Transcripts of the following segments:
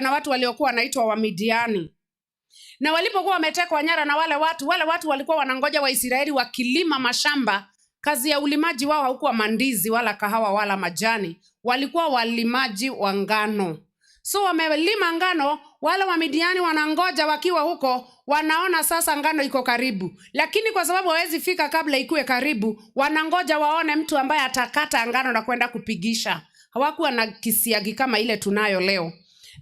nyara na watu waliokuwa wanaitwa Wamidiani. Na walipokuwa wametekwa nyara na wale watu walikuwa wanangoja Waisraeli wakilima mashamba. Kazi ya ulimaji wao haukuwa mandizi wala kahawa wala majani, walikuwa walimaji wa ngano. So wamelima ngano, wale Wamidiani wanangoja wakiwa huko, wanaona sasa ngano iko karibu, lakini kwa sababu hawezi fika kabla ikuwe karibu, wanangoja waone mtu ambaye atakata ngano na kwenda kupigisha. Hawakuwa na kisiagi kama ile tunayo leo.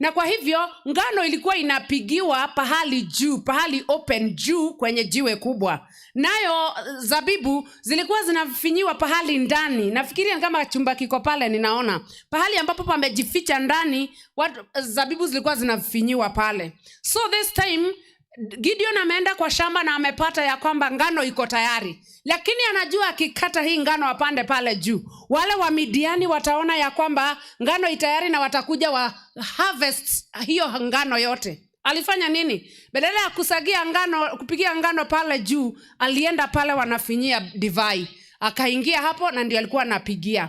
Na kwa hivyo ngano ilikuwa inapigiwa pahali juu, pahali open juu kwenye jiwe kubwa. Nayo zabibu zilikuwa zinafinyiwa pahali ndani. Nafikiria kama chumba kiko pale, ninaona pahali ambapo pamejificha ndani, watu, zabibu zilikuwa zinafinyiwa pale. So this time Gideon ameenda kwa shamba na amepata ya kwamba ngano iko tayari, lakini anajua akikata hii ngano apande pale juu, wale wa Midiani wataona ya kwamba ngano itayari na watakuja wa harvest hiyo ngano yote. Alifanya nini? Badala ya kusagia ngano, kupigia ngano pale juu, alienda pale wanafinyia divai, akaingia hapo na ndio alikuwa anapigia.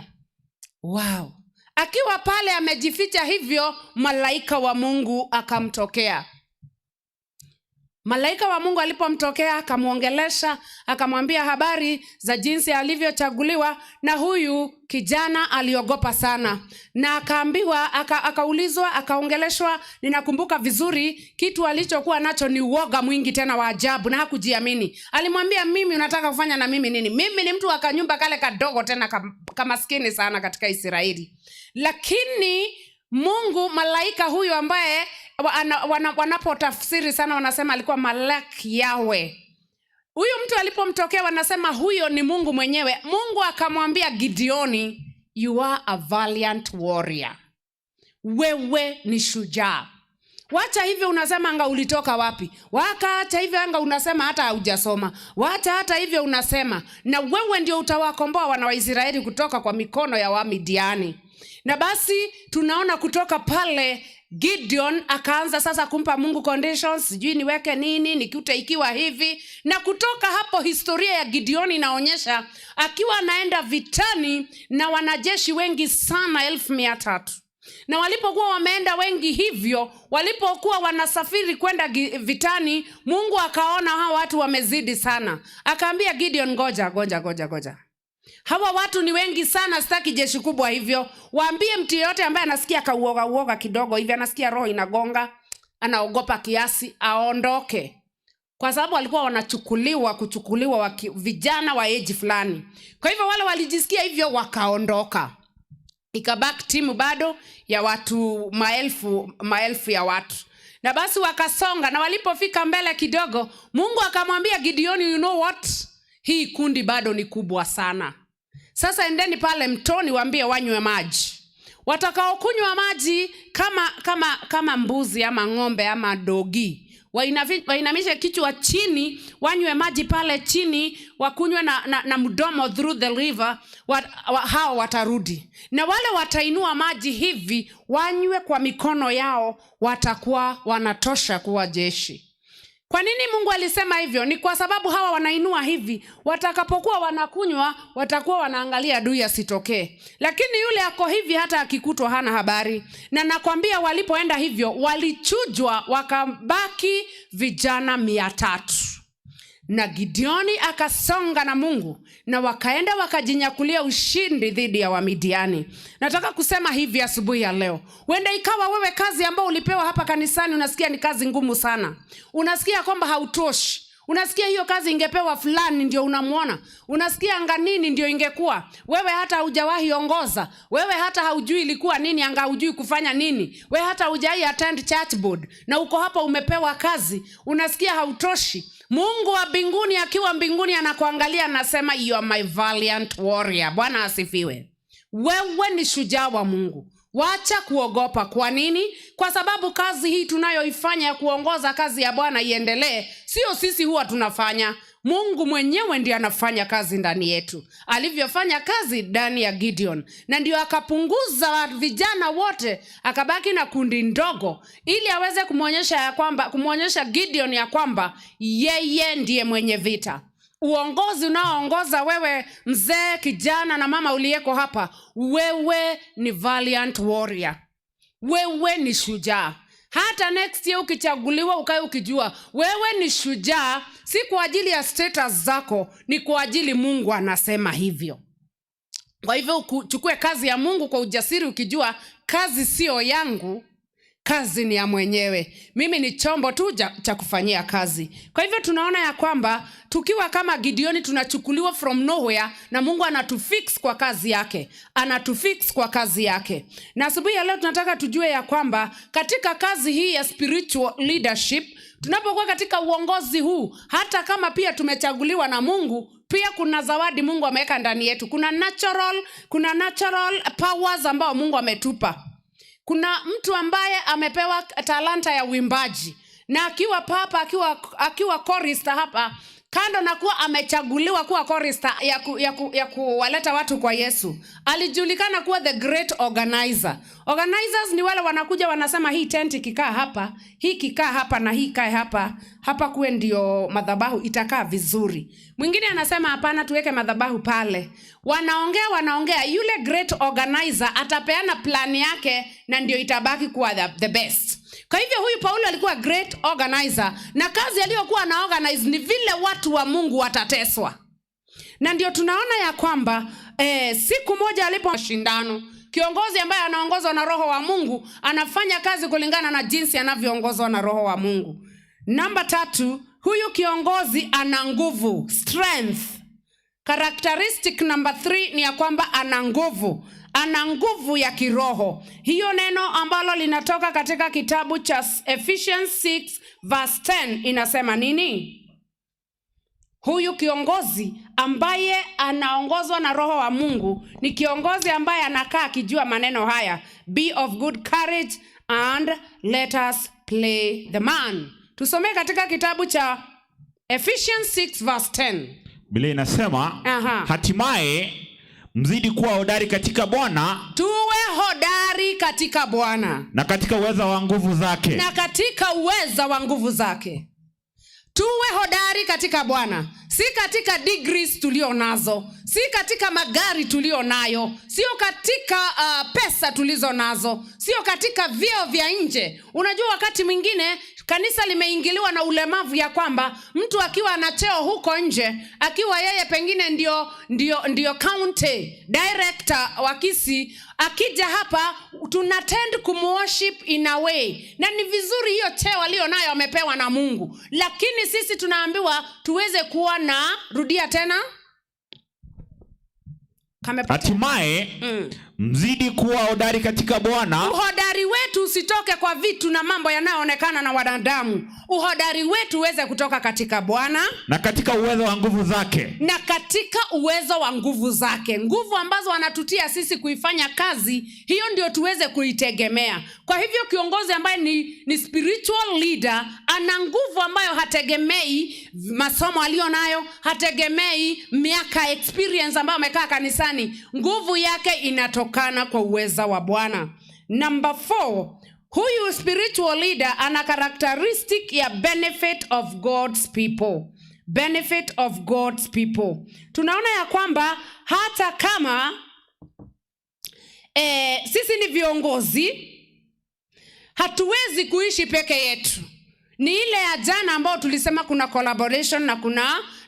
Wow! Akiwa pale amejificha hivyo, malaika wa Mungu akamtokea. Malaika wa Mungu alipomtokea akamwongelesha, akamwambia habari za jinsi alivyochaguliwa, na huyu kijana aliogopa sana, na akaambiwa, akaulizwa, akaongeleshwa. Ninakumbuka vizuri, kitu alichokuwa nacho ni uoga mwingi tena wa ajabu, na hakujiamini. Alimwambia, "Mimi unataka kufanya na mimi nini? Mimi ni mtu wa kanyumba kale kadogo tena kamaskini sana katika Israeli." Lakini Mungu, malaika huyu ambaye wanapotafsiri sana wanasema alikuwa Malak Yawe. Huyu mtu alipomtokea wanasema huyo ni Mungu mwenyewe. Mungu akamwambia Gideoni, "You are a valiant warrior, wewe ni shujaa. Wacha hivyo unasema anga ulitoka wapi, wacha hivyo anga unasema hata haujasoma, wacha hata hivyo unasema, na wewe ndio utawakomboa wana wa Israeli kutoka kwa mikono ya Wamidiani." Na basi tunaona kutoka pale Gideon akaanza sasa kumpa Mungu conditions, sijui niweke nini, nikute ikiwa hivi. Na kutoka hapo historia ya Gideon inaonyesha akiwa anaenda vitani na wanajeshi wengi sana, 300,000. Na walipokuwa wameenda wengi hivyo, walipokuwa wanasafiri kwenda vitani, Mungu akaona hawa watu wamezidi sana. Akaambia Gideon, "Ngoja, ngoja, ngoja, ngoja. Hawa watu ni wengi sana, sitaki jeshi kubwa hivyo. Waambie mtu yeyote ambaye anasikia kauoga uoga kidogo hivi, anasikia roho inagonga, anaogopa kiasi, aondoke." Kwa sababu walikuwa wanachukuliwa kuchukuliwa vijana wa age fulani. Kwa hivyo wale walijisikia hivyo wakaondoka. Ikabaki timu bado ya watu maelfu maelfu ya watu. Na basi wakasonga, na walipofika mbele kidogo, Mungu akamwambia Gideoni, "You know what? Hii kundi bado ni kubwa sana. Sasa endeni pale mtoni, waambie wanywe maji. Watakaokunywa maji kama mbuzi ama ng'ombe ama dogi, wainamishe kichwa chini, wanywe maji pale chini, wakunywe na mdomo through the river, hao watarudi. Na wale watainua maji hivi wanywe kwa mikono yao, watakuwa wanatosha kuwa jeshi." Kwa nini Mungu alisema hivyo? Ni kwa sababu hawa wanainua hivi, watakapokuwa wanakunywa watakuwa wanaangalia adui asitokee. Lakini yule ako hivi, hata akikutwa hana habari. Na nakwambia walipoenda hivyo walichujwa, wakabaki vijana 300. Na Gideoni akasonga na Mungu na wakaenda wakajinyakulia ushindi dhidi ya Wamidiani. Nataka kusema hivi asubuhi ya leo, huenda ikawa wewe kazi ambayo ulipewa hapa kanisani unasikia ni kazi ngumu sana, unasikia kwamba hautoshi, unasikia hiyo kazi ingepewa fulani ndio unamwona, unasikia anga nini ndio ingekuwa wewe, hata hujawahi ongoza, wewe hata haujui ilikuwa nini, anga hujui kufanya nini, wewe hata hujawahi attend church board, na uko hapa umepewa kazi, unasikia hautoshi. Mungu wa mbinguni akiwa mbinguni anakuangalia, anasema, "You are my valiant warrior." Bwana asifiwe. Wewe ni shujaa wa Mungu. Wacha kuogopa. Kwa nini? Kwa sababu kazi hii tunayoifanya ya kuongoza kazi ya Bwana iendelee, sio sisi huwa tunafanya. Mungu mwenyewe ndiye anafanya kazi ndani yetu, alivyofanya kazi ndani ya Gideon, na ndio akapunguza vijana wote, akabaki na kundi ndogo, ili aweze kumwonyesha Gideon ya kwamba yeye ndiye mwenye vita. Uongozi unaoongoza wewe, mzee, kijana na mama uliyeko hapa, wewe ni valiant warrior, wewe ni shujaa. Hata next year ukichaguliwa, ukae ukijua wewe ni shujaa, si kwa ajili ya status zako, ni kwa ajili Mungu anasema hivyo. Kwa hivyo uchukue kazi ya Mungu kwa ujasiri, ukijua kazi siyo yangu, kazi ni ya mwenyewe. Mimi ni chombo tu cha kufanyia kazi. Kwa hivyo tunaona ya kwamba tukiwa kama Gideoni, tunachukuliwa from nowhere na Mungu anatufix kwa kazi yake, anatufix kwa kazi yake. Na asubuhi ya leo tunataka tujue ya kwamba katika kazi hii ya spiritual leadership, tunapokuwa katika uongozi huu, hata kama pia tumechaguliwa na Mungu, pia kuna zawadi Mungu ameweka ndani yetu. Kuna natural powers ambao Mungu ametupa. Kuna mtu ambaye amepewa talanta ya uimbaji, na akiwa papa, akiwa chorister hapa, kando na kuwa amechaguliwa kuwa chorister ya kuwaleta watu kwa Yesu, alijulikana kuwa the great organizer. Organizers ni wale wanakuja wanasema, "Hii tent ikikaa hapa, hii ikikaa hapa na hii ikae hapa, hapa kuwe ndio madhabahu, itakaa vizuri." Mwingine anasema, "Hapana, tuweke madhabahu pale." Wanaongea, wanaongea, yule great organizer atapeana plan yake na ndio itabaki kuwa the best. Kwa hivyo huyu Paulo alikuwa great organizer, na kazi aliyokuwa ana organize ni vile watu wa Mungu watateswa. Na ndio tunaona ya kwamba siku moja alipo shindano, kiongozi ambaye anaongozwa na Roho wa Mungu anafanya kazi kulingana na jinsi anavyoongozwa na Roho wa Mungu. Namba tatu, huyu kiongozi ana nguvu, strength. Characteristic number three ni ya kwamba ana nguvu, ana nguvu ya kiroho. Hiyo neno ambalo linatoka katika kitabu cha Ephesians 6 verse 10 inasema nini? Huyu kiongozi ambaye anaongozwa na Roho wa Mungu ni kiongozi ambaye anakaa akijua maneno haya: "Be of good courage and let us play the man." Tusomee katika kitabu cha Ephesians 6 verse 10. Biblia inasema, "Hatimaye mzidi kuwa hodari katika Bwana Tuwe hodari katika Bwana na katika uweza wa nguvu zake." Na katika uweza wa nguvu zake. Tuwe hodari katika Bwana, si katika degrees tulio nazo, si katika magari tulio nayo, sio katika pesa tulizo nazo, sio katika vyeo vya nje. Unajua, wakati mwingine kanisa limeingiliwa na ulemavu ya kwamba mtu akiwa na cheo huko nje, akiwa yeye pengine ndio county director wa Kisii, akija hapa tuna tend kumworship in a way, na ni vizuri, hiyo cheo aliyo nayo amepewa na Mungu, lakini sisi tunaambiwa tuweze kuwa na, rudia tena, kamepotea. "Hatimaye mzidi kuwa hodari katika Bwana Uhodari wetu usitoke kwa vitu na mambo yanayoonekana na wanadamu. Uhodari wetu uweze kutoka katika Bwana na katika uwezo wa nguvu zake." Na katika uwezo wa nguvu zake, nguvu ambazo anatutia sisi kuifanya kazi hiyo, ndio tuweze kuitegemea. Kwa hivyo kiongozi ambaye ni spiritual leader ana nguvu ambayo hategemei masomo aliyo nayo, hategemei miaka, experience ambayo amekaa kanisani. Nguvu yake inatokana kwa uweza wa Bwana. Number four, huyu spiritual leader ana characteristic ya benefit of God's people, benefit of God's people. Tunaona ya kwamba hata kama sisi ni viongozi, hatuwezi kuishi peke yetu. Ni ile ya jana ambayo tulisema kuna collaboration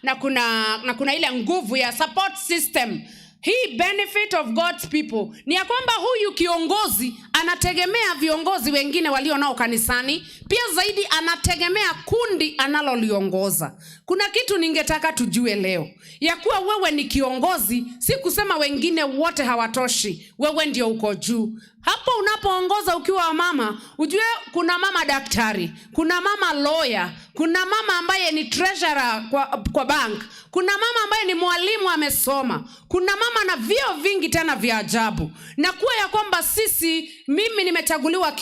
na kuna ile nguvu ya support system. Hii benefit of God's people ni ya kwamba huyu kiongozi anategemea viongozi wengine walio nao kanisani, pia zaidi anategemea kundi analoliongoza. Kuna kitu ningetaka tujue leo, ya kuwa wewe ni kiongozi, si kusema wengine wote hawatoshi, wewe ndio uko juu. Hapo unapoongoza ukiwa mama, ujue kuna mama daktari, kuna mama lawyer, kuna mama ambaye ni treasurer kwa bank, kuna mama ambaye ni mwalimu amesoma, kuna mama na vyeo vingi tena vya ajabu. Na kuwa ya kwamba sisi, mimi nimechaguliwa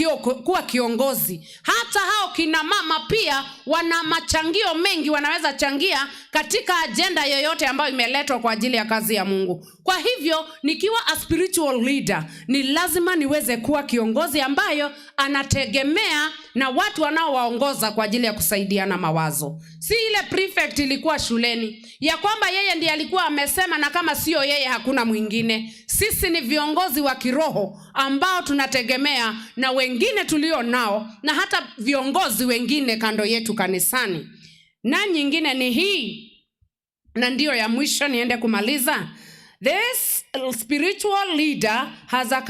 kuwa kiongozi, hata hao kina mama pia wana machangio mengi, wanaweza changia katika ajenda yoyote ambayo imeletwa kwa ajili ya kazi ya Mungu. Kwa hivyo nikiwa a spiritual leader, ni lazima niweze kuwa kiongozi ambayo anategemea na watu wanaowaongoza kwa ajili ya kusaidiana mawazo. Si ile prefect ilikuwa shuleni ya kwamba yeye ndiye alikuwa amesema na kama sio yeye hakuna mwingine. Sisi ni viongozi wa kiroho ambao tunategemea tunaotegemea na wengine tulio nao na hata viongozi wengine kando yetu kanisani. Na nyingine ni hii, na ndiyo ya mwisho niende kumaliza. This spiritual leader has a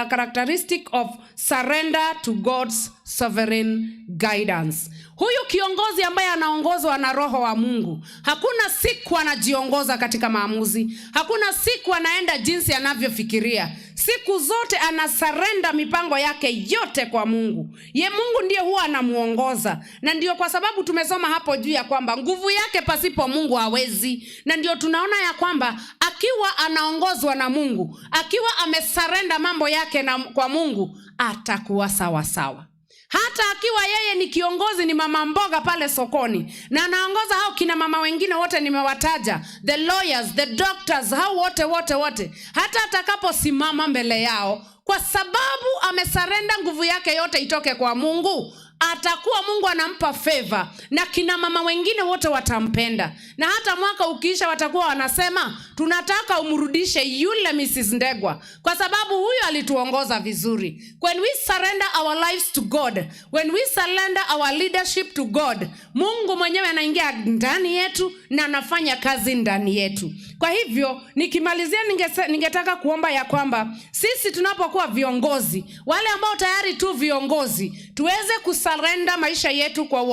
characteristic of surrender to God's sovereign guidance. Huyu kiongozi ambaye anaongozwa na Roho wa Mungu, hakuna siku anajiongoza katika maamuzi, hakuna siku anaenda jinsi anavyofikiria. Siku zote anasurrender mipango yake yote kwa Mungu. Ye Mungu ndiye huwa anamuongoza, na ndio kwa sababu tumesoma hapo juu ya kwamba nguvu yake pasipo Mungu hawezi, na ndio tunaona ya kwamba akiwa anaongozwa na Mungu, akiwa amesurrender mambo yake na kwa Mungu, atakuwa sawa sawa. Hata akiwa yeye ni kiongozi, ni mama mboga pale sokoni na anaongoza hao kina mama wengine wote nimewataja, the lawyers, the doctors, hao wote wote wote, hata atakaposimama mbele yao, kwa sababu amesurrender nguvu yake yote itoke kwa Mungu, atakuwa Mungu anampa favor na kina mama wengine wote watampenda, na hata mwaka ukiisha watakuwa wanasema, "Tunataka umrudishe yule Mrs. Ndegwa kwa sababu huyu alituongoza vizuri." When we surrender our lives to God, when we surrender our leadership to God, Mungu mwenyewe anaingia ndani yetu na anafanya kazi ndani yetu. Kwa hivyo nikimalizia, ningetaka kuomba ya kwamba sisi tunapokuwa viongozi, wale ambao tayari tu viongozi, tuweze kusurrender maisha yetu kwa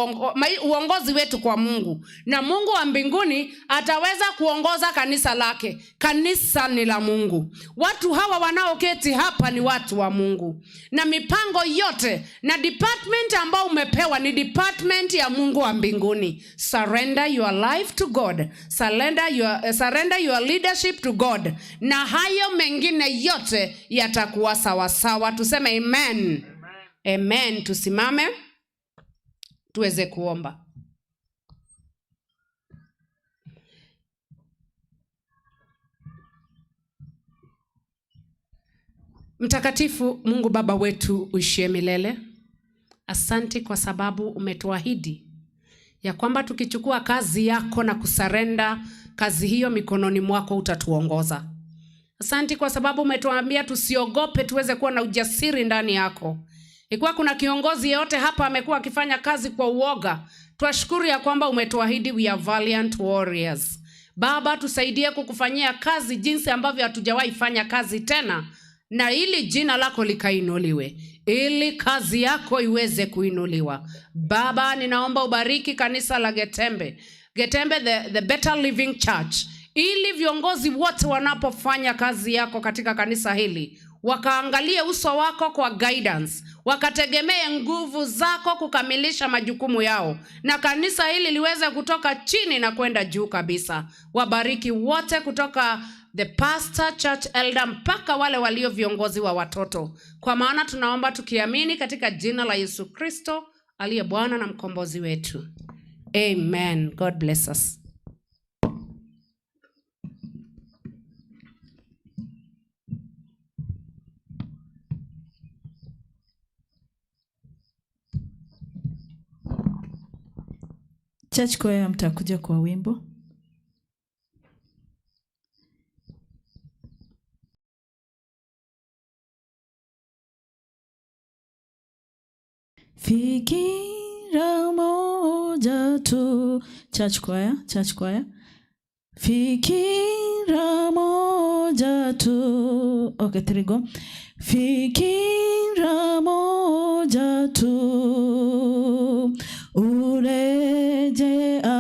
uongozi wetu kwa Mungu, na Mungu wa mbinguni ataweza kuongoza kanisa lake. Kanisa ni la Mungu. Watu hawa wanaoketi hapa ni watu wa Mungu, na mipango yote na department ambao umepewa ni department ya Mungu wa mbinguni. Surrender your life to God. Surrender your leadership to God, na hayo mengine yote yatakuwa sawasawa. Tuseme amen. Amen. Tusimame tuweze kuomba. Mtakatifu Mungu Baba wetu uishie milele, asante kwa sababu umetuahidi ya kwamba tukichukua kazi yako na kusurrender kazi hiyo mikononi mwako utatuongoza. Asante kwa sababu umetuambia tusiogope, tuweze kuwa na ujasiri ndani yako. Ikiwa kuna kiongozi yeyote hapa amekuwa akifanya kazi kwa uoga, twashukuru ya kwamba umetuahidi we are valiant warriors. Baba, tusaidie kukufanyia kazi jinsi ambavyo hatujawahi fanya kazi tena, na ili jina lako likainuliwe, ili kazi yako iweze kuinuliwa. Baba, ninaomba ubariki kanisa la Getembe, Getembe the Better Living Church, ili viongozi wote wanapofanya kazi yako katika kanisa hili wakaangalie uso wako kwa guidance, wakategemee nguvu zako kukamilisha majukumu yao, na kanisa hili liweze kutoka chini na kwenda juu kabisa. Wabariki wote kutoka the pastor, church elder mpaka wale walio viongozi wa watoto, kwa maana tunaomba tukiamini katika jina la Yesu Kristo aliye Bwana na mkombozi wetu. Amen. God bless us. Church choir, mtakuja kwa wimbo. Fikira moja tu. Church choir, church choir. Fikira moja tu. Okay, three go. Fikira moja tu. Urejea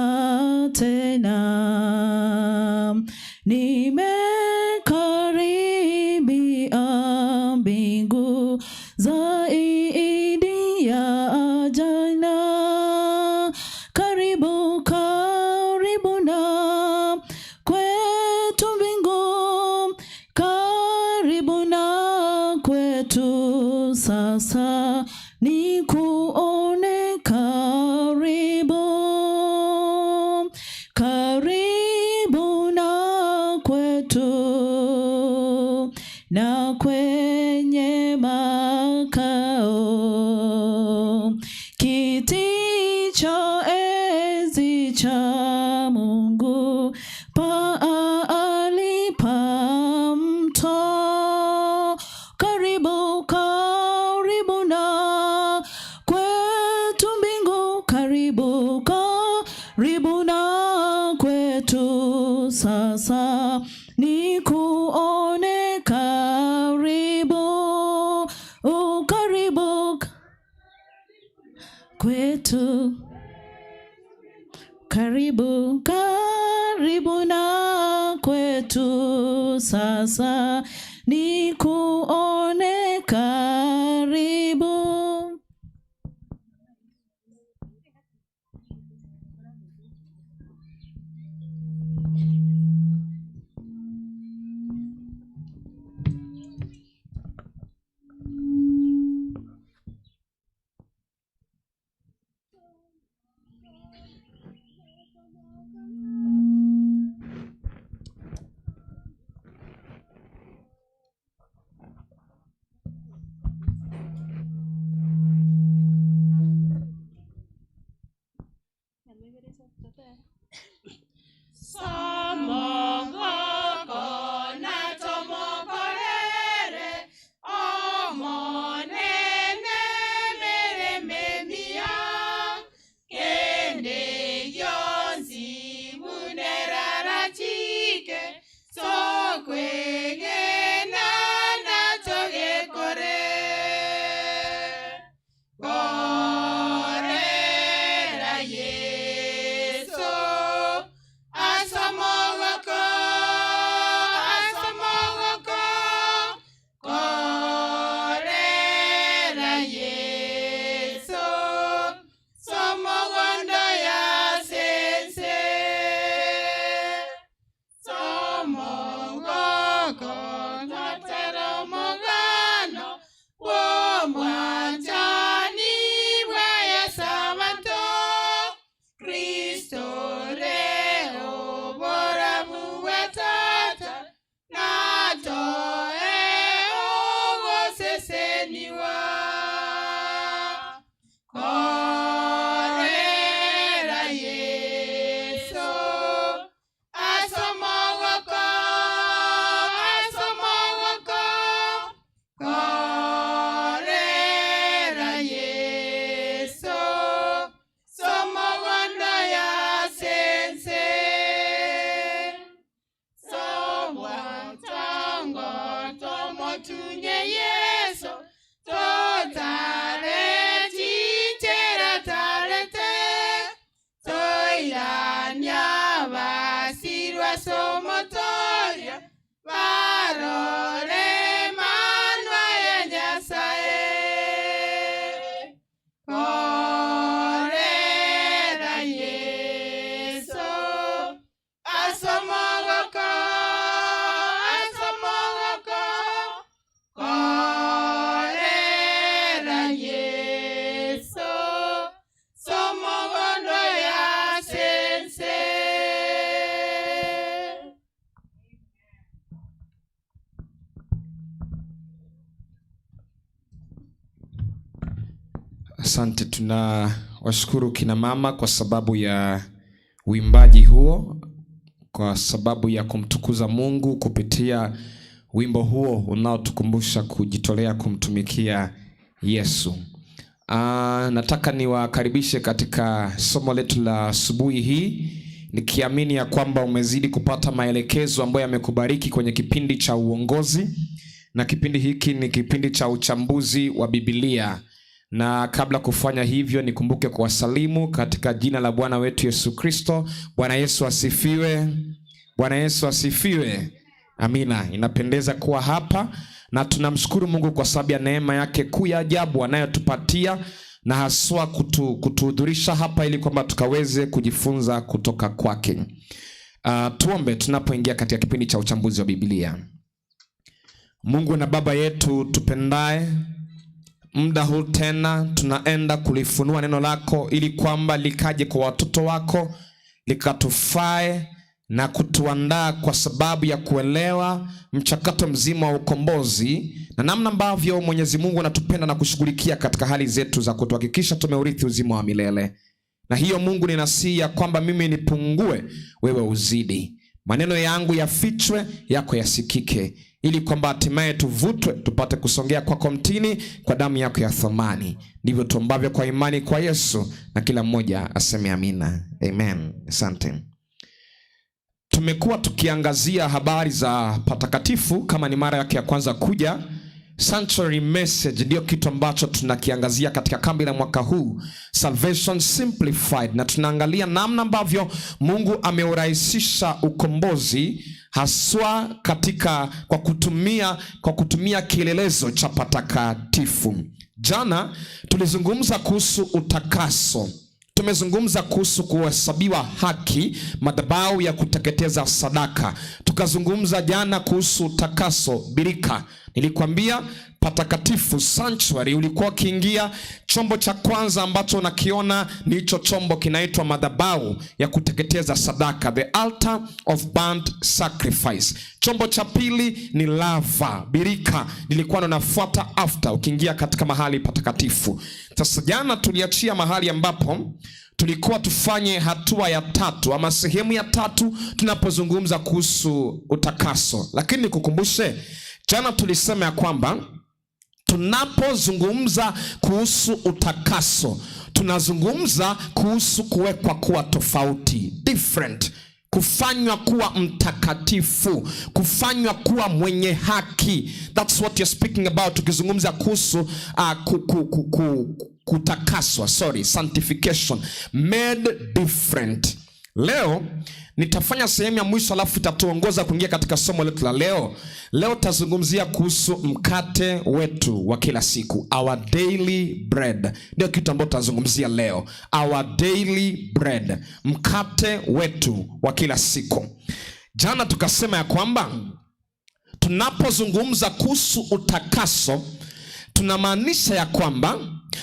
tena. Nimekaribia mbingu zaidi ya jana. Karibu, karibu na kwetu mbingu, karibu na kwetu sasa, nikuone karibu, karibu na kwetu na kwenye makao, kiti cha enzi cha Mungu pahali pa mto. Karibu. kwetu, karibu, karibu na kwetu sasa, nikuone karibu. Asante, tunawashukuru kina mama kwa sababu ya uimbaji huo, kwa sababu ya kumtukuza Mungu kupitia wimbo huo unaotukumbusha kujitolea kumtumikia Yesu. Nataka niwakaribishe katika somo letu la asubuhi hii, nikiamini ya kwamba umezidi kupata maelekezo ambayo yamekubariki kwenye kipindi cha uongozi, na kipindi hiki ni kipindi cha uchambuzi wa Biblia. Na kabla kufanya hivyo, nikumbuke kuwasalimu katika jina la Bwana wetu Yesu Kristo. Bwana Yesu asifiwe. Bwana Yesu asifiwe. Amina. Inapendeza kuwa hapa na tunamshukuru Mungu kwa sababu ya neema yake kuu ya ajabu anayotupatia na haswa kutuhudhurisha hapa ili kwamba tukaweze kujifunza kutoka kwake. Tuombe tunapoingia katika kipindi cha uchambuzi wa Biblia. Mungu na Baba yetu tupendaye, muda huu tena tunaenda kulifunua neno lako ili kwamba likaje kwa watoto wako, likatufae na kutuandaa kwa sababu ya kuelewa mchakato mzima wa ukombozi na namna ambavyo Mwenyezi Mungu anatupenda na kushughulikia katika hali zetu za kutuhakikisha tumeurithi uzima wa milele. Na hiyo Mungu, ninasihi ya kwamba mimi nipungue, wewe uzidi. Maneno yangu yafichwe, yako yasikike, ili kwamba hatimaye tuvutwe tupate kusongea kwako mtini kwa damu yako ya thamani. Ndivyo tuombavyo kwa imani kwa Yesu, na kila mmoja aseme amina. Amen. Asante. Tumekuwa tukiangazia habari za patakatifu. Kama ni mara yake ya kwanza kuja, Sanctuary message ndio kitu ambacho tunakiangazia katika kambi la mwaka huu, Salvation Simplified, na tunaangalia namna ambavyo Mungu ameurahisisha ukombozi haswa katika kwa kutumia kielelezo cha patakatifu. Jana tulizungumza kuhusu utakaso. Tumezungumza kuhusu kuhesabiwa haki, madhabahu ya kuteketeza sadaka. Tukazungumza jana kuhusu utakaso, birika. Nilikwambia patakatifu, sanctuary, ulikuwa ukiingia, chombo cha kwanza ambacho unakiona ni hicho chombo kinaitwa madhabahu ya kuteketeza sadaka, the altar of burnt sacrifice. Chombo cha pili ni laver, birika, nilikuwa nafuata after ukiingia katika mahali patakatifu. Sasa jana tuliachia mahali ambapo tulikuwa tufanye hatua ya tatu ama sehemu ya tatu tunapozungumza kuhusu utakaso, lakini nikukumbushe, jana tulisema ya kwamba tunapozungumza kuhusu utakaso tunazungumza kuhusu kuwekwa kuwa tofauti, different, kufanywa kuwa mtakatifu, kufanywa kuwa mwenye haki. That's what you're speaking about tukizungumza kuhusu kutakaswa, sorry, sanctification, made different. Leo nitafanya sehemu ya mwisho, alafu itatuongoza kuingia katika somo letu la leo. Leo tutazungumzia kuhusu mkate wetu wa kila siku, our daily bread. Ndio kitu ambacho tutazungumzia leo, our daily bread, mkate wetu wa kila siku. Jana tukasema ya kwamba tunapozungumza kuhusu utakaso tunamaanisha ya kwamba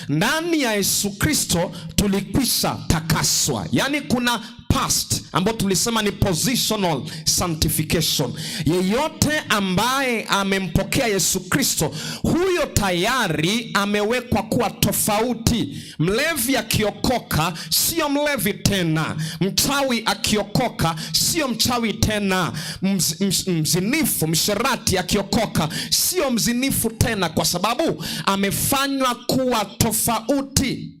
ndani ya Yesu Kristo tulikwisha takaswa, yaani kuna past ambayo tulisema ni positional sanctification. Yeyote ambaye amempokea Yesu Kristo, huyo tayari amewekwa kuwa tofauti. Mlevi akiokoka sio mlevi tena, mchawi akiokoka sio mchawi tena, mzinifu, msherati akiokoka sio mzinifu tena, kwa sababu amefanywa kuwa tofauti.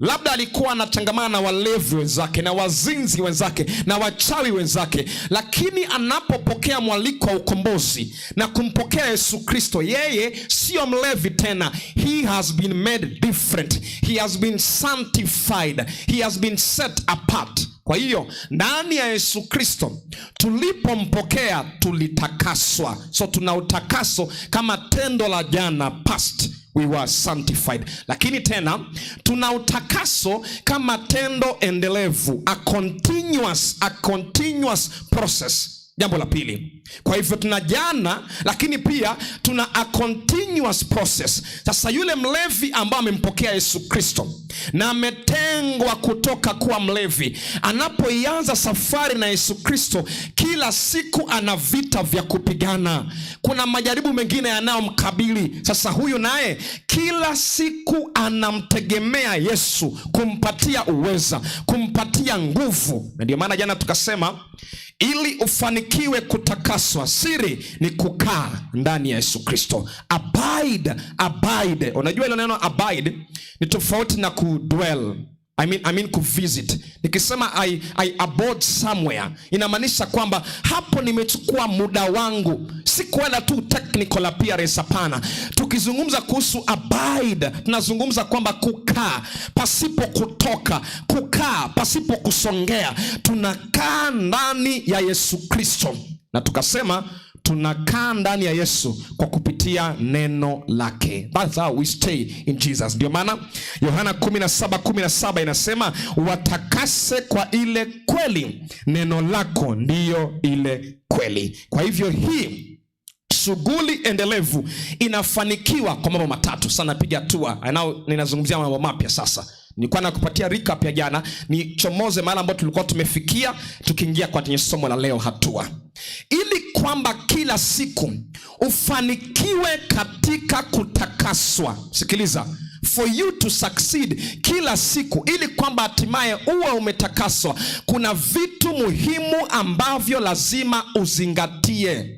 Labda alikuwa anachangamana na walevi wenzake na wazinzi wenzake na wachawi wenzake, lakini anapopokea mwaliko wa ukombozi na kumpokea Yesu Kristo, yeye sio mlevi tena. He has been made different, he has been sanctified, he has been set apart. Kwa hiyo ndani ya Yesu Kristo tulipompokea tulitakaswa, so tuna utakaso kama tendo la jana, past we were sanctified, lakini tena tuna utakaso kama tendo endelevu, a continuous process. Jambo la pili. Kwa hivyo tuna jana, lakini pia tuna a continuous process. Sasa yule mlevi ambaye amempokea Yesu Kristo na ametengwa kutoka kuwa mlevi, anapoianza safari na Yesu Kristo, kila siku ana vita vya kupigana. Kuna majaribu mengine yanayomkabili. Sasa huyu naye kila siku anamtegemea Yesu kumpatia uweza, kumpatia nguvu, na ndio maana jana tukasema ili ufanikiwe kutakaswa, siri ni kukaa ndani ya Yesu Kristo. Abide, abide. Unajua ile neno abide ni tofauti na kudwell. I mean kuvisit. Nikisema I abode somewhere, inamaanisha kwamba hapo nimechukua muda wangu, si kuenda tu technical appearance. Hapana. Tukizungumza kuhusu abide, tunazungumza kwamba kukaa pasipo kutoka, kukaa pasipo kusongea. Tunakaa ndani ya Yesu Kristo, na tukasema tunakaa ndani ya Yesu kwa kupitia neno lake. That's how we stay in Jesus. Ndio maana Yohana 17:17 inasema, watakase kwa ile kweli, neno lako ndiyo ile kweli. Kwa hivyo hii shughuli endelevu inafanikiwa kwa mambo matatu. Sana piga hatua, ninazungumzia mambo mapya sasa. Nilikuwa nakupatia recap ya jana, nichomoze mahali ambapo tulikuwa tumefikia, tukiingia kwenye somo la leo, hatua ili kwamba kila siku ufanikiwe katika kutakaswa. Sikiliza, for you to succeed kila siku, ili kwamba hatimaye uwe umetakaswa, kuna vitu muhimu ambavyo lazima uzingatie,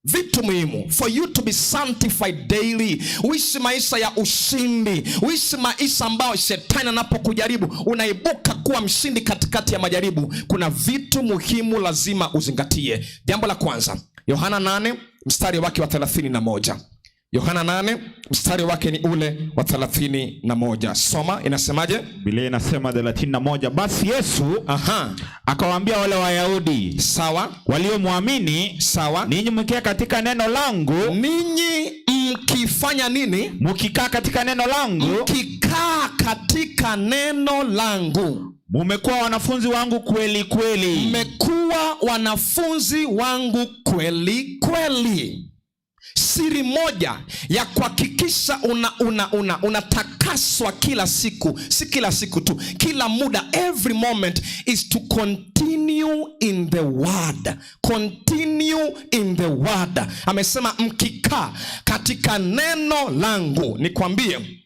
vitu muhimu for you to be sanctified daily, uishi maisha ya ushindi, uishi maisha ambayo shetani anapokujaribu unaibuka kuwa mshindi katikati ya majaribu. Kuna vitu muhimu lazima uzingatie. Jambo la kwanza, Yohana 8 mstari wake wa 31. Yohana 8 mstari wake ni ule wa 31. Soma, inasemaje? Biblia inasema 31, basi Yesu akawaambia wale Wayahudi Sawa, waliomwamini, sawa. Ninyi mkikaa katika neno langu, Ninyi mkifanya nini? Mkikaa katika neno langu, Mkikaa katika neno langu, mumekuwa wanafunzi wangu kweli kweli. Mmekuwa wanafunzi wangu kweli kweli. Siri moja ya kuhakikisha unatakaswa kila siku, si kila siku tu, kila muda, every moment, is to continue in the word. Continue in the word. Amesema mkikaa katika neno langu. Nikwambie,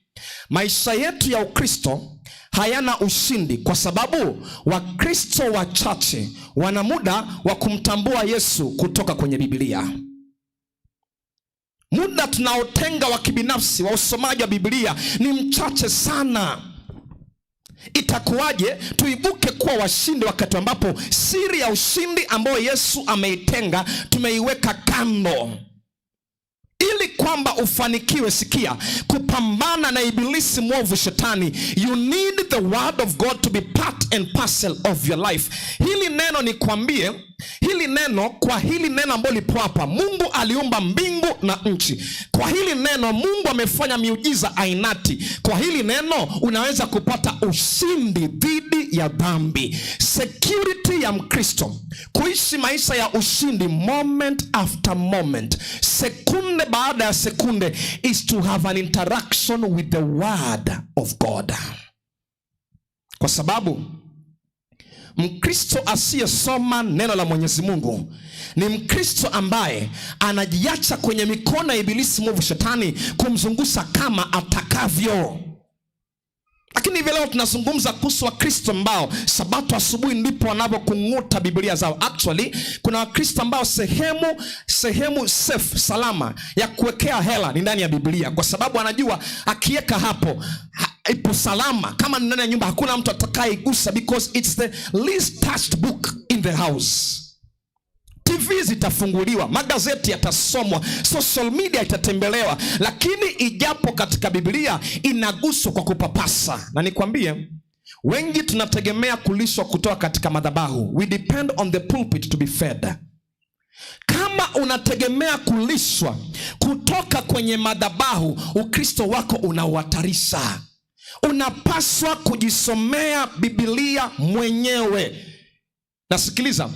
maisha yetu ya Ukristo hayana ushindi kwa sababu Wakristo wachache wana muda wa kumtambua Yesu kutoka kwenye Biblia. Muda tunaotenga wa kibinafsi wa usomaji wa Biblia ni mchache sana. Itakuwaje tuibuke kuwa washindi wakati ambapo siri ya ushindi ambayo Yesu ameitenga tumeiweka kando? Ili kwamba ufanikiwe, sikia, kupambana na ibilisi mwovu shetani, you need the word of God to be part and parcel of your life. Hili neno nikwambie, hili neno, kwa hili neno ambalo lipo hapa, Mungu aliumba mbingu na nchi. Kwa hili neno Mungu amefanya miujiza ainati. Kwa hili neno unaweza kupata ushindi dhidi ya dhambi. Security ya Mkristo kuishi maisha ya ushindi moment after moment, sekunde baada ya sekunde, is to have an interaction with the word of God. Kwa sababu Mkristo asiyesoma neno la Mwenyezi Mungu ni Mkristo ambaye anajiacha kwenye mikono ya ibilisi mwovu shetani kumzungusha kama atakavyo. Lakini hivi leo tunazungumza kuhusu Wakristo ambao Sabato asubuhi ndipo wanapokung'uta Biblia zao. Actually, kuna Wakristo ambao sehemu safe, salama ya kuwekea hela ni ndani ya Biblia, kwa sababu anajua akiweka hapo ipo salama. Kama ni ndani ya nyumba hakuna mtu atakayeigusa, because it's the least touched book in the house. TV zitafunguliwa, magazeti yatasomwa, social media itatembelewa, lakini ijapo katika Biblia inaguswa kwa kupapasa. Na nikwambie, wengi tunategemea kulishwa kutoka katika madhabahu. We depend on the pulpit to be fed. Kama unategemea kulishwa kutoka kwenye madhabahu, Ukristo wako unauhatarisha. Unapaswa kujisomea Biblia mwenyewe. Nasikiliza,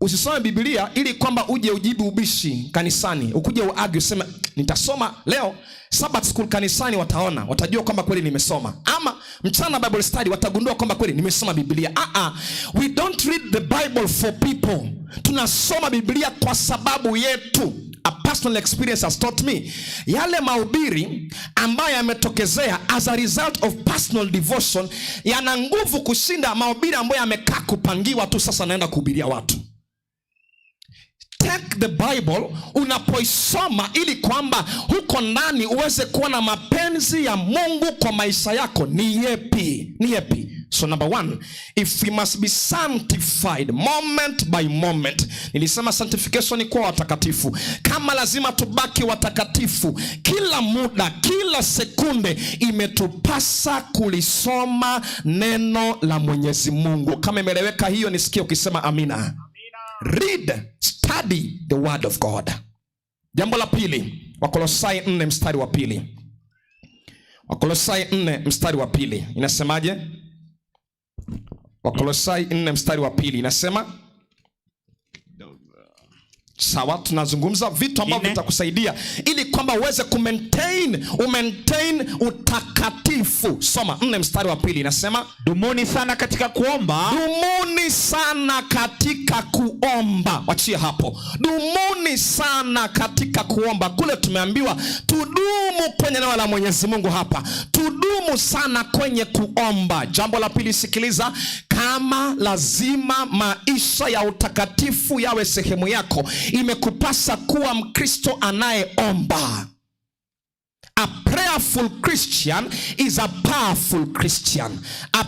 usisome Biblia ili kwamba uje ujibu ubishi kanisani, ukuje uargue useme nitasoma leo Sabbath school kanisani, wataona, watajua kwamba kweli nimesoma, ama mchana Bible study watagundua kwamba kweli nimesoma Biblia. We don't read the Bible for people. Tunasoma Biblia kwa sababu yetu. A personal experience has taught me, yale mahubiri ambayo yametokezea as a result of personal devotion yana nguvu kushinda mahubiri ambayo yamekaa kupangiwa tu, sasa naenda kuhubiria watu. Take the Bible unapoisoma ili kwamba huko ndani uweze kuona mapenzi ya Mungu kwa maisha yako ni yepi, ni yepi. So number one, if we must be sanctified moment by moment. Nilisema sanctification ni kuwa watakatifu. Kama lazima tubaki watakatifu kila muda, kila sekunde, imetupasa kulisoma neno la Mwenyezi Mungu. Kama imeeleweka hiyo, nisikie ukisema amina. Read, study the word of God. Jambo la pili, Wakolosai 4 mstari wa 2. Wakolosai 4 mstari wa 2 inasemaje? Wakolosai 4 mstari wa 2 inasema, sawa, tunazungumza vitu ambavyo Nne. vitakusaidia ili kwamba uweze kumaintain utakatifu. Soma 4 mstari wa 2 inasema, dumuni sana katika kuomba. Dumuni sana katika kuomba. Wachie hapo. Dumuni sana katika kuomba. Kule tumeambiwa tudumu kwenye neno la Mwenyezi Mungu, hapa tudumu sana kwenye kuomba. Jambo la pili, sikiliza, kama lazima maisha ya utakatifu yawe sehemu yako, imekupasa kuwa Mkristo anayeomba. A prayerful Christian is a powerful Christian. A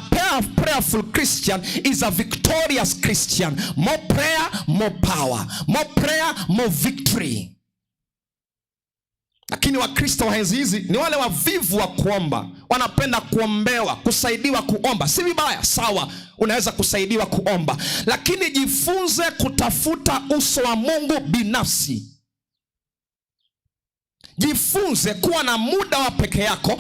prayerful Christian is a victorious Christian. More prayer, more power. More prayer, more victory. Lakini Wakristo wa enzi hizi ni wale wavivu wa kuomba, wanapenda kuombewa, kusaidiwa kuomba. Si vibaya, sawa, unaweza kusaidiwa kuomba, lakini jifunze kutafuta uso wa Mungu binafsi. Jifunze kuwa na muda wa peke yako,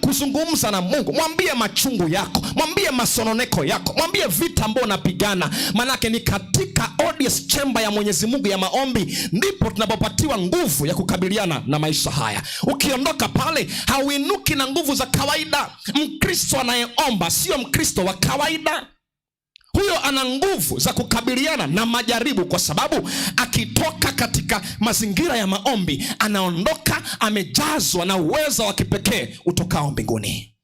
kuzungumza na Mungu. Mwambie machungu yako, mwambie masononeko yako, mwambie vita ambayo unapigana. Manake ni katika audience chamber ya Mwenyezi Mungu ya maombi ndipo tunapopatiwa nguvu ya kukabiliana na maisha haya. Ukiondoka pale hauinuki na nguvu za kawaida. Mkristo anayeomba sio Mkristo wa kawaida. Huyo ana nguvu za kukabiliana na majaribu, kwa sababu akitoka katika mazingira ya maombi anaondoka amejazwa na uwezo wa kipekee utokao mbinguni.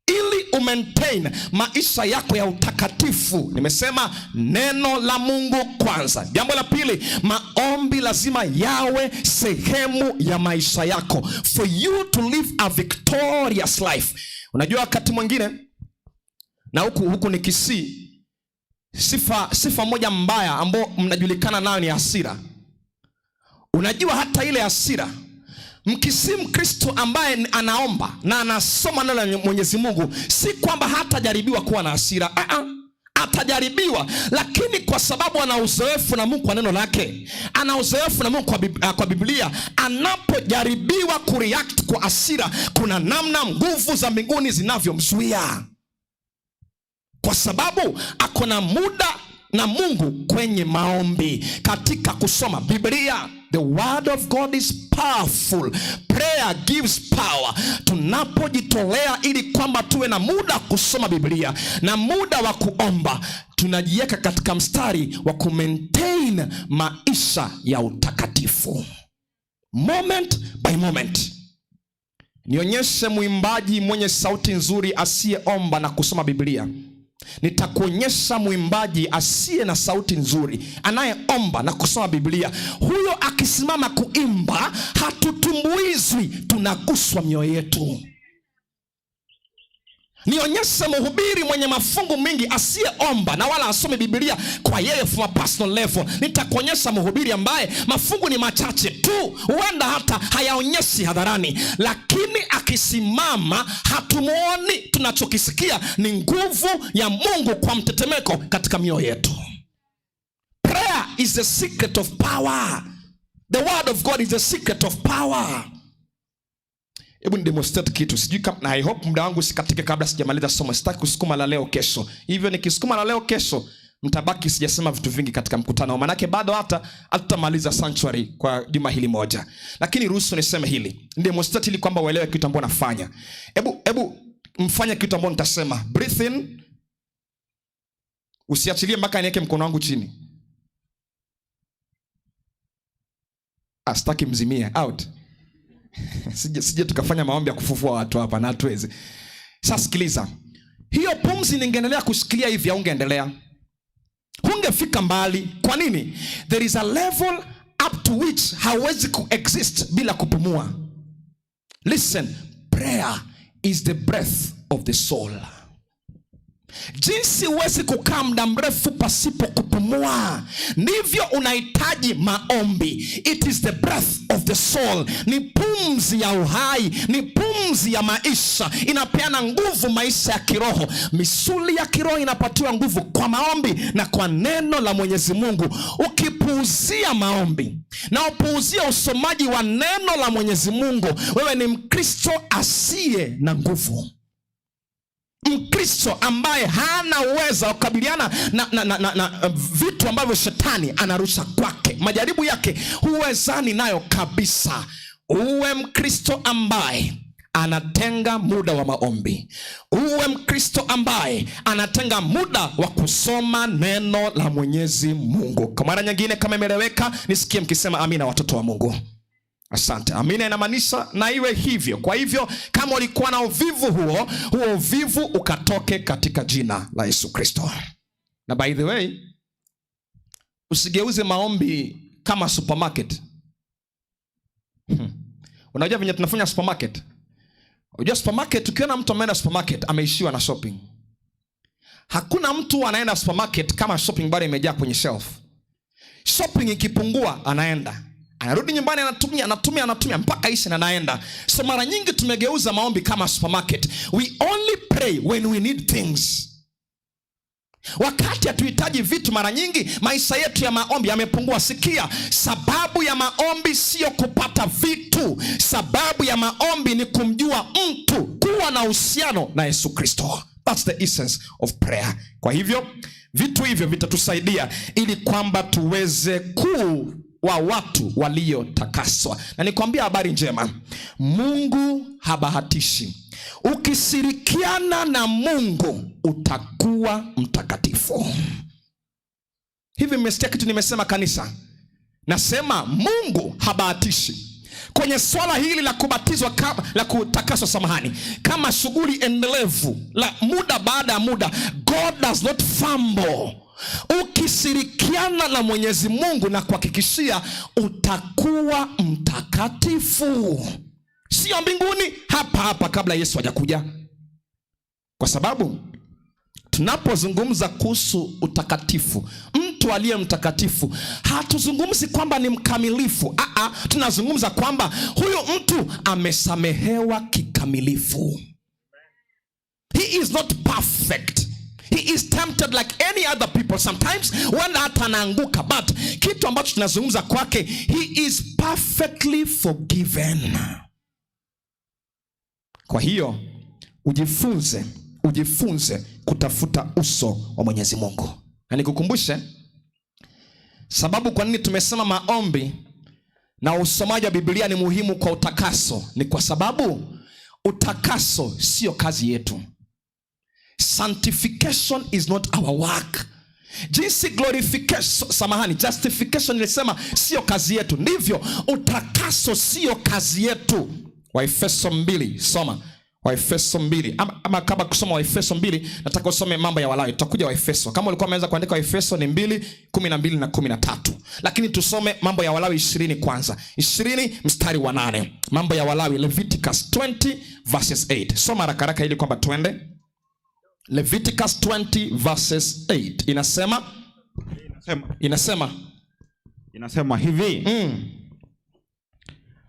Ili umaintain maisha yako ya utakatifu, nimesema neno la Mungu kwanza. Jambo la pili, maombi lazima yawe sehemu ya maisha yako for you to live a victorious life. Unajua wakati mwingine, na huku ni Kisii, sifa moja mbaya ambayo mnajulikana nayo ni hasira. Unajua hata ile hasira, Mkisii Mkristo ambaye anaomba na anasoma neno la Mwenyezi Mungu, si kwamba hatajaribiwa kuwa na hasira. Atajaribiwa, lakini kwa sababu ana uzoefu na Mungu kwa neno lake, ana uzoefu na Mungu kwa Biblia, anapojaribiwa kureact kwa hasira, kuna namna nguvu za mbinguni zinavyomzuia, kwa sababu ako na muda na Mungu kwenye maombi, katika kusoma Biblia. The word of God is powerful. Prayer gives power. Tunapojitolea ili kwamba tuwe na muda kusoma Biblia na muda wa kuomba, tunajiweka katika mstari wa kumaintain maisha ya utakatifu, moment by moment. Nionyeshe mwimbaji mwenye sauti nzuri asiyeomba na kusoma Biblia. Nitakuonyesha mwimbaji asiye na sauti nzuri anayeomba na kusoma Biblia. Huyo akisimama kuimba hatutumbuizwi, tunaguswa mioyo yetu. Nionyeshe mhubiri mwenye mafungu mingi asiyeomba na wala asome Biblia kwa yeye from a personal level. Nitakuonyesha mhubiri ambaye mafungu ni machache tu, huenda hata hayaonyeshi hadharani, lakini akisimama hatumuoni. Tunachokisikia ni nguvu ya Mungu kwa mtetemeko katika mioyo yetu. Prayer is the secret of power. The word of God is the secret of power. Hebu ni demonstrate kitu. Sijui kama, na I hope muda wangu usikatike kabla sijamaliza somo. Sitaki kusukuma la leo kesho. Hivyo nikisukuma la leo kesho, mtabaki sijasema vitu vingi katika mkutano. Manake bado hata hatutamaliza sanctuary kwa juma hili moja. Lakini ruhusu niseme hili. Ni demonstrate ili kwamba uelewe kitu ambacho nafanya. Hebu mfanye kitu ambacho nitasema. Breathe in. Usiachilie mpaka niweke mkono wangu chini. Sitaki mzimie. Out. Sije tukafanya maombi ya kufufua watu hapa na hatuwezi. Sasa sikiliza. Hiyo pumzi ningeendelea kushikilia hivi, haungeendelea. Hungefika mbali. Kwa nini? There is a level up to which hauwezi kuexist bila kupumua. Listen, prayer is the breath of the soul. Jinsi huwezi kukaa muda mrefu pasipo kupumua, ndivyo unahitaji maombi. It is the breath of the soul. Ni pumzi ya uhai, ni pumzi ya maisha. Inapeana nguvu maisha ya kiroho. Misuli ya kiroho inapatiwa nguvu kwa maombi na kwa neno la Mwenyezi Mungu. Ukipuuzia maombi na upuuzia usomaji wa neno la Mwenyezi Mungu, wewe ni Mkristo asiye na nguvu. Mkristo ambaye hana uwezo wa kukabiliana na vitu ambavyo shetani anarusha kwake, majaribu yake huwezani nayo kabisa. Uwe Mkristo ambaye anatenga muda wa maombi. Uwe Mkristo ambaye anatenga muda wa kusoma neno la Mwenyezi Mungu. Kwa mara nyingine, kama imeeleweka, nisikie mkisema amina, watoto wa Mungu. Asante. Amina inamaanisha na iwe hivyo. Kwa hivyo kama ulikuwa na uvivu huo, huo uvivu ukatoke katika jina la Yesu Kristo. Na by the way, usigeuze maombi kama supermarket. Unajua venye tunafanya supermarket? Unajua supermarket, ukiona mtu ameenda supermarket ameishiwa na shopping. Hakuna mtu anaenda supermarket kama shopping bado imejaa kwenye shelf. Shopping ikipungua anaenda. Anarudi nyumbani, anatumia, anatumia, anatumia mpaka ishe na anaenda. So mara nyingi tumegeuza maombi kama supermarket. We only pray when we need things. Wakati hatuhitaji vitu, mara nyingi maisha yetu ya maombi yamepungua. Sikia, sababu ya maombi sio kupata vitu. Sababu ya maombi ni kumjua mtu, kuwa na uhusiano na Yesu Kristo. That's the essence of prayer. Kwa hivyo vitu hivyo vitatusaidia ili kwamba tuweze kuwa watu waliotakaswa. Na nikwambia habari njema, Mungu habahatishi. Ukishirikiana na Mungu utakuwa mtakatifu. Hivi mmesikia kitu nimesema, kanisa? Nasema Mungu habahatishi kwenye swala hili la kubatizwa kama, la kutakaswa, samahani, kama shughuli endelevu la muda baada ya muda. God does not fumble. Ukishirikiana na Mwenyezi Mungu na kuhakikishia utakuwa mtakatifu, sio mbinguni, hapa hapa kabla Yesu hajakuja. Kwa sababu tunapozungumza kuhusu utakatifu, mtu aliye mtakatifu, hatuzungumzi kwamba ni mkamilifu. Aa, tunazungumza kwamba huyu mtu amesamehewa kikamilifu. He is not perfect. He is tempted like any other people. Sometimes huenda hata anaanguka, but kitu ambacho tunazungumza kwake, he is perfectly forgiven. Kwa hiyo ujifunze kutafuta uso wa Mwenyezi Mungu. Na nikukumbushe sababu kwa nini tumesema maombi na usomaji wa Biblia ni muhimu kwa utakaso, ni kwa sababu utakaso sio kazi yetu. Sanctification is not our work. Jinsi glorification, samahani, justification nilisema sio kazi yetu, ndivyo utakaso sio kazi yetu. Waefeso 2, soma Waefeso 2 ama kabla kusoma Waefeso 2, nataka usome Mambo ya Walawi. Tutakuja Waefeso. Kama ulikuwa umeanza kuandika, Waefeso ni 2:12 na 13, lakini tusome Mambo ya Walawi 20 kwanza, 20 mstari wa 8. Mambo ya Walawi, Leviticus 20 verses 8. Soma haraka haraka ili kwamba tuende. Leviticus 20 verses 8 inasema Inasema, inasema inasema hivi: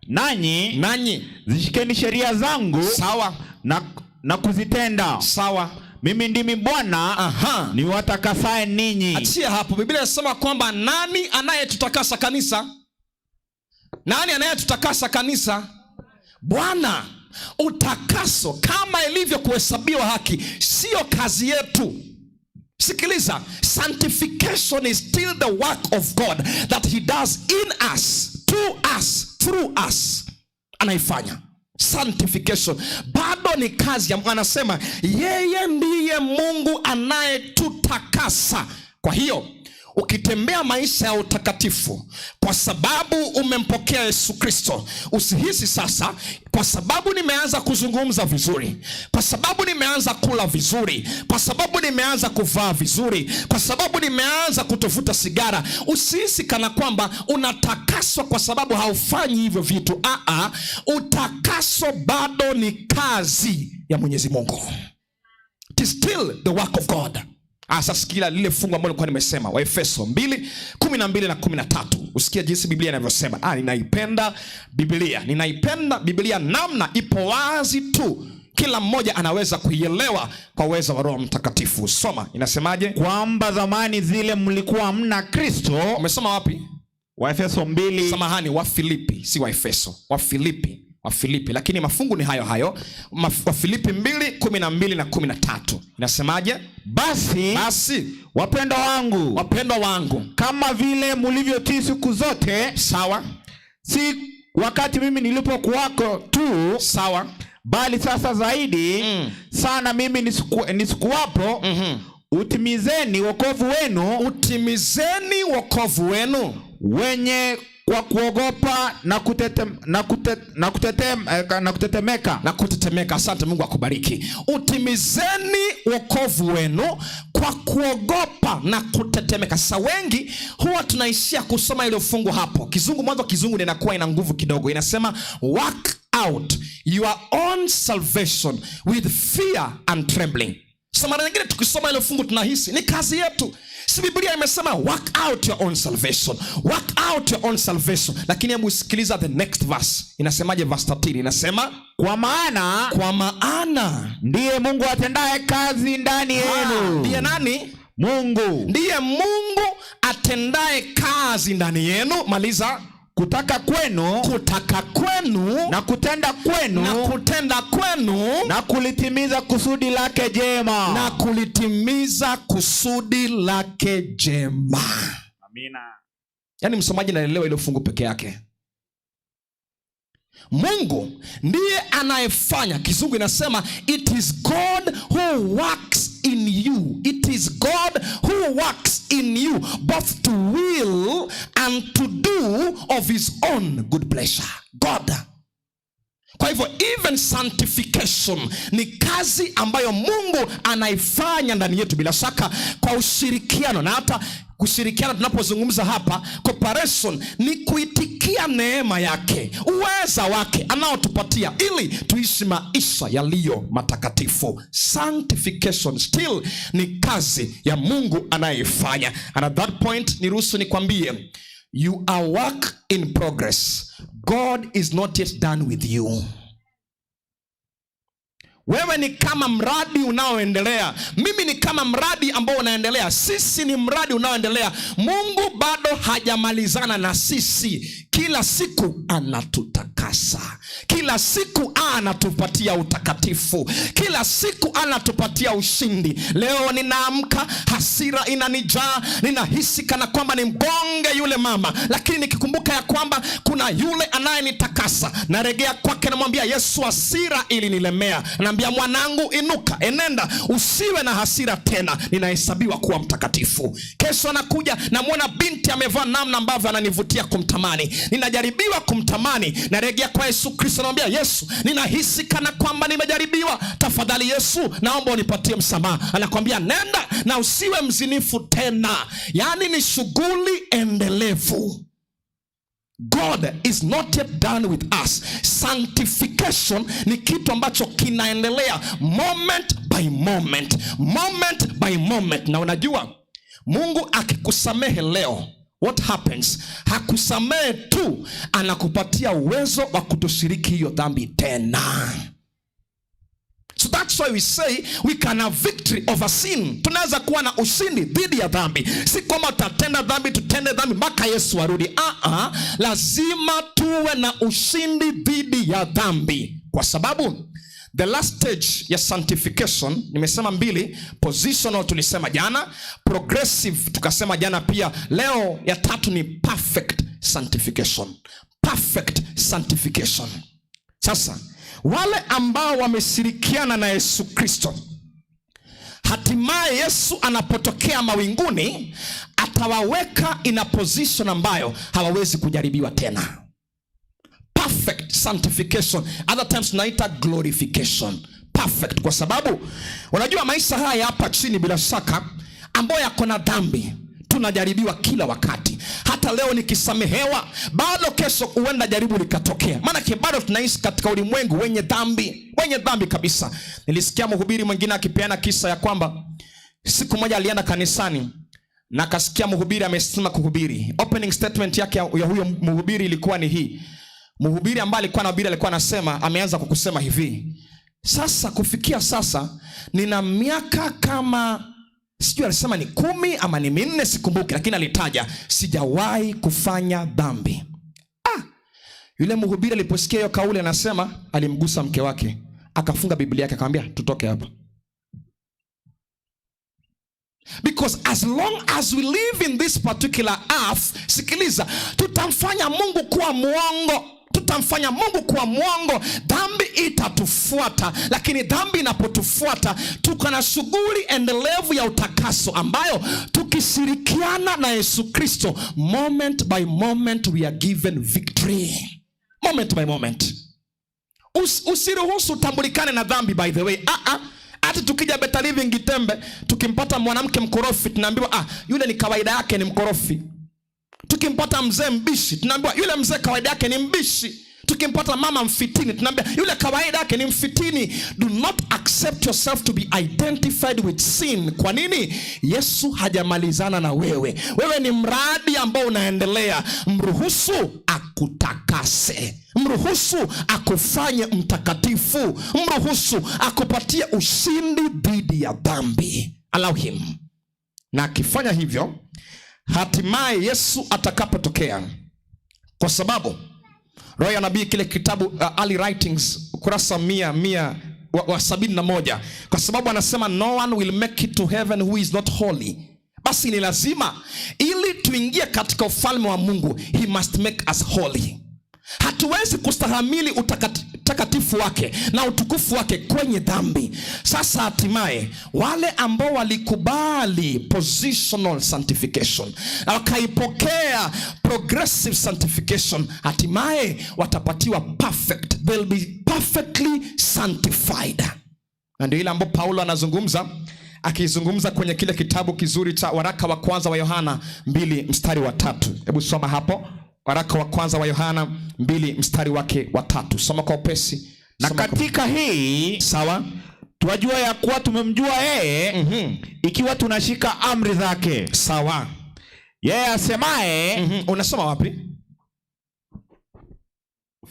Nanyi Nanyi zishikeni sheria zangu na kuzitenda. Mimi ndimi Bwana niwatakasaye ninyi. Achia hapo. Biblia inasema kwamba nani anayetutakasa, kanisa? Nani anayetutakasa, kanisa? Bwana. Utakaso kama ilivyo kuhesabiwa haki sio kazi yetu. Sikiliza, sanctification is still the work of God that he does in us, to us, through us. Anaifanya sanctification bado ni kazi ya, anasema yeye ndiye Mungu anayetutakasa. Kwa hiyo ukitembea maisha ya utakatifu kwa sababu umempokea Yesu Kristo, usihisi sasa kwa sababu nimeanza kuzungumza vizuri, kwa sababu nimeanza kula vizuri, kwa sababu nimeanza kuvaa vizuri, kwa sababu nimeanza kutovuta sigara, usihisi kana kwamba unatakaswa kwa sababu haufanyi hivyo vitu. Aa, utakaso bado ni kazi ya Mwenyezi Mungu. It is still the work of God. Sasa sikia lile fungu ambalo nilikuwa nimesema, Waefeso 2:12 na 13. Usikie jinsi Biblia inavyosema. Ninaipenda Biblia. Ninaipenda Biblia namna ipo wazi tu. Kila mmoja anaweza kuielewa kwa uwezo wa Roho Mtakatifu. Soma, inasemaje? Kwamba zamani zile mlikuwa hamna Kristo. Umesoma wapi? Waefeso 2. Samahani, Wafilipi, si Waefeso. Wafilipi. Wafilipi, lakini mafungu ni hayo hayo. Wafilipi 2:12 na 13. Inasemaje? Basi, Basi, wapendwa wangu, wapendwa wangu, kama vile mulivyotii siku zote, si wakati mimi nilipokuwako tu, bali sasa zaidi sana mimi nisikuwapo, utimizeni wokovu wenu, Utimizeni wokovu wenu wenye kwa kuogopa na kutetemeka. Na kutetemeka. Asante, Mungu akubariki. Utimizeni wokovu wenu kwa kuogopa na kutetemeka. Sasa wengi huwa tunaishia kusoma ile fungu hapo. Kizungu mwanzo, kizungu inakuwa ina nguvu kidogo. Inasema work out your own salvation with fear and trembling. Sasa mara nyingine tukisoma ile fungu tunahisi ni kazi yetu. Si Biblia imesema work out your own salvation, work out your own salvation. Lakini hebu sikiliza the next verse. Inasemaje verse 13? Inasema Kwa maana kwa maana ndiye Mungu atendaye kazi ndani yenu. Ndiye nani? Mungu. Ndiye Mungu atendaye kazi ndani yenu. Maliza. Kutaka kwenu, Kutaka kwenu na kutenda kwenu, na kutenda kwenu, na kulitimiza kusudi lake jema. Na kulitimiza kusudi lake jema. Amina. Yaani msomaji naelewa ile fungu peke yake. Mungu ndiye anayefanya. Kizungu inasema it is God who works in you. It is God who works in you both to will and to do of his own good pleasure. God. Kwa hivyo even sanctification ni kazi ambayo Mungu anaifanya ndani yetu, bila shaka kwa ushirikiano. Na hata kushirikiana tunapozungumza hapa, cooperation ni kuitikia neema yake, uweza wake anaotupatia ili tuishi maisha yaliyo matakatifu. Sanctification still ni kazi ya Mungu anayeifanya. And at that point niruhusu nikwambie, you are work in progress. God is not yet done with you. Wewe ni kama mradi unaoendelea, mimi ni kama mradi ambao unaendelea, sisi ni mradi unaoendelea. Mungu bado hajamalizana na sisi. Kila siku anatutakasa, kila siku anatupatia utakatifu, kila siku anatupatia ushindi. Leo ninaamka, hasira inanijaa, ninahisi kana kwamba ni mgonge yule mama, lakini nikikumbuka ya kwamba kuna yule anayenitakasa, naregea kwake, namwambia Yesu, hasira ilinilemea. Naambia mwanangu, inuka, enenda, usiwe na hasira tena, ninahesabiwa kuwa mtakatifu. Kesho anakuja, namwona binti amevaa namna ambavyo ananivutia kumtamani, ninajaribiwa kumtamani, naregea kwa Yesu Kristo, namwambia Yesu, ninahisi kana kwamba nimejaribiwa, tafadhali Yesu, naomba unipatie msamaha. Anakwambia nenda na usiwe mzinifu tena. Yaani ni shughuli endelevu. God is not yet done with us. Sanctification ni kitu ambacho kinaendelea moment by moment, moment by moment. Na unajua Mungu akikusamehe leo, what happens? Hakusamehe tu, anakupatia uwezo wa kutoshiriki hiyo dhambi tena. So that's why we say we can have victory over sin. Tunaweza kuwa na ushindi dhidi ya dhambi. Si kwamba tutatenda dhambi, tutende dhambi mpaka Yesu arudi. Lazima tuwe na ushindi dhidi ya dhambi. Kwa sababu the last stage ya sanctification, nimesema mbili, positional tulisema jana, progressive tukasema jana pia, leo ya tatu ni perfect sanctification. Perfect sanctification. Sasa wale ambao wameshirikiana na Yesu Kristo, hatimaye Yesu anapotokea mawinguni atawaweka in a position ambayo hawawezi kujaribiwa tena. Perfect sanctification, other times tunaita glorification. Perfect kwa sababu unajua maisha haya hapa chini bila shaka ambayo yako na dhambi, tunajaribiwa kila wakati. Hata leo nikisamehewa, bado kesho huenda jaribu likatokea. Maana bado tunaishi katika ulimwengu wenye dhambi, wenye dhambi kabisa. Nilisikia mhubiri mwingine akipeana kisa ya kwamba siku moja alienda kanisani na akasikia mhubiri amesimama kuhubiri. Opening statement yake ya huyo mhubiri ilikuwa ni hii. Mhubiri ambaye alikuwa anahubiri alikuwa anasema, ameanza kwa kusema hivi: sasa kufikia sasa nina miaka kama sijui alisema ni 10 ama ni 4 sikumbuki, lakini alitaja sijawahi kufanya dhambi. Yule mhubiri aliposikia hiyo kauli anasema alimgusa mke wake, akafunga Biblia yake akamwambia tutoke hapa. Because as long as we live in this particular earth, sikiliza, tutamfanya Mungu kuwa mwongo. Tutamfanya Mungu kuwa mwongo. Dhambi itatufuata, lakini dhambi inapotufuata tuko na shughuli endelevu ya utakaso ambayo tukishirikiana na Yesu Kristo, moment by moment we are given victory. Moment by moment. Usiruhusu utambulikane na dhambi, by the way. Hata tukija Better Living Gitembe, tukimpata mwanamke mkorofi tunaambiwa yule ni kawaida yake ni mkorofi. Tukimpata mzee mbishi tunaambiwa yule mzee kawaida yake ni mbishi. Tukimpata mama mfitini, tunaambia yule kawaida yake ni mfitini. Do not accept yourself to be identified with sin. Kwa nini? Yesu hajamalizana na wewe. Wewe ni mradi ambao unaendelea. Mruhusu akutakase, mruhusu akufanye mtakatifu, mruhusu akupatie ushindi dhidi ya dhambi. Allow him. Na akifanya hivyo, hatimaye Yesu atakapotokea, kwa sababu Roho ya Nabii, kile kitabu Early Writings, ukurasa mia wa 71, kwa sababu anasema no one will make it to heaven who is not holy. Basi ni lazima ili tuingie katika ufalme wa Mungu, he must make us holy. Hatuwezi kustahamili utakatifu wake na utukufu wake kwenye dhambi. Sasa hatimaye wale ambao walikubali positional sanctification na wakaipokea progressive sanctification, hatimaye watapatiwa perfect, they'll be perfectly sanctified. Na ndio ile ambapo Paulo anazungumza, akizungumza kwenye kile kitabu kizuri cha waraka wa kwanza wa Yohana 2 mstari wa 3. Hebu soma hapo. Waraka wa kwanza wa Yohana 2 mstari wake wa 3. Soma kwa upesi. Na Soma kwa katika hii sawa, twajua ya kuwa tumemjua yeye, ikiwa tunashika amri zake. Sawa. Yeye asemaye, Unasoma wapi?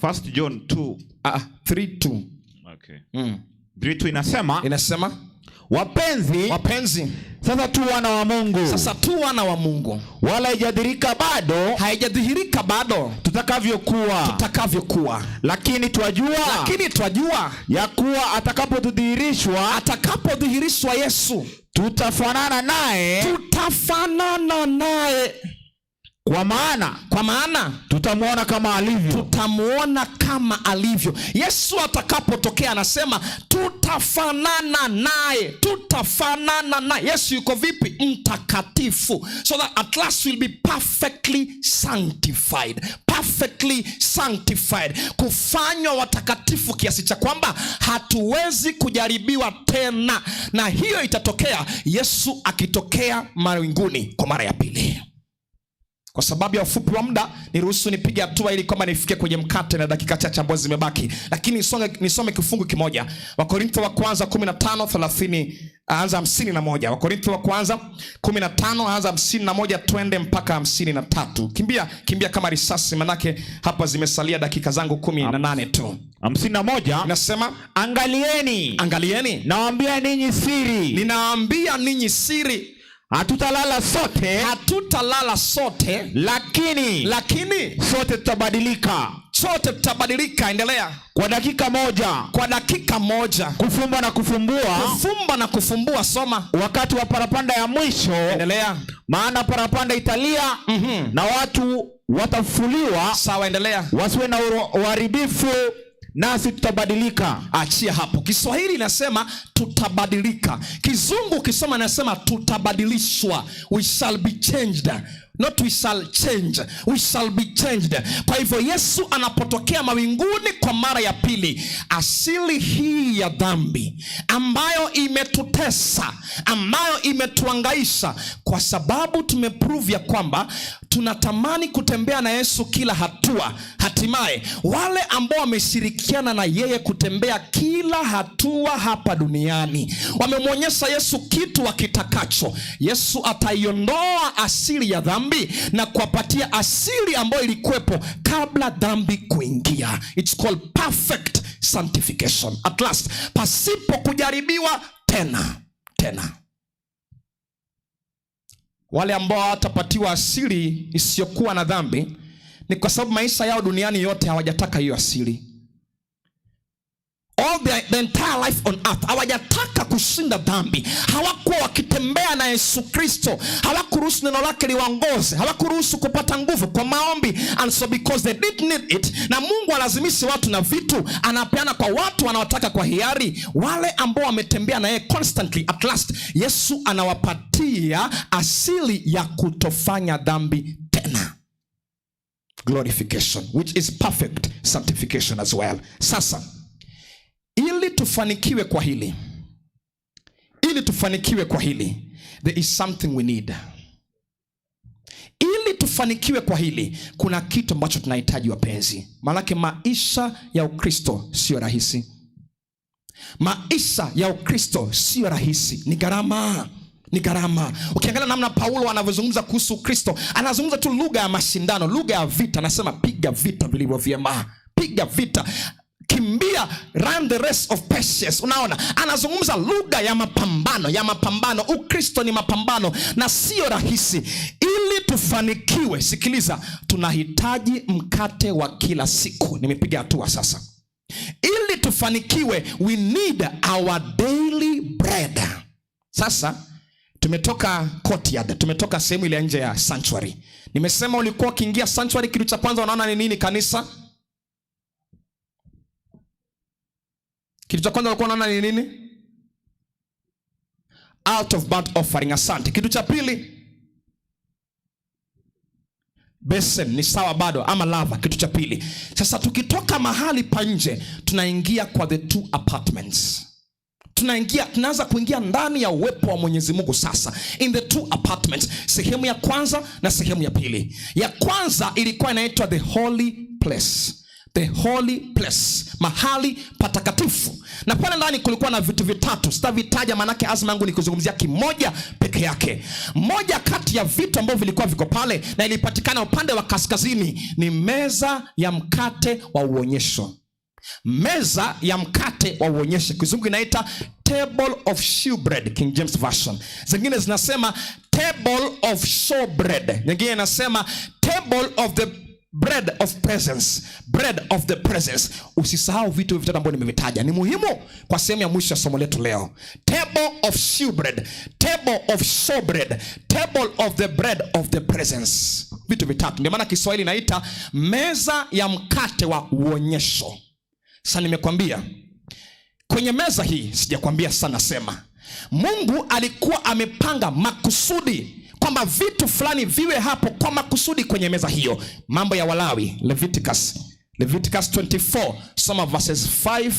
First John 2. 3:2. Okay. 3:2 inasema, Inasema, wapenzi, wapenzi, sasa tu wana wa Mungu. Sasa tu wana wa Mungu. Wala haijadhihirika bado haijadhihirika bado tutakavyokuwa. Tutakavyokuwa. Lakini twajua, lakini twajua ya kuwa atakapodhihirishwa, atakapodhihirishwa Yesu, tutafanana naye, tutafanana naye. Kwa maana, kwa maana tutamuona kama alivyo. Tutamuona kama alivyo. Yesu atakapotokea anasema tutafanana naye, tutafanana naye. Yesu yuko vipi? Mtakatifu. So that at last we'll be perfectly sanctified. Perfectly sanctified. Kufanywa watakatifu kiasi cha kwamba hatuwezi kujaribiwa tena. Na hiyo itatokea Yesu akitokea mawinguni kwa mara ya pili. Kwa sababu ya ufupi wa muda, niruhusu nipige hatua ili kwamba nifike kwenye mkate na dakika chache ambazo zimebaki. Lakini nisome kifungu kimoja. Wakorintho wa kwanza 15:30, anza 51. Wakorintho wa kwanza 15, anza 51, twende mpaka 53. Kimbia, kimbia kama risasi, manake hapa zimesalia dakika zangu 18 tu. 51. Inasema, angalieni, angalieni, nawaambia ninyi siri, ninawaambia ninyi siri, hatutalala sote, hatutalala sote, lakini sote tutabadilika, sote tutabadilika. Endelea. Kwa dakika moja, kwa dakika moja, kufumba na kufumbua, kufumba na kufumbua. Soma. Wakati wa parapanda ya mwisho. Endelea. Maana parapanda italia, na watu watafufuliwa. Sawa, endelea. Wasiwe na uharibifu, nasi tutabadilika. Achia hapo. Kiswahili inasema tutabadilika. Kizungu ukisoma inasema tutabadilishwa. We shall be changed. Not we shall change. We shall be changed. Kwa hivyo Yesu anapotokea mawinguni kwa mara ya pili, asili hii ya dhambi ambayo imetutesa, ambayo imetuangaisha, kwa sababu tumeprove ya kwamba tunatamani kutembea na Yesu kila hatua, hatimaye wale ambao wameshirikiana na yeye kutembea kila hatua hapa duniani wamemwonyesha Yesu kitu wakitakacho. Yesu ataiondoa asili ya dhambi na kuwapatia asili ambayo ilikuwepo kabla dhambi kuingia. It's called perfect sanctification. At last, pasipo kujaribiwa tena tena. Wale ambao hawatapatiwa asili isiyokuwa na dhambi ni kwa sababu maisha yao duniani yote hawajataka hiyo asili. All the entire life on earth hawajataka kushinda dhambi. Hawakuwa wakitembea na Yesu Kristo, hawakuruhusu neno lake liwaongoze, hawakuruhusu kupata nguvu kwa maombi. And so because they didn't need it, na Mungu alazimishi watu na vitu, anapeana kwa watu wanaotaka kwa hiari. Wale ambao wametembea na yeye constantly, at last Yesu anawapatia asili ya kutofanya dhambi tena. Glorification, which is perfect sanctification as well. Sasa ili tufanikiwe kwa hili, ili tufanikiwe kwa hili, there is something we need. Ili tufanikiwe tufanikiwe kwa hili, kuna kitu ambacho tunahitaji, wapenzi. Maanake maisha ya Ukristo sio rahisi. Maisha ya Ukristo sio rahisi, ni gharama, ni gharama. Ukiangalia namna Paulo anavyozungumza kuhusu Ukristo, anazungumza tu lugha ya mashindano, lugha ya vita. Anasema piga vita vilivyo vyema, piga vita, kimbia, run the race of patience. Unaona, anazungumza lugha ya mapambano, ya mapambano. Ukristo ni mapambano na sio rahisi. Ili tufanikiwe, sikiliza, tunahitaji mkate wa kila siku. Nimepiga hatua sasa. Ili tufanikiwe, we need our daily bread. Sasa tumetoka courtyard, tumetoka sehemu ile nje ya sanctuary. Nimesema ulikuwa ukiingia sanctuary, kitu cha kwanza unaona ni nini kanisa? Kitu cha kwanza ulikuwa unaona ni nini? Out of burnt offering. Asante. Kitu cha pili, basin ni sawa bado, ama lava. Kitu cha pili. Sasa tukitoka mahali pa nje, tunaingia kwa the two apartments. Tunaanza kuingia ndani ya uwepo wa Mwenyezi Mungu sasa, in the two apartments, sehemu ya kwanza na sehemu ya pili. Ya kwanza ilikuwa inaitwa the holy place. The holy place, mahali patakatifu. Na pale ndani kulikuwa na vitu vitatu, sitavitaja maanake azma yangu ni kuzungumzia kimoja peke yake. Moja kati ya vitu ambavyo vilikuwa viko pale na ilipatikana upande wa kaskazini ni meza ya mkate wa uonyesho. Meza ya mkate wa uonyesho, kizungu inaita table of shewbread, King James Version. Zingine zinasema table of showbread, nyingine inasema table of the bread of presence, bread of the presence. Usisahau vitu vitatu ambavyo nimevitaja, ni muhimu kwa sehemu ya mwisho ya somo letu leo. Table of shewbread, table of showbread, table of the bread of the presence. Vitu vitatu, ndio maana Kiswahili inaita meza ya mkate wa uonyesho. Sasa nimekwambia kwenye meza hii, sijakwambia sana, sema Mungu alikuwa amepanga makusudi kwamba vitu fulani viwe hapo kwa makusudi kwenye meza hiyo. Mambo ya Walawi, Leviticus 24, soma verses 5.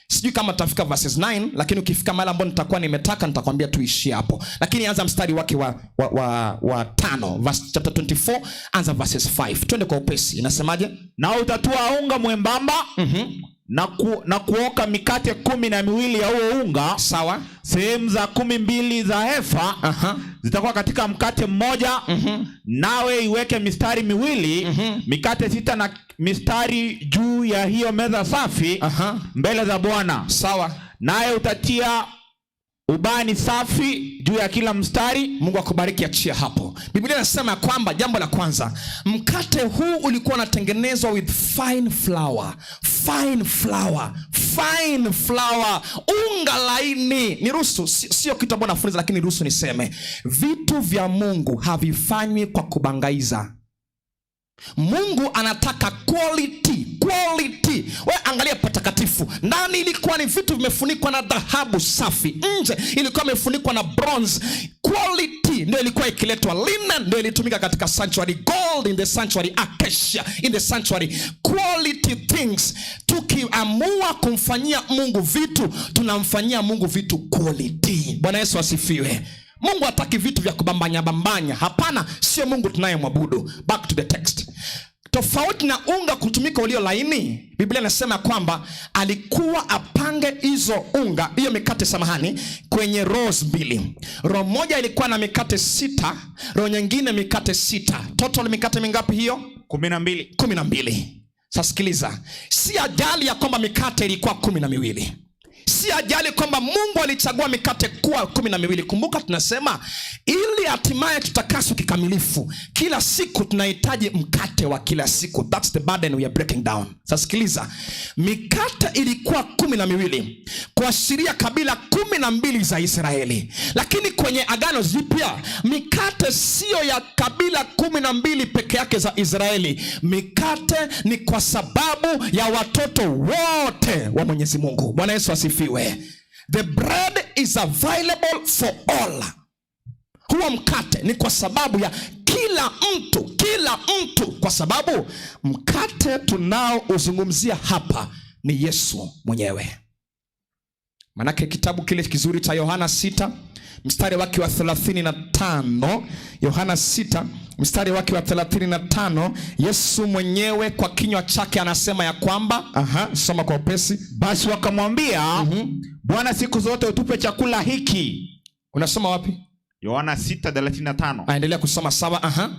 Sijui kama tutafika verses 9, lakini ukifika mahali ambapo nitakuwa nimetaka nitakwambia tuishie hapo. Lakini anza mstari wake wa 5, verse chapter 24, anza verses 5. Twende kwa upesi. Inasemaje? Na utatua unga mwembamba na kuoka mikate 12 ya huo unga. Sawa. Sehemu za 12 za efa zitakuwa katika mkate mmoja. Nawe iweke mistari miwili, mikate 6 na mistari juu ya hiyo meza safi mbele za Bwana. Sawa. Naye utatia ubani safi juu ya kila mstari. Mungu akubariki, achia hapo. Biblia inasema kwamba jambo la kwanza, mkate huu ulikuwa unatengenezwa with fine flour, fine flour, fine flour, unga laini. Niruhusu, sio kitu ambacho nafunza, lakini niruhusu niseme, vitu vya Mungu havifanywi kwa kubangaiza. Mungu anataka quality, quality. We angalia patakatifu, ndani ilikuwa ni vitu vimefunikwa na dhahabu safi, nje ilikuwa imefunikwa na bronze. Quality ndio ilikuwa ikiletwa. Linen ndio ilitumika katika sanctuary, gold in the sanctuary, acacia in the sanctuary. Quality things. Tukiamua kumfanyia Mungu vitu, tunamfanyia Mungu vitu quality. Bwana Yesu asifiwe. Mungu hataki vitu vya kubambanya bambanya. Hapana, sio Mungu tunayemwabudu. Back to the text. Tofauti na unga kutumika ulio laini, Biblia inasema kwamba alikuwa apange hizo unga, hiyo mikate samahani, kwenye rows mbili. Row moja ilikuwa na mikate 6, row nyingine mikate 6. Total mikate mingapi hiyo? 12. 12. Sasa sikiliza, si ajali ya kwamba mikate ilikuwa 12. Si ajali kwamba Mungu alichagua mikate kuwa 12. Kumbuka tunasema ili hatimaye tutakaswe kikamilifu, kila siku tunahitaji mkate wa kila siku. That's the burden we are breaking down. Sasa sikiliza, mikate ilikuwa 12 kuashiria kabila 12 za Israeli. Lakini kwenye Agano Jipya mikate sio ya kabila 12 peke yake za Israeli. Mikate ni kwa sababu ya watoto wote wa Mwenyezi Mungu. Bwana Yesu asifiwe. The bread is available for all. Huo mkate ni kwa sababu ya kila mtu, kila mtu, kwa sababu mkate tunaouzungumzia hapa ni Yesu mwenyewe. Manake kitabu kile kizuri cha Yohana 6 mstari wake wa 35, Yohana 6 mstari wake wa 35, Yesu mwenyewe kwa kinywa chake anasema ya kwamba, aha, soma kwa upesi. Basi wakamwambia, Bwana, siku zote utupe chakula hiki. Unasoma wapi? Yohana 6:35. Aendelea kusoma. Sawa, aha.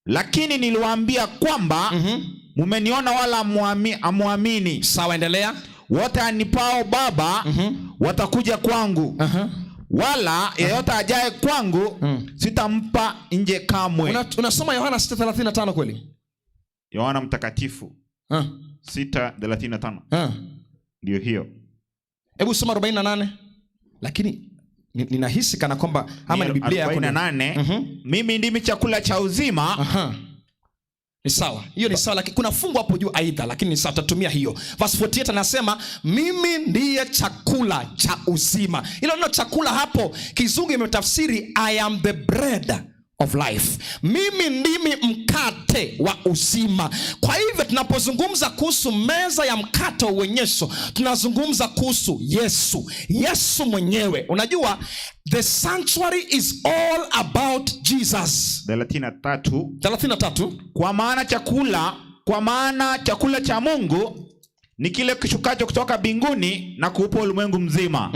Lakini niliwaambia kwamba mumeniona wala hamuamini. Sawa, endelea. Wote anipao Baba watakuja kwangu, wala yeyote ajaye kwangu sitampa nje kamwe. Unasoma Yohana 6:35 kweli? Yohana Mtakatifu 6:35. Ndio hiyo. Hebu soma 48. Lakini ninahisi kana kwamba ama ni Biblia yako ni 48. Mimi ndimi chakula cha uzima. Aha. Ni sawa. Hiyo ni sawa, lakini kuna fungu hapo juu aidha, lakini ni sawa, tutatumia hiyo. Verse 48 anasema mimi ndiye chakula cha uzima. Hilo neno chakula hapo kizungu imetafsiri I am the bread of life. Mimi ndimi mkate wa uzima. Kwa hivyo tunapozungumza kuhusu meza ya mkate wa uonyesho, tunazungumza kuhusu Yesu. Yesu mwenyewe. Unajua the sanctuary is all about Jesus. 33. 33. Kwa maana chakula cha Mungu ni kile kishukacho kutoka mbinguni na kuupa ulimwengu mzima.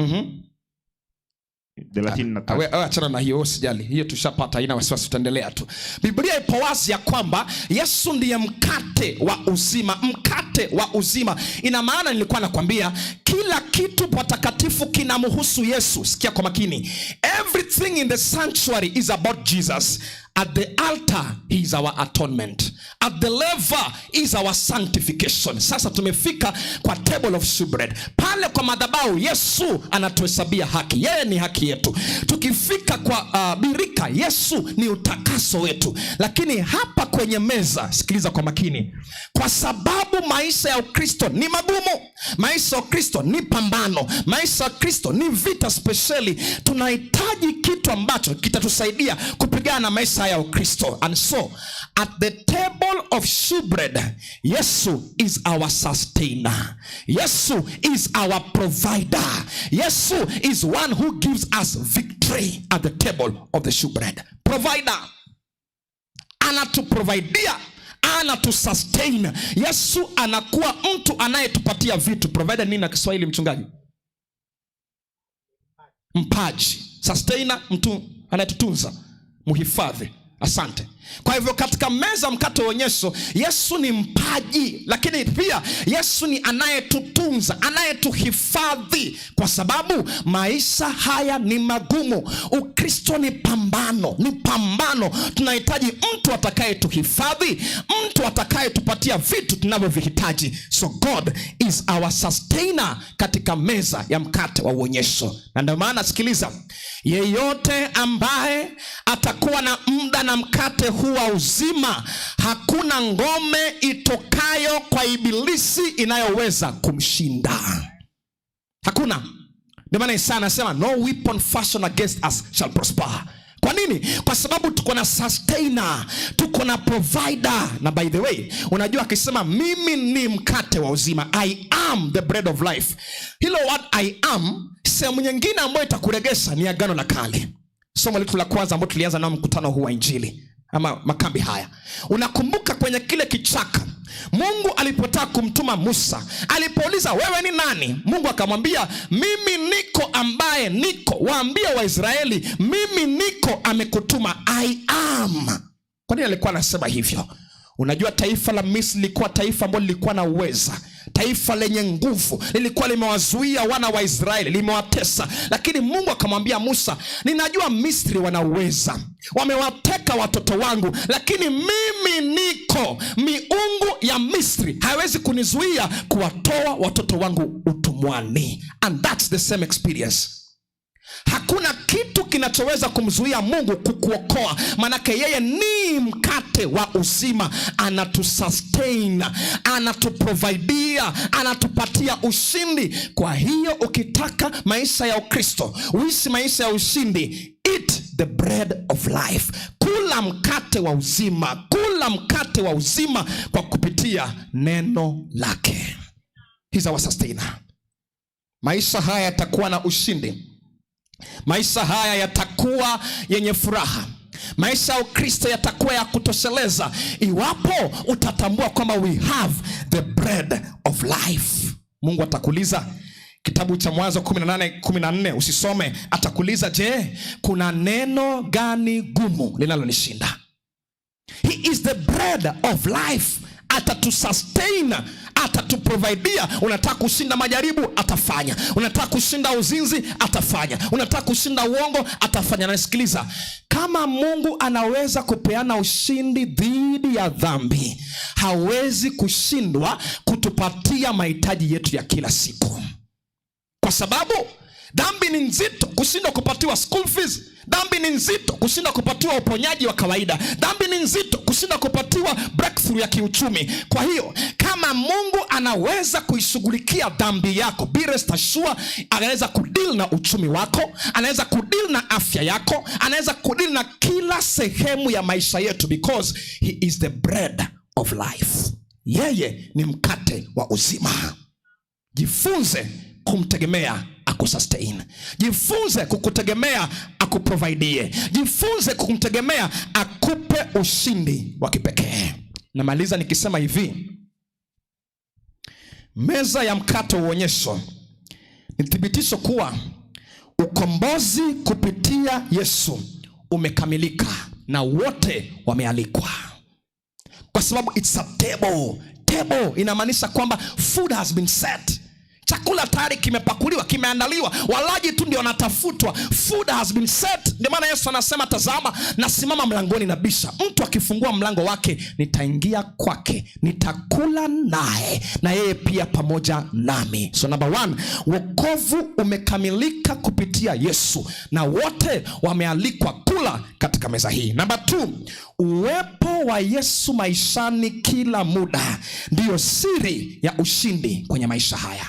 33. We, achana na hiyo, usijali. Hiyo tushapata, haina wasiwasi, tutaendelea tu. Biblia ipo wazi ya kwamba Yesu ndiye mkate wa uzima, mkate wa uzima. Ina maana nilikuwa nakwambia kila kitu patakatifu kinamhusu Yesu. Sikia kwa makini. Everything in the sanctuary is about Jesus. At the altar he is our atonement. At the laver is our sanctification. Sasa tumefika kwa table of shewbread. Pale kwa madhabahu Yesu anatuhesabia haki. Yeye ni haki yetu. Tukifika kwa birika, Yesu ni utakaso wetu. Lakini hapa kwenye meza, sikiliza kwa makini. Kwa sababu maisha ya Ukristo ni magumu. Maisha ya Ukristo ni pambano. Maisha ya Kristo ni vita spesheli. Tunahitaji kitu ambacho kitatusaidia kupigana na maisha ya Ukristo. And so at the table of shewbread, Yesu is our sustainer. Yesu is our provider. Yesu is one who gives us victory at the table of the shewbread. Provider. Anatuprovidea, anatusustain. Yesu anakuwa mtu anayetupatia vitu. Provider nini na Kiswahili mchungaji? Mpaji. Sustainer, mtu anayetutunza, muhifadhi. Asante. Kwa hivyo katika meza mkate wa onyesho, Yesu ni mpaji, lakini pia Yesu ni anayetutunza, anayetuhifadhi, kwa sababu maisha haya ni magumu. Ukristo ni pambano, ni pambano. Tunahitaji mtu atakayetuhifadhi, mtu atakayetupatia vitu tunavyovihitaji. So God is our sustainer katika meza ya mkate wa uonyesho. Na ndio maana sikiliza, yeyote ambaye atakuwa na muda na mkate huu wa uzima, hakuna ngome itokayo kwa ibilisi inayoweza kumshinda. Hakuna. Ndio maana Isaya anasema no weapon fashioned against us shall prosper. Kwa nini? Kwa sababu tuko na sustainer, tuko na provider. Na by the way, unajua akisema mimi ni mkate wa uzima, I am the bread of life. Hilo word I am, sehemu nyingine ambayo itakuregesha ni Agano la Kale. Somo letu la kwanza ambalo tulianza nao mkutano huu wa Injili ama makambi haya. Unakumbuka kwenye kile kichaka Mungu alipotaka kumtuma Musa, alipouliza wewe ni nani? Mungu akamwambia mimi niko ambaye niko. Waambie Waisraeli mimi niko amekutuma, I am. Kwa nini alikuwa anasema hivyo? Unajua taifa la Misri lilikuwa taifa ambalo lilikuwa na uweza, taifa lenye nguvu, lilikuwa limewazuia wana wa Israeli, limewatesa. Lakini Mungu akamwambia Musa, ninajua Misri wanauweza, wamewateka watoto wangu, lakini mimi niko. Miungu ya Misri haiwezi kunizuia kuwatoa watoto wangu utumwani. And that's the same experience. Hakuna kitu kinachoweza kumzuia Mungu kukuokoa, manake yeye ni mkate wa uzima. Anatusustain, anatuprovidea, anatupatia ushindi. Kwa hiyo ukitaka maisha ya Ukristo, uishi maisha ya ushindi, eat the bread of life. Kula mkate wa uzima, kula mkate wa uzima kwa kupitia neno lake. He's our sustainer. Maisha haya yatakuwa na ushindi. Maisha haya yatakuwa yenye furaha. Maisha ya Ukristo yatakuwa ya kutosheleza iwapo utatambua kwamba we have the bread of life. Mungu atakuuliza kitabu cha Mwanzo 18:14, usisome, atakuuliza je, kuna neno gani gumu linalonishinda? He is the bread of life. Atatusustain, atatuprovidea. Unataka kushinda majaribu, atafanya. Unataka kushinda uzinzi, atafanya. Unataka kushinda uongo, atafanya. Na nisikiliza, kama Mungu anaweza kupeana ushindi dhidi ya dhambi, hawezi kushindwa kutupatia mahitaji yetu ya kila siku, kwa sababu dhambi ni nzito kushindwa kupatiwa school fees. Dhambi ni nzito kushindwa kupatiwa uponyaji wa kawaida. Dhambi ni nzito kushindwa kupatiwa breakthrough ya kiuchumi. Kwa hiyo kama Mungu anaweza kuishughulikia dhambi yako, be rest assured, anaweza kudeal na uchumi wako, anaweza kudeal na afya yako, anaweza kudeal na kila sehemu ya maisha yetu, because he is the bread of life. Yeye ni mkate wa uzima. Jifunze kumtegemea akusustain. Jifunze kukutegemea akuprovidie. Jifunze kumtegemea akupe ushindi wa kipekee. Namaliza nikisema hivi, meza ya mkate wa uonyesho ni thibitisho kuwa ukombozi kupitia Yesu umekamilika na wote wamealikwa, kwa sababu it's a table. Table inamaanisha kwamba food has been set. Chakula tayari kimepakuliwa, kimeandaliwa, walaji tu ndio wanatafutwa. Food has been set. Ndio maana Yesu anasema, tazama, nasimama mlangoni nabisha, mtu akifungua mlango wake nitaingia kwake, nitakula naye na yeye pia pamoja nami. So number one, wokovu umekamilika kupitia Yesu na wote wamealikwa kula katika meza hii. Number two, uwepo wa Yesu maishani kila muda ndiyo siri ya ushindi kwenye maisha haya.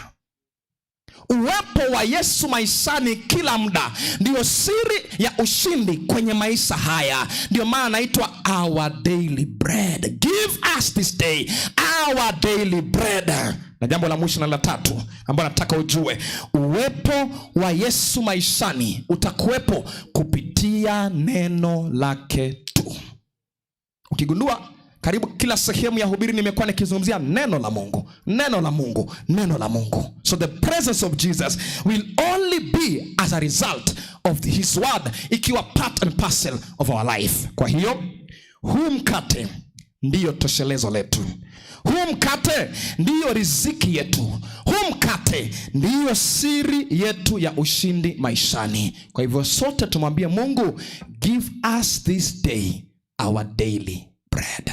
Uwepo wa Yesu maishani kila muda ndiyo siri ya ushindi kwenye maisha haya. Ndiyo maana anaitwa our daily bread. Give us this day our daily bread. Na jambo la mwisho na la tatu ambalo nataka ujue, uwepo wa Yesu maishani utakuwepo kupitia neno lake tu. Ukigundua karibu kila sehemu ya hubiri nimekuwa nikizungumzia neno la Mungu, neno la Mungu, neno la Mungu. So the presence of Jesus will only be as a result of his word, ikiwa part and parcel of our life. Kwa hiyo huu mkate ndiyo toshelezo letu, huu mkate ndiyo riziki yetu, huu mkate ndiyo siri yetu ya ushindi maishani. Kwa hivyo sote tumwambie Mungu, give us this day our daily bread.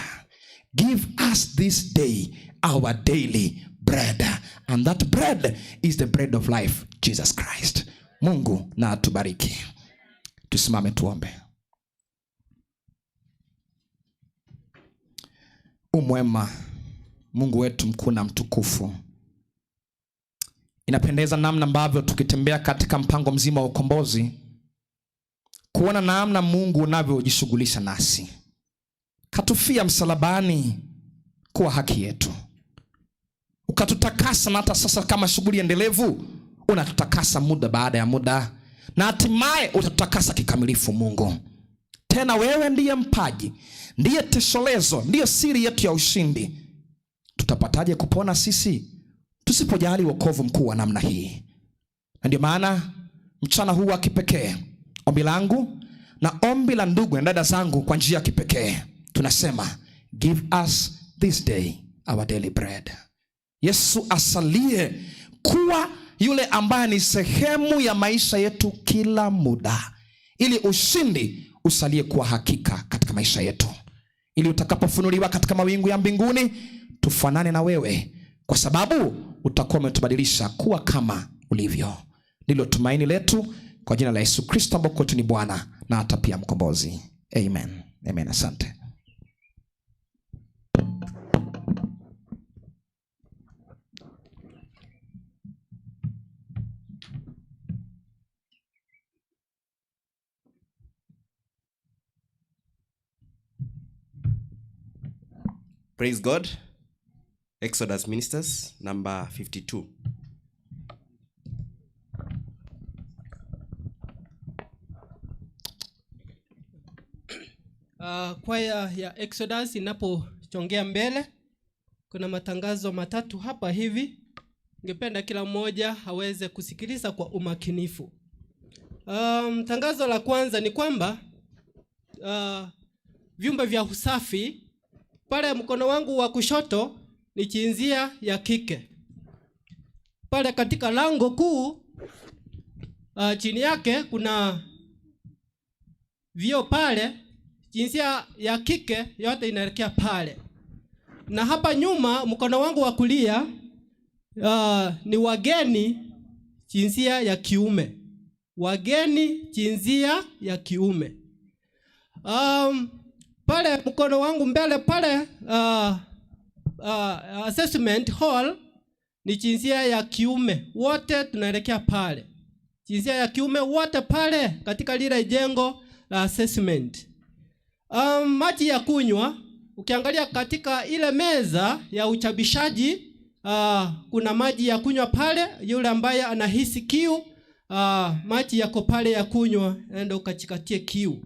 Give us this day our daily bread. And that bread is the bread of life, Jesus Christ. Mungu na atubariki. Tusimame tuombe. Umwema Mungu wetu mkuu na mtukufu, inapendeza namna ambavyo tukitembea katika mpango mzima wa ukombozi, kuona namna Mungu unavyojishughulisha nasi. Katufia msalabani kuwa haki yetu, ukatutakasa, na hata sasa kama shughuli endelevu unatutakasa muda baada ya muda, na hatimaye utatutakasa kikamilifu. Mungu, tena wewe ndiye mpaji, ndiye tesholezo, ndiye siri yetu ya ushindi. Tutapataje kupona sisi tusipojali wokovu mkuu wa namna hii? Na ndio maana mchana huu wa kipekee, ombi langu na ombi la ndugu na dada zangu kwa njia ya kipekee tunasema, give us this day our daily bread. Yesu asalie kuwa yule ambaye ni sehemu ya maisha yetu kila muda, ili ushindi usalie kuwa hakika katika maisha yetu, ili utakapofunuliwa katika mawingu ya mbinguni tufanane na wewe, kwa sababu utakuwa umetubadilisha kuwa kama ulivyo. Ndilo tumaini letu kwa jina la Yesu Kristo, ambao kwetu ni Bwana na hata pia Mkombozi. Amen. Amen. Asante. Praise God. Exodus Ministers, number 52. Kwaya ya Exodus inapochongea mbele, kuna matangazo matatu hapa hivi. Ningependa kila mmoja aweze kusikiliza kwa umakinifu. Tangazo la kwanza ni kwamba vyumba vya usafi pale mkono wangu wa kushoto ni jinsia ya kike. Pale katika lango kuu, chini yake kuna vioo pale, jinsia ya kike yote inaelekea pale. Na hapa nyuma mkono wangu wa kulia, ni wageni jinsia ya kiume. Wageni jinsia ya kiume. Pale mkono wangu mbele pale, assessment hall ni jinsia ya kiume, wote tunaelekea pale. Jinsia ya kiume wote pale katika lile jengo la assessment. Maji ya kunywa, ukiangalia katika ile meza ya uchapishaji, kuna maji ya kunywa pale. Yule ambaye anahisi kiu, maji yako pale ya kunywa, enda ukajikatie kiu.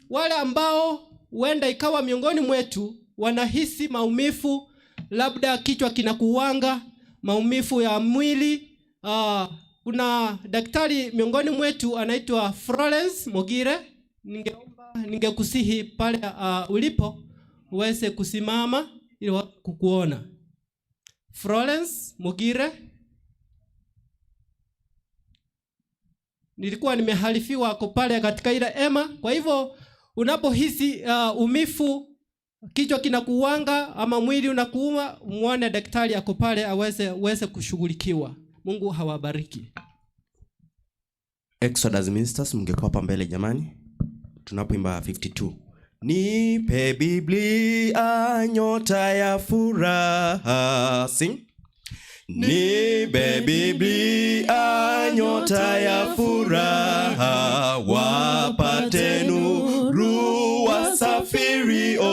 Wale ambao huenda ikawa miongoni mwetu wanahisi maumivu, labda kichwa kinakuwanga, maumivu ya mwili, kuna daktari miongoni mwetu anaitwa Florence Mogire. Ningeomba, ningekusihi pale ulipo uweze kusimama ili kukuona. Florence Mogire. Nilikuwa nimehalifiwa ako pale katika ile hema. Kwa hivyo unapohisi umifu, kichwa kinakuwanga ama mwili unakuuma, muone daktari ako pale aweze kushughulikiwa. Mungu hawabariki. Exodus Ministers, mngekuwa hapa mbele jamani, tunapoimba 52. Nipe Biblia nyota ya furaha. Sing. Nipe Biblia nyota ya furaha, wapate nuru wasafirio.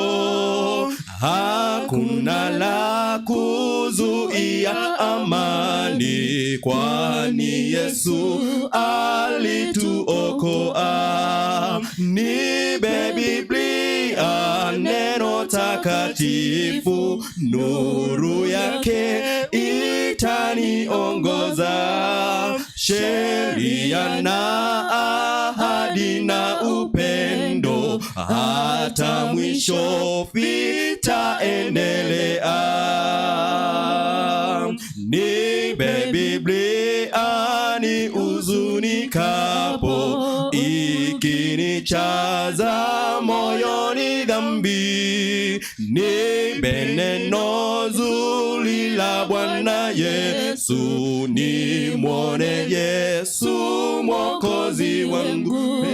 Hakuna la kuzuia amani, kwani Yesu alituokoa. Nipe Biblia neno takatifu, nuru yake itaniongoza. Sheria na ahadi na upendo, hata mwisho vitaendelea. Nipe Biblia ni huzunikapo, ikinichaza moyoni dhambi. Nipe neno zuri la Bwana Yesu, nimwone Yesu Mwokozi wangu.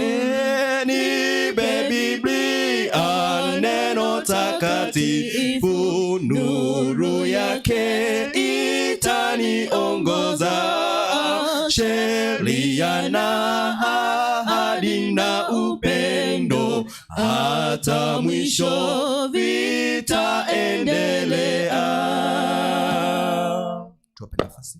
Nipe Biblia neno takatifu, nuru yake itaniongoza. Sheria na ahadi na upendo, hata mwisho vitaendelea. Tuwape nafasi.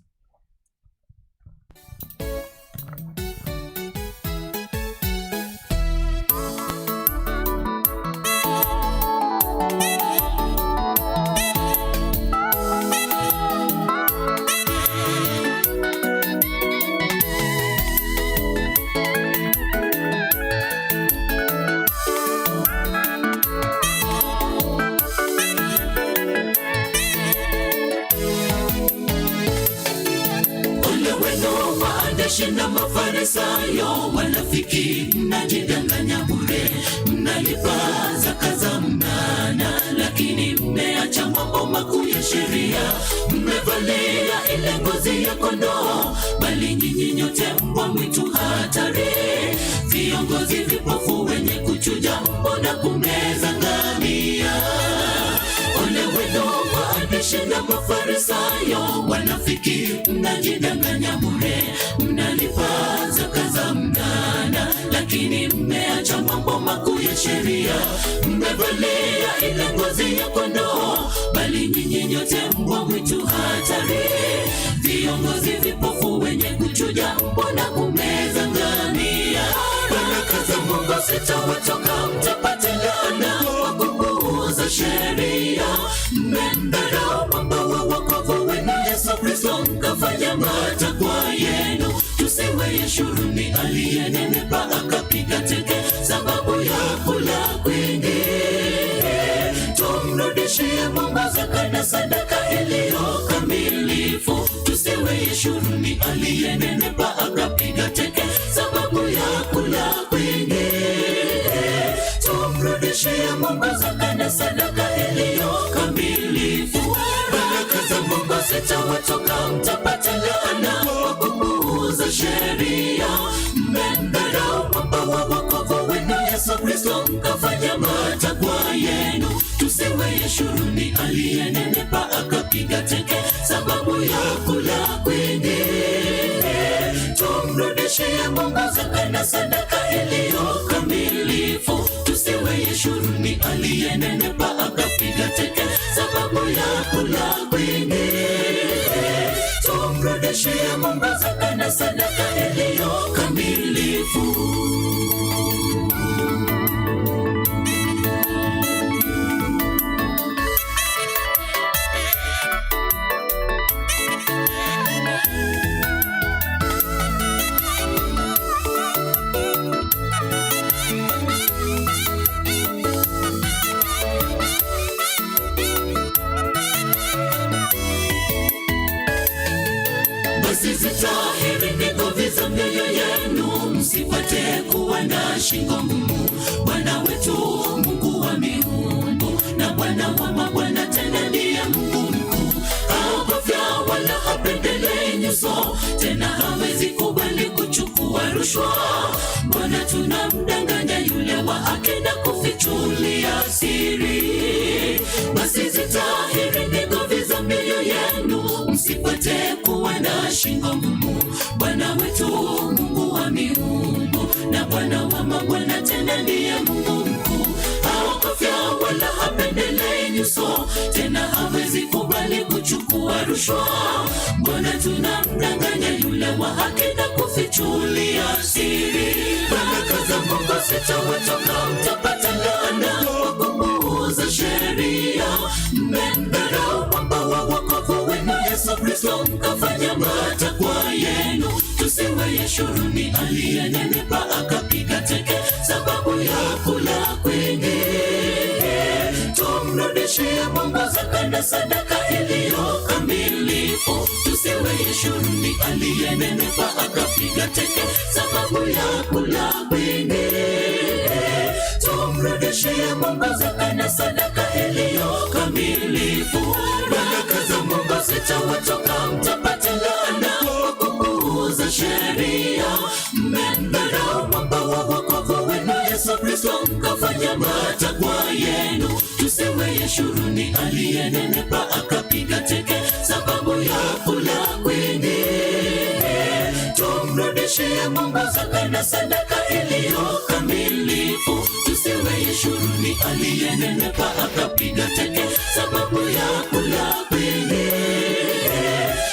Ole wenu waandishi na Mafarisayo, wanafiki, mnajidanganya bure, mnalipa zaka za mnana, lakini mmeacha mambo makuu ya sheria. Mmevalia ile ngozi ya kondoo, bali nyinyi nyote mbwa mwitu hatari, viongozi vipofu wenye kuchuja mbu na kumeza ngamia. Ole wenu waandishi na Mafarisayo, wanafiki, mnajidanganya bure, mnalipa zaka za mnana, lakini mmeacha mambo makuu ya sheria. Mmevalia ile ngozi ya kondoo, bali nyinyi nyote mbwa mwitu hatari, viongozi vipofu wenye kuchuja mbu na kumeza ngamia. Baraka za Mungu zitawatoka, mtapata laana kwa kupuuza sheria. Mmemdharau mwamba wa wokovu wenu Yesu Kristo, mkafanya matakwa yenu. Tusiwe Yeshuruni aliyenenepa akapiga teke, sababu ya kula kwingi. Tumrudishie Mungu zaka na sadaka iliyo kamilifu. Tusiwe Yeshuruni aliyenenepa akapiga teke, sababu ya kula kwingi. Tumrudishie Mungu zaka na sadaka iliyo kamilifu. Baraka za Mungu zitawatoka, mtapata laana kwa kupuuza sheria. Mmemdharau mwamba wa wokovu wenu Yesu Kristo, mkafanya matakwa yenu. Tusiwe Yeshuruni aliyenenepa akapiga teke, sababu ya kula kwingi. Tumrudishie Mungu zaka na sadaka iliyo kamilifu. Tusiwe Yeshuruni aliyenenepa akapiga teke, sababu ya kula kwingi. Tumrudishie Mungu zaka na sadaka iliyo kamilifu. Basi zitahiri ngozi za mioyo yenu, msipate kuwa na shingo ngumu. Bwana wetu Mungu wa miungu na Bwana wa mabwana, tena ndiye Mungu mkuu. Haogofya wala hapendelei nyuso, tena hawezi kubali kuchukua rushwa. Bwana tunamdanganya yule wa haki na kufichulia siri. Basi zitahiri ngozi za mioyo yenu, msipate kuwa na shingo ngumu. Bwana wetu Mungu wa miungu na Bwana wa mabwana, tena ndiye Mungu mkuu. Haogofya wala hapendelei nyuso, tena hawezi kubali kuchukua rushwa. Bwana tunamdanganya yule wa haki na kufichulia siri. Baraka za Mungu zitawatoka, mtapata laana kwa kupuuza sheria. Mmemdharau mwamba wa wokovu wenu Yesu Kristo, mkafanya matakwa yenu. Tusiwe Yeshuruni aliyenenepa akapiga teke, sababu ya kula kwingi. Tumrudishie Mungu zaka na sadaka iliyo kamilifu. Tusiwe Yeshuruni aliyenenepa akapiga teke, sababu ya kula kwingi. Tumrudishie Mungu zaka na sadaka iliyo kamilifu. Baraka za Mungu zitawatoka, mtapata laana kwa kupuuza sheria. Mmemdharau mwamba wa wokovu wenu Yesu Kristo, mkafanya matakwa yenu. Tusiwe Yeshuruni aliyenenepa akapiga teke, sababu ya kula kwingi. Tumrudishie Mungu zaka na sadaka iliyo kamilifu. Tusiwe Yeshuruni aliyenenepa akapiga teke, sababu ya kula kwingi.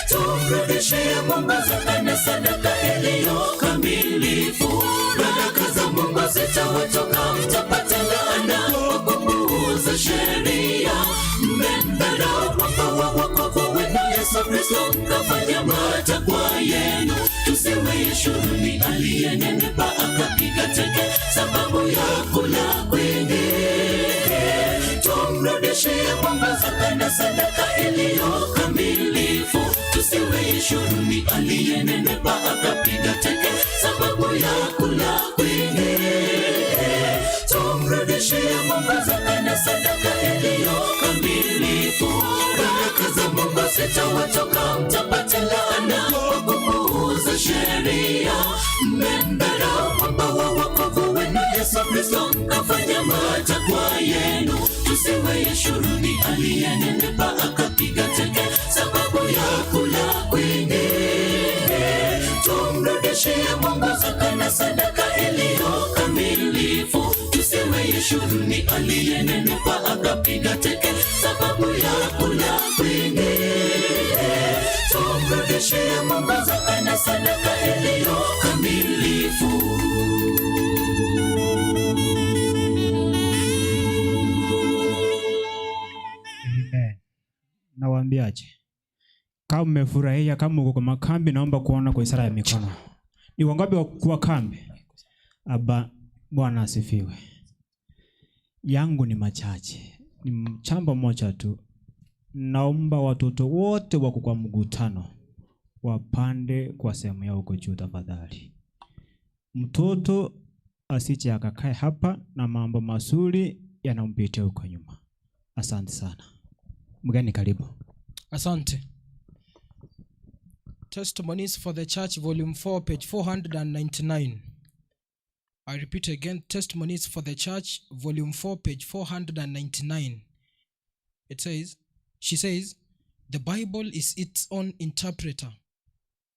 Tumrudishie Mungu zaka na sadaka iliyo kamilifu. Baraka za Mungu zitawatoka, mtapata laana kwa kupuuza sheria. Mmemdharau mwamba wa wokovu wenu Yesu Kristo, mkafanya matakwa yenu. Tusiwe Yeshuruni aliyenenepa akapiga teke, sababu ya kula kwingi. Tumrudishie Mungu zaka na sadaka iliyo kamilifu. Tusiwe Yeshuruni aliyenenepa akapiga teke, sababu ya kula kwingi. Tumrudishie Mungu zaka na sadaka iliyo kamilifu. Baraka za Mungu zitawatoka, mtapata laana kwa kupuuza sheria. Mmemdharau mwamba wa wokovu wenu Yesu Kristo, mkafanya matakwa yenu. Tusiwe Yeshuruni aliyenenepa akapiga teke, sababu ya kula kwingi. Tumrudishie Mungu zaka na sadaka iliyo kamilifu. Tusiwe Yeshuruni aliyenenepa akapiga teke, sababu ya kula kwingi. Tumrudishie Mungu zaka na sadaka iliyo kamilifu. Kama mmefurahia, kama uko kwa makambi, naomba kuona kwa ishara ya mikono. Ni wangapi wa kwa kambi? Aba, Bwana asifiwe. Yangu ni machache, ni jambo moja tu. Naomba watoto wote wako kwa mkutano wapande kwa sehemu yao huko juu tafadhali. Mtoto asije akakae hapa na mambo mazuri yanampitia huko nyuma. Asante sana. Mgeni karibu. Asante. Testimonies for the Church, Volume 4, page 499. I repeat again, Testimonies for the Church, Volume 4, page 499. It says, she says, "The Bible is its own interpreter.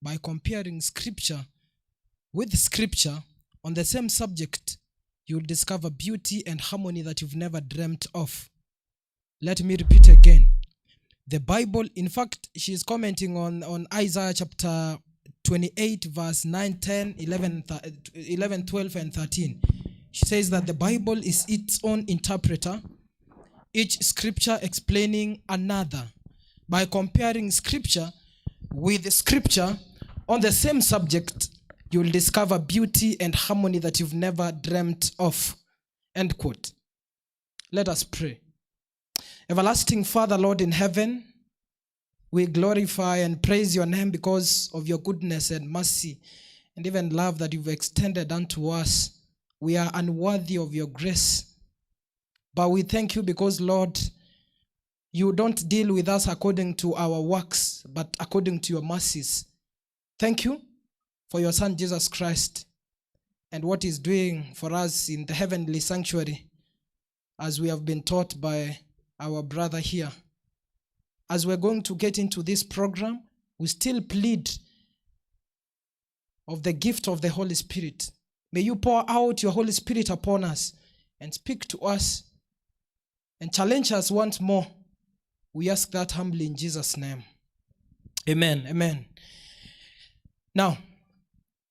By comparing scripture with scripture on the same subject, you'll discover beauty and harmony that you've never dreamt of." Let me repeat again. The Bible, in fact, she's commenting on Isaiah chapter 28, verse 9, 10, 11, 11, 12, and 13. She says that the Bible is its own interpreter, each scripture explaining another. By comparing scripture with scripture on the same subject, you'll discover beauty and harmony that you've never dreamt of. End quote. Let us pray. Everlasting Father, Lord in heaven, we glorify and praise your name because of your goodness and mercy and even love that you've extended unto us. We are unworthy of your grace. But we thank you because, Lord, you don't deal with us according to our works, but according to your mercies. Thank you for your Son, Jesus Christ, and what he's doing for us in the heavenly sanctuary, as we have been taught by our brother here. As we're going to get into this program, we still plead of the gift of the Holy Spirit. May you pour out your Holy Spirit upon us and speak to us and challenge us once more. We ask that humbly in Jesus' name. Amen. Amen. Now,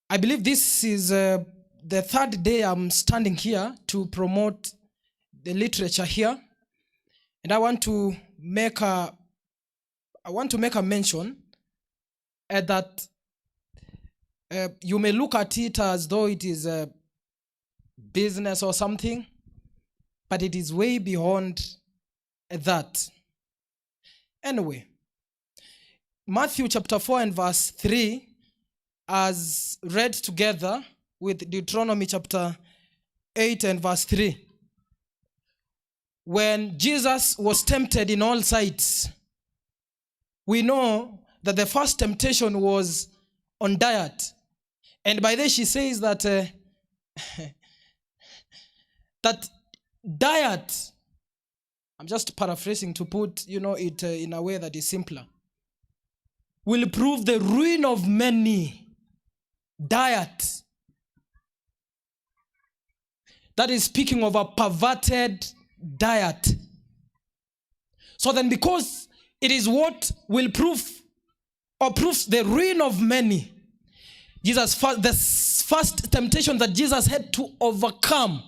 I believe this is the third day I'm standing here to promote the literature here. And I want to make a mention that you may look at it as though it is a business or something, but it is way beyond that. Anyway, Matthew chapter 4 and verse 3, as read together with Deuteronomy chapter 8 and verse 3. When Jesus was tempted in all sides, we know that the first temptation was on diet. And by this, she says that diet, I'm just paraphrasing to put it in a way that is simpler, will prove the ruin of many. Diet. That is speaking of a perverted diet. So then, because it is what will prove or proves the ruin of many, Jesus, the first temptation that Jesus had to overcome,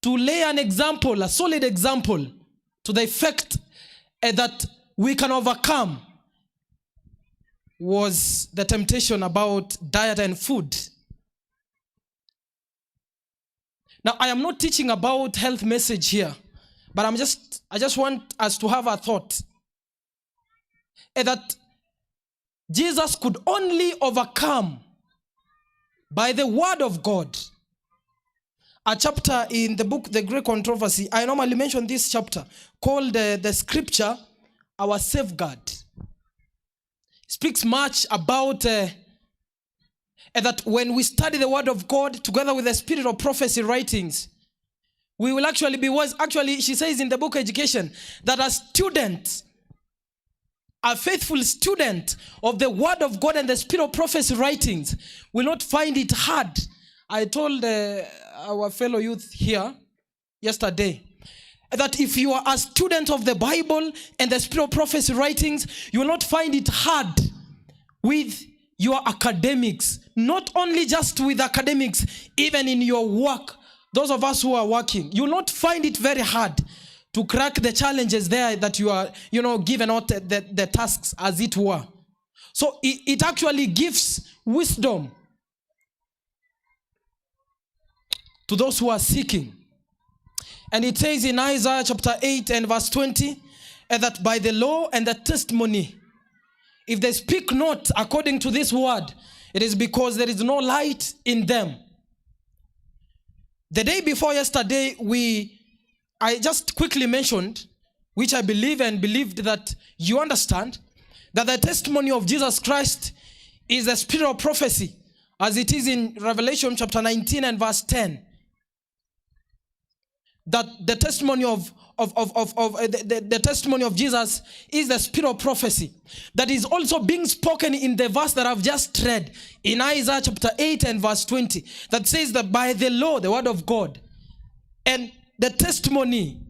to lay an example, a solid example, to the effect that we can overcome, was the temptation about diet and food. Now, I am not teaching about health message here, but I just want us to have a thought that Jesus could only overcome by the word of God. A chapter in the book, The Great Controversy, I normally mention this chapter, called the Scripture, Our Safeguard. Speaks much about that when we study the word of God together with the spirit of prophecy writings, we will actually be wise. Actually, she says in the book Education that a student, a faithful student of the word of God and the spirit of prophecy writings will not find it hard. I told our fellow youth here yesterday that if you are a student of the Bible and the spirit of prophecy writings, you will not find it hard with your academics. Not only just with academics, even in your work. Those of us who are working, you will not find it very hard to crack the challenges there that you are given out the tasks as it were. So it actually gives wisdom to those who are seeking. And it says in Isaiah chapter 8 and verse 20, that by the law and the testimony, if they speak not according to this word, it is because there is no light in them. The day before yesterday, I just quickly mentioned, which I believe and believed that you understand, that the testimony of Jesus Christ is the spirit of prophecy, as it is in Revelation chapter 19 and verse 10. That the testimony of the testimony of Jesus is the spirit of prophecy that is also being spoken in the verse that I've just read in Isaiah chapter 8 and verse 20, that says that by the law, the word of God, and the testimony,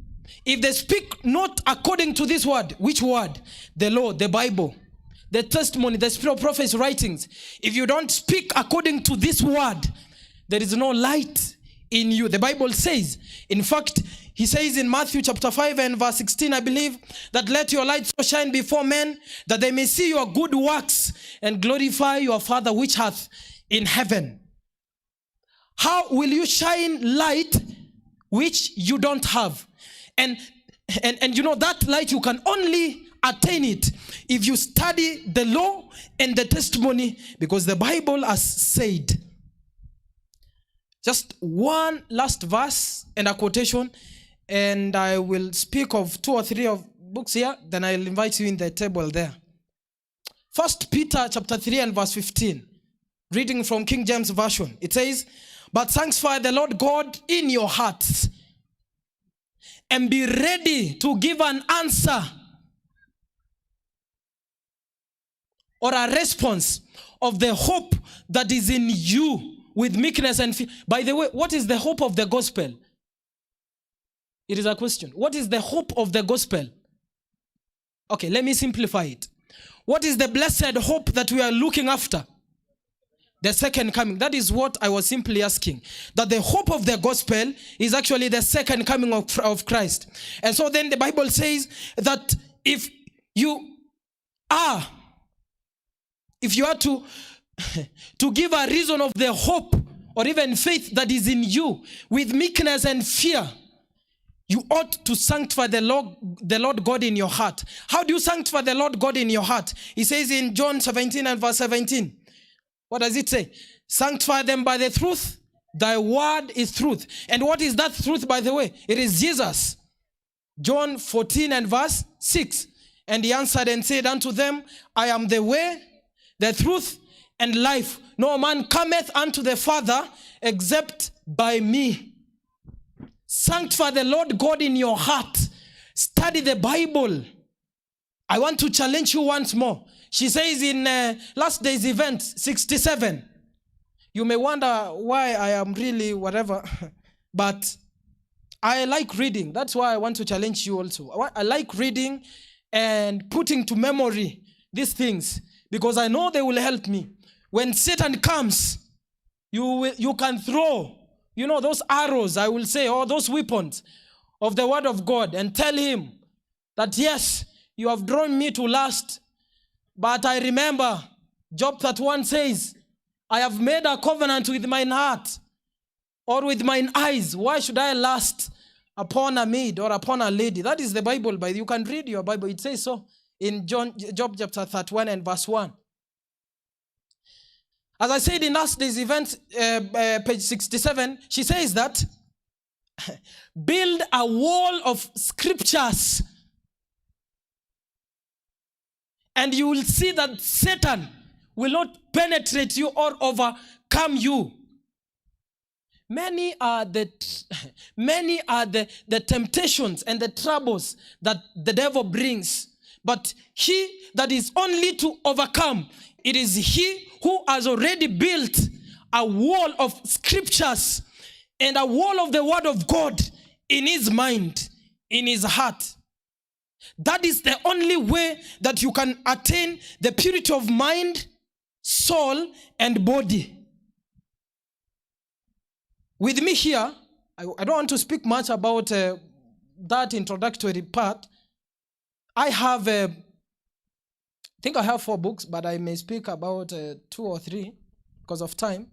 if they speak not according to this word, which word? The law, the Bible, the testimony, the spirit of prophecy writings. If you don't speak according to this word, there is no light in you. The Bible says, in fact, he says in Matthew chapter 5 and verse 16, I believe, that let your light so shine before men that they may see your good works and glorify your Father which hath in heaven. How will you shine light which you don't have? And that light, you can only attain it if you study the law and the testimony, because the Bible has said. Just one last verse and a quotation, and I will speak of 2 or 3 of books here, then I'll invite you in the table there. 1 Peter chapter 3 and verse 15, reading from King James Version. It says, But sanctify the Lord God in your hearts, and be ready to give an answer or a response of the hope that is in you with meekness and fear. By the way, what is the hope of the gospel? It is a question. What is the hope of the gospel? Okay, let me simplify it. What is the blessed hope that we are looking after? The second coming. That is what I was simply asking. That the hope of the gospel is actually the second coming of Christ. And so then the Bible says that if you are to give a reason of the hope or even faith that is in you with meekness and fear, you ought to sanctify the Lord God in your heart. How do you sanctify the Lord God in your heart? He says in John 17 and verse 17. What does it say? Sanctify them by the truth. Thy word is truth. And what is that truth, by the way? It is Jesus. John 14 and verse 6. And he answered and said unto them, I am the way, the truth, and life. No man cometh unto the Father except by me. Sanctify the Lord God in your heart. Study the Bible. I want to challenge you once more. She says in last day's event, 67. You may wonder why I am really whatever, but I like reading. That's why I want to challenge you also. I like reading and putting to memory these things, because I know they will help me. When Satan comes, you can throw, those arrows, I will say, or those weapons of the word of God, and tell him that, yes, you have drawn me to lust, but I remember Job 31 says, I have made a covenant with mine heart or with mine eyes. Why should I lust upon a maid or upon a lady? That is the Bible. By you can read your Bible. It says so in Job chapter 31 and verse 1. As I said in last day's event, page 67, she says that build a wall of scriptures, and you will see that Satan will not penetrate you or overcome you. Many are the temptations and the troubles that the devil brings. But he that is only to overcome, it is he who has already built a wall of scriptures and a wall of the word of God in his mind, in his heart. That is the only way that you can attain the purity of mind, soul, and body. With me here, I don't want to speak much about that introductory part. I have Think I have four books, but I may speak about two or three because of time.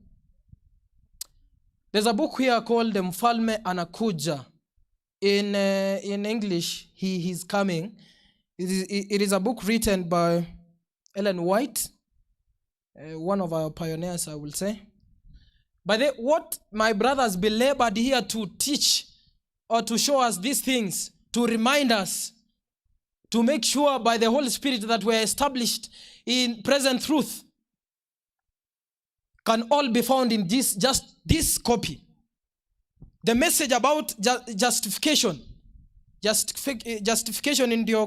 There's a book here called Mfalme Anakuja. In English, He is Coming. It is a book written by Ellen White, one of our pioneers, I will say. But what my brothers belabored here to teach or to show us these things, to remind us, to make sure by the Holy Spirit that we are established in present truth, can all be found in this just this copy. The message about justification, justification ndio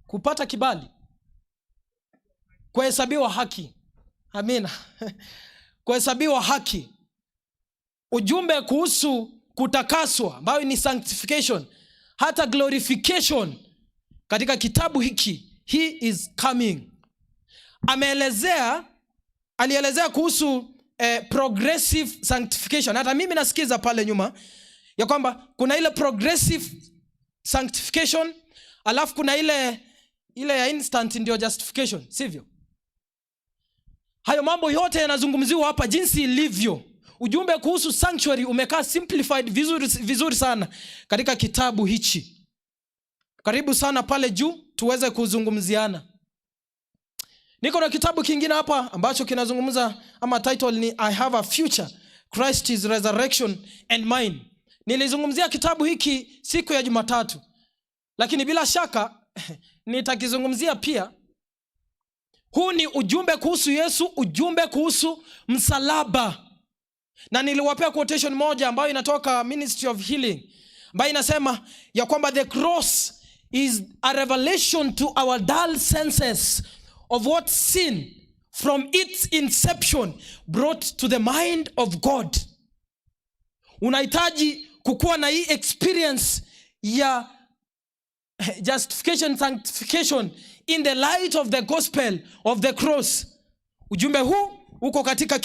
kupata kibali, kuhesabiwa haki. Amina. Kuhesabiwa haki. Ujumbe kuhusu kutakaswa ambayo ni sanctification, hata glorification katika kitabu hiki He is Coming. Ameelezea, alielezea kuhusu progressive sanctification. Hata mimi nasikiza pale nyuma ya kwamba kuna ile progressive sanctification, alafu kuna ile ya instant ndio justification, sivyo? Hayo mambo yote yanazungumziwa hapa jinsi ilivyo. Ujumbe kuhusu sanctuary umekaa simplified vizuri, vizuri sana katika kitabu hichi. Karibu sana pale juu tuweze kuzungumziana. Niko na kitabu kingine hapa ambacho kinazungumza, ama title ni I Have a Future, Christ is Resurrection and Mine. Nilizungumzia kitabu hiki siku ya Jumatatu, lakini bila shaka nitakizungumzia pia. Huu ni ujumbe kuhusu Yesu, ujumbe kuhusu msalaba. Na niliwapea quotation moja ambayo inatoka Ministry of Healing, ambayo inasema ya kwamba the cross is a revelation to our dull senses of what sin from its inception brought to the mind of God. Unahitaji kukuwa na hii experience ya justification, sanctification in the light of the gospel of the cross. Ujumbe huu uko katika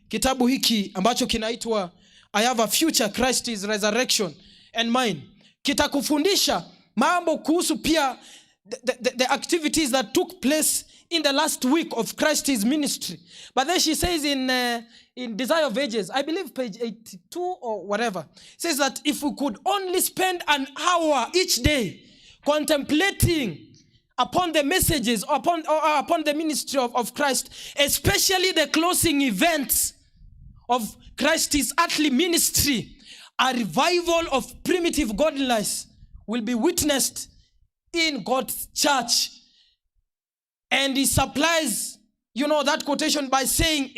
kitabu hiki ambacho kinaitwa I Have a Future, Christ is Resurrection and Mine. Kitakufundisha mambo kuhusu pia the activities that took place in the last week of Christ's ministry. But then she says in Desire of Ages, I believe page 82 or whatever, says that if we could only spend an hour each day contemplating upon the messages, upon the ministry of Christ, especially the closing events of Christ's earthly ministry, a revival of primitive godliness will be witnessed in God's church. And he supplies that quotation by saying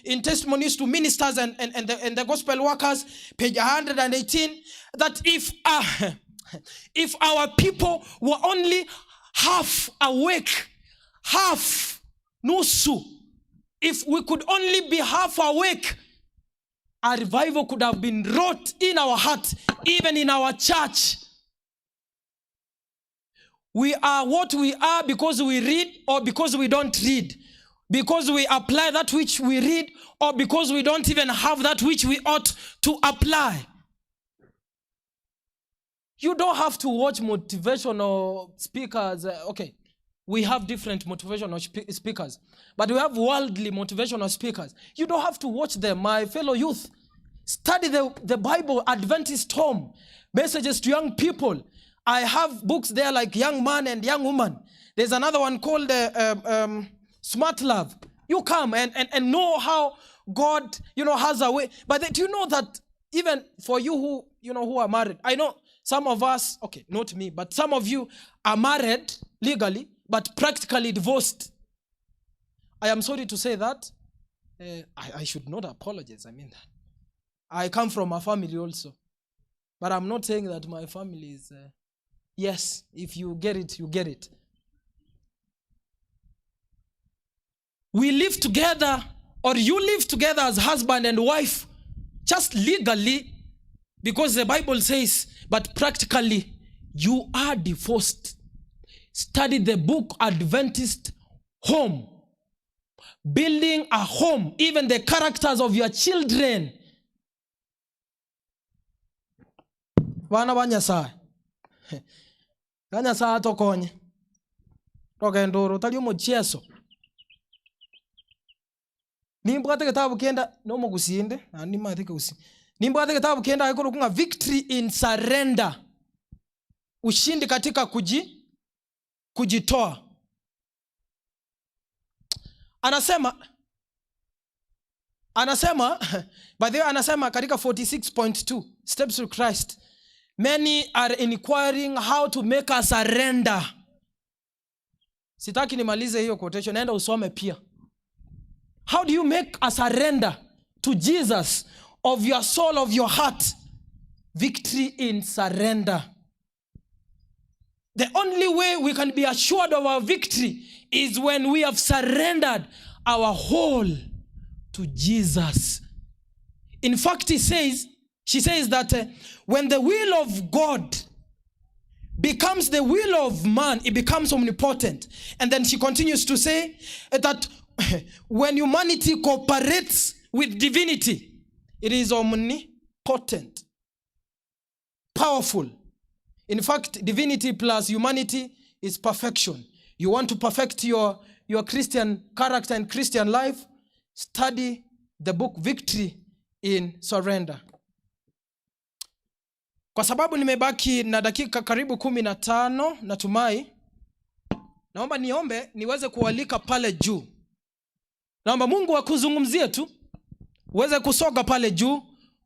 in Testimonies to Ministers and the Gospel Workers, page 118, that if our people were only half awake, half, nusu, if we could only be half awake, a revival could have been wrought in our heart, even in our church. We are what we are because we read or because we don't read. Because we apply that which we read or because we don't even have that which we ought to apply. You don't have to watch motivational speakers. Okay, we have different motivational speakers, but we have worldly motivational speakers. You don't have to watch them, my fellow youth. Study the Bible, Adventist Home, Messages to Young People. I have books there like Young Man and Young Woman. There's another one called Smart Love. You come and know how God has a way. But then, do you know that even for you who are married, I know some of us, okay, not me, but some of you are married legally, but practically divorced. I am sorry to say that. I should not apologize. I mean that. I come from a family also. But I'm not saying that my family is... Yes, if you get it, you get it. We live together, or you live together as husband and wife, just legally, because the Bible says, but practically, you are divorced. Study the book Adventist Home. Building a home, even the characters of your children. Vana va Nyasaye. Ka Nyasaye tokonye. Rogendo rotari omochieso. Nimbwate kitabu kienda no mogusinde, na nimate kusi. Nimbwate kitabu kienda akoro victory in surrender. Ushindi katika kujitoa. Anasema by the way, anasema katika 46.2 Steps to Christ, many are inquiring how to make a surrender. Sitaki nimalize hiyo quotation, naenda usome pia. How do you make a surrender to Jesus of your soul, of your heart? Victory in surrender. The only way we can be assured of our victory is when we have surrendered our whole to Jesus. In fact, she says that when the will of God becomes the will of man, it becomes omnipotent. And then she continues to say that when humanity cooperates with divinity, it is omnipotent, powerful. In fact, divinity plus humanity is perfection. You want to perfect your Christian character and Christian life? Study the book Victory in Surrender. Kwa sababu nimebaki na dakika karibu 15, natumai. Naomba niombe niweze kualika pale juu. Naomba Mungu akuzungumzie tu. Uweze kusoga pale juu,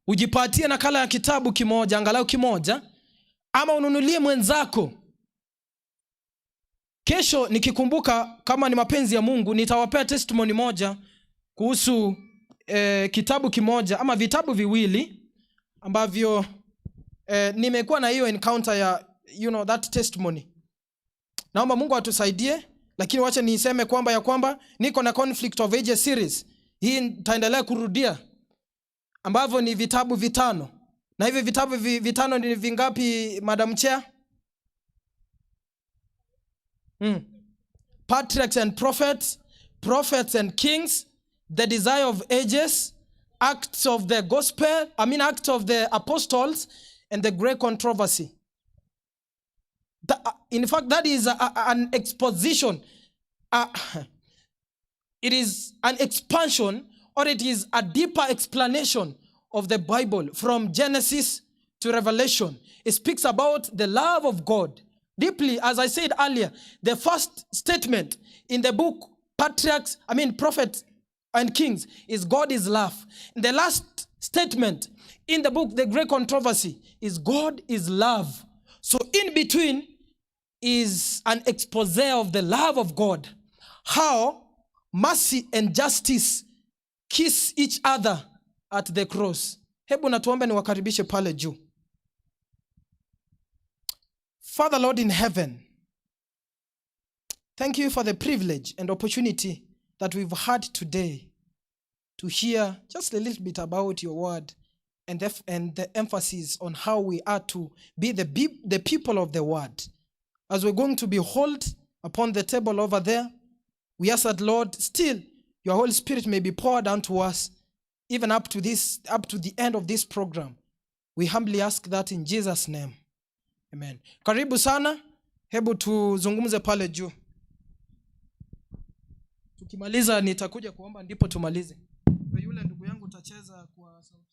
ujipatie nakala ya kitabu kimoja, angalau kimoja, ama ununulie mwenzako. Kesho nikikumbuka, kama ni mapenzi ya Mungu, nitawapea testimony moja kuhusu kitabu kimoja ama vitabu viwili ambavyo nimekuwa na hiyo encounter ya that testimony. Naomba Mungu atusaidie, lakini wacha niseme kwamba ya kwamba niko na Conflict of Ages series. Hii nitaendelea kurudia, ambavyo ni vitabu 5. Na hivi vitabu 5 ni vingapi, Madam Chair? Patriarchs and Prophets, Prophets and Kings, The Desire of Ages, Acts of the Gospel, Acts of the Apostles, and the Great Controversy. In fact, that is an exposition. It is an expansion, or it is a deeper explanation of the Bible from Genesis to Revelation. It speaks about the love of God deeply. As I said earlier, the first statement in the book Patriarchs, Prophets and Kings, is God is love. And the last statement in the book The Great Controversy is God is love. So in between is an expose of the love of God, how mercy and justice kiss each other at the cross. Hebu natuombe niwakaribishe pale juu. Father Lord in heaven, thank you for the privilege and opportunity that we've had today to hear just a little bit about your word and the emphasis on how we are to be the people of the word. As we're going to behold upon the table over there, we ask that, Lord, still your Holy Spirit may be poured unto us, even up to the end of this program. We humbly ask that in Jesus' name. Amen. Karibu sana. Hebu tuzungumze pale juu. Tukimaliza nitakuja kuomba ndipo tumalize. Yule ndugu yangu utacheza kwa sauti.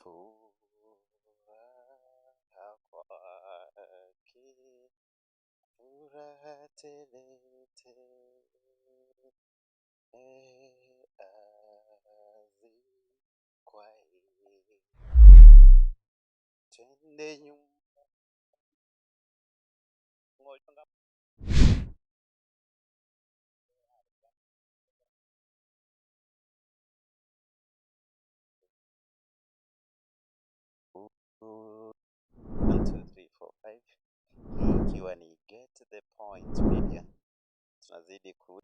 Furaha kwake, furaha tele tele, azikwaye. Twende nyumba. One, two, three, four, five. Hii ikiwa ni Get the Point Media, tunazidi ku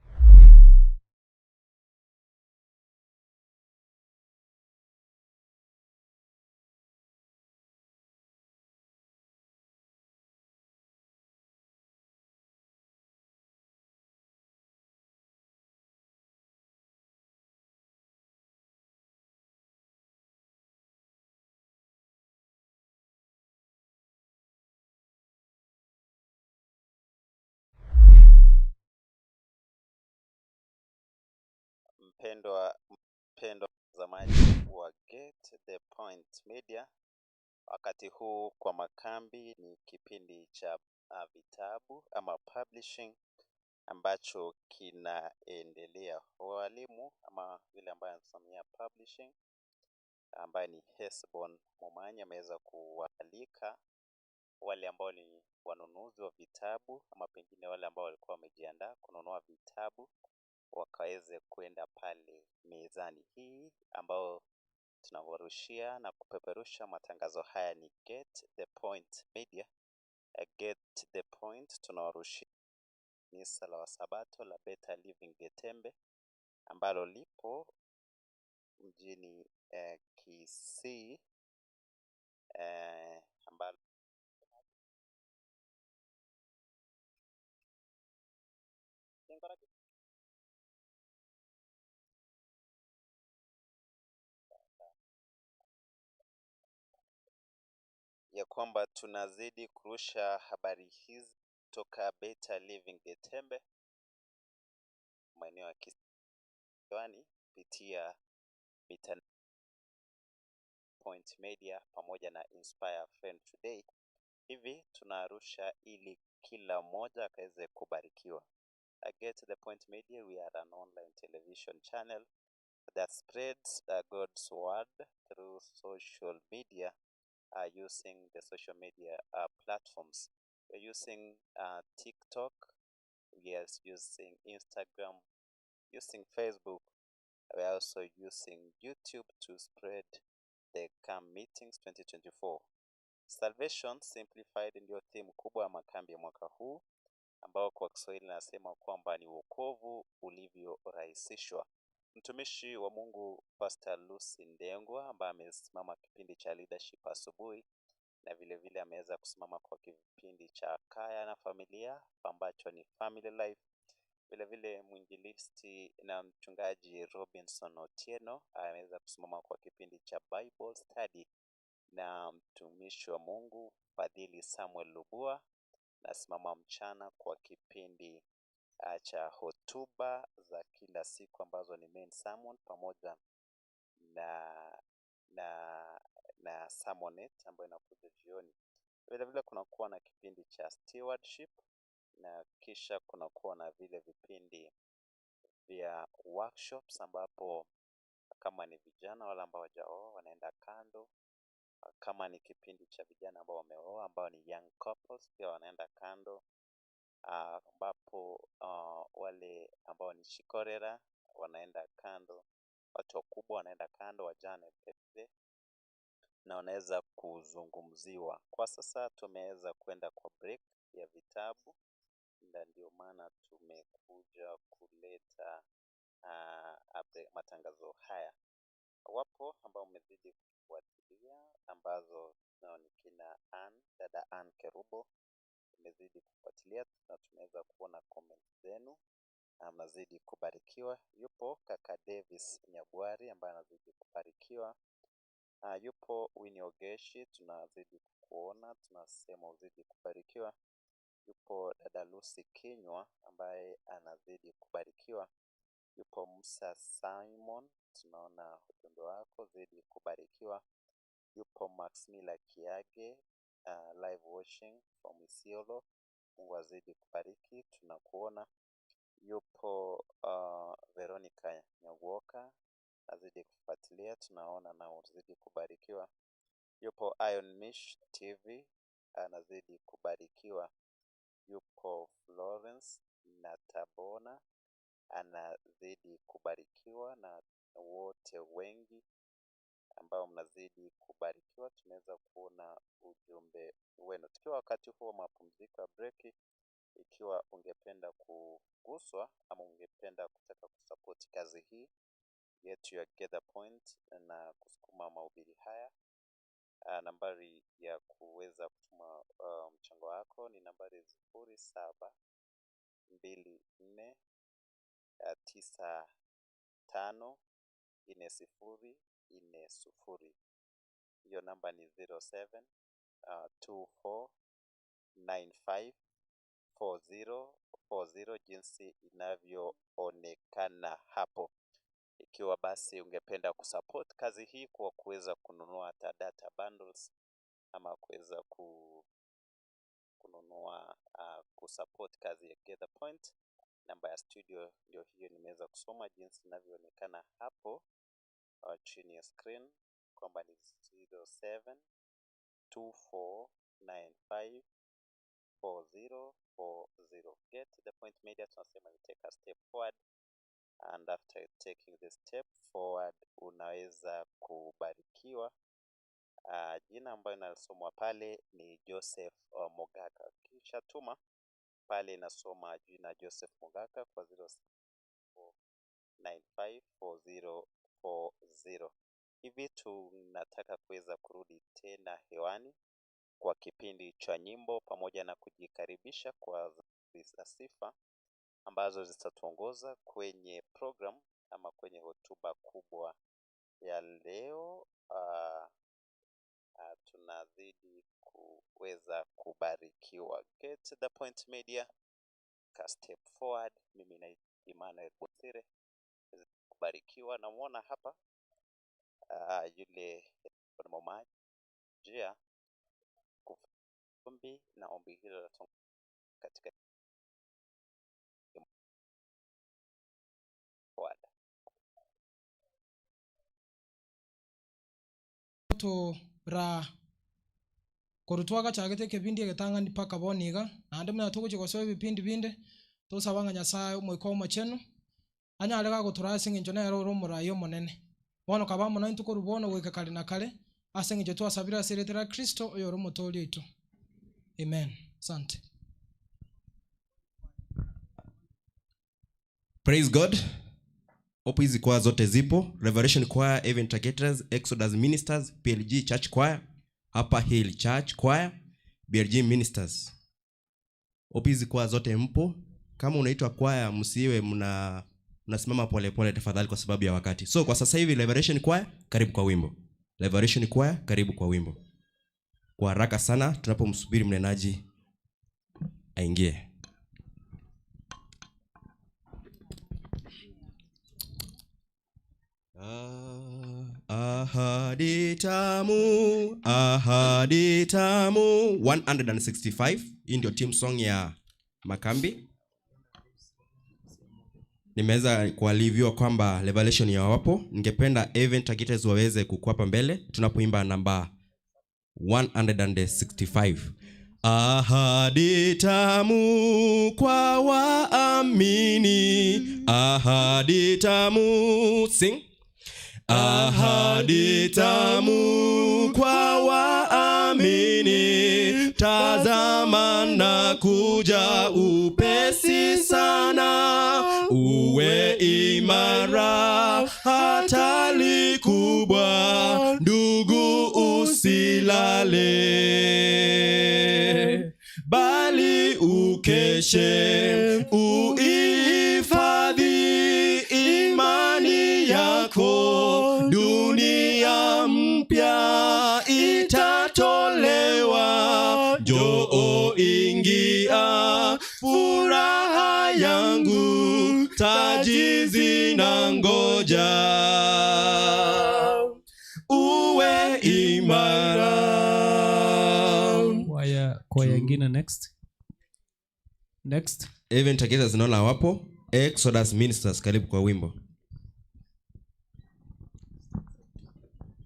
mpendwa mtazamaji wa Get the Point Media. Wakati huu kwa makambi ni kipindi cha vitabu ama publishing ambacho kinaendelea. Walimu ama yule ambaye anasomea publishing ambaye ni Hesbon Momanyi ameweza kualika wale ambao ni wanunuzi wa vitabu ama pengine wale ambao walikuwa wamejiandaa kununua vitabu wakaweze kwenda pale mezani. Hii ambao tunawarushia na kupeperusha matangazo haya ni Get the Point Media. Get the Point tunawarushia kanisa la Wasabato la Better Living Getembe ambalo lipo mjini Kisii, ambalo ya kwamba tunazidi kurusha habari hizi kutoka Better Living Getembe maeneo ya Kisiwani kupitia mitandao Point Media pamoja na Inspire Friend Today. Hivi tunarusha ili kila mmoja akaweze kubarikiwa. Get the Point Media, we are an online television channel that spreads God's word through social media, using the social media platforms. We're using TikTok, we are using Instagram, using Facebook. We are also using YouTube to spread the Camp Meetings 2024. Salvation Simplified ndio theme kubwa ya makambi ya mwaka huu, ambao kwa Kiswahili nasema kwamba ni wokovu ulivyorahisishwa. Mtumishi wa Mungu Pastor Lucy Ndengwa ambaye amesimama kipindi cha leadership asubuhi na vile vile ameweza kusimama kwa kipindi cha kaya na familia ambacho ni Family Life. Vile vile mwinjilisti na mchungaji Robinson Otieno ameweza kusimama kwa kipindi cha Bible Study, na mtumishi wa Mungu Fadhili Samuel Lubua nasimama mchana kwa kipindi cha hotuba za kila siku ambazo ni main sermon pamoja na sermonette ambayo inakuja jioni. Vile vile kunakuwa na kipindi cha stewardship na kisha kunakuwa na vile vipindi vya workshops ambapo kama ni vijana wale ambao hawajaoa wanaenda kando, kama ni kipindi cha vijana ambao wameoa ambao ni young couples pia wanaenda kando, ambapo wale ambao ni chikorera wanaenda kando, watu wakubwa wanaenda kando, wajane vile na wanaweza kuzungumziwa. Kwa sasa tumeweza kwenda kwa break ya vitabu, na ndio maana tumekuja kuleta matangazo haya. Wapo ambao mmezidi kufuatilia, ambazo ni kina Ann, dada Ann Kerubo, mmezidi kufuatilia na tumeweza kuona comments zenu na mnazidi kubarikiwa. Yupo kaka Davis Nyagwari ambaye anazidi kubarikiwa. Yupo Winnie Ogeshi, tunazidi kukuona, tunasema uzidi kubarikiwa. Yupo dada Lucy Kinywa ambaye anazidi kubarikiwa. Yupo Musa Simon, tunaona ujumbe wako, zidi kubarikiwa. Yupo Maximila Kiage, live watching from Isiolo. Mungu azidi kubariki, tunakuona. Yupo Veronica Nyagwoka, azidi kufuatilia, tunaona na uzidi kubarikiwa. Yupo Iron Mish TV, anazidi kubarikiwa. Yupo Florence Natabona, anazidi kubarikiwa, na wote wengi ambao mnazidi kubarikiwa, tumeweza kuona ujumbe wenu. Tukiwa wakati huo mapumziko ya breki, ikiwa ungependa kuguswa ama ungependa kutaka kusapoti kazi hii yetu ya Get the Point na kusukuma mahubiri haya, nambari ya kuweza kutuma mchango wako ni nambari 0724 95 40 40. Hiyo namba ni 07 24 95 40 40, jinsi inavyoonekana hapo. Ikiwa basi ungependa kusupport kazi hii kwa kuweza kununua hata data bundles ama kuweza kununua kusupport kazi ya Get the Point, namba ya studio ndio hiyo nimeweza kusoma jinsi inavyoonekana hapo chini ya screen kwamba ni 07 24 95 40 40. Get the Point Media, tunasema you take a step forward, and after taking the step forward unaweza kubarikiwa. Jina ambayo inasomwa pale ni Joseph Mogaka. Kisha tuma pale inasoma jina Joseph Mogaka kwa 07954040. Hivi tunataka kuweza kurudi tena hewani kwa kipindi cha nyimbo pamoja na kujikaribisha kwa za sifa ambazo zitatuongoza kwenye program ama kwenye hotuba kubwa ya leo. Tunazidi kuweza kubarikiwa. Get the Point Media, ka step forward. Mimi na Emmanuel Bosire kubarikiwa. Namuona hapa yule mmoja kufumbi na ombi hilo la katika forward. To ra korutwaga chagete kebindi egetang'ani mpaka boniga naende muna tugochi gosoa ebipindi binde tosabanga Nyasaye omoika omochenu anyare gagotura ase eng'encho nere ore omorai omonene bono kaba mono intwe korwa bono goika kare na kare ase eng'encho twasabire ase erieta ria Kristo oyo ore omotoori oito. Amen. Asante. Praise God. Opo hizi kwaya zote zipo: Revelation Choir, Even Targeters, Exodus Ministers, PLG Church Choir, Upper Hill Church Choir, BLG Ministers. Opo hizi kwaya zote mpo. Kama unaitwa kwaya, msiwe mnasimama pole pole tafadhali kwa sababu ya wakati. So kwa sasa hivi Revelation Choir, karibu kwa wimbo. Revelation Choir, karibu kwa wimbo. Kwa haraka sana tunapomsubiri mnenaji aingie. Ahadi tamu, ahadi tamu. 165. Hii ndio team song ya Makambi. Nimeweza kualiviwa kwamba Revelation ya wapo. Ningependa Even Targeters waweze kukwapa mbele tunapoimba namba 165. Ahadi tamu kwa waamini, ahadi tamu, sing. Ahadi tamu kwa waamini, tazama na kuja upesi sana, uwe imara hatari kubwa, ndugu usilale, bali ukeshe uhifadhi imani yako, dunia mpya itatolewa, njoo ingia furaha yangu, taji zinangoja, uwe imara. Kwaya Two. ingine next. Next. Even Taketas naona wapo. Exodus Ministers, karibu kwa wimbo.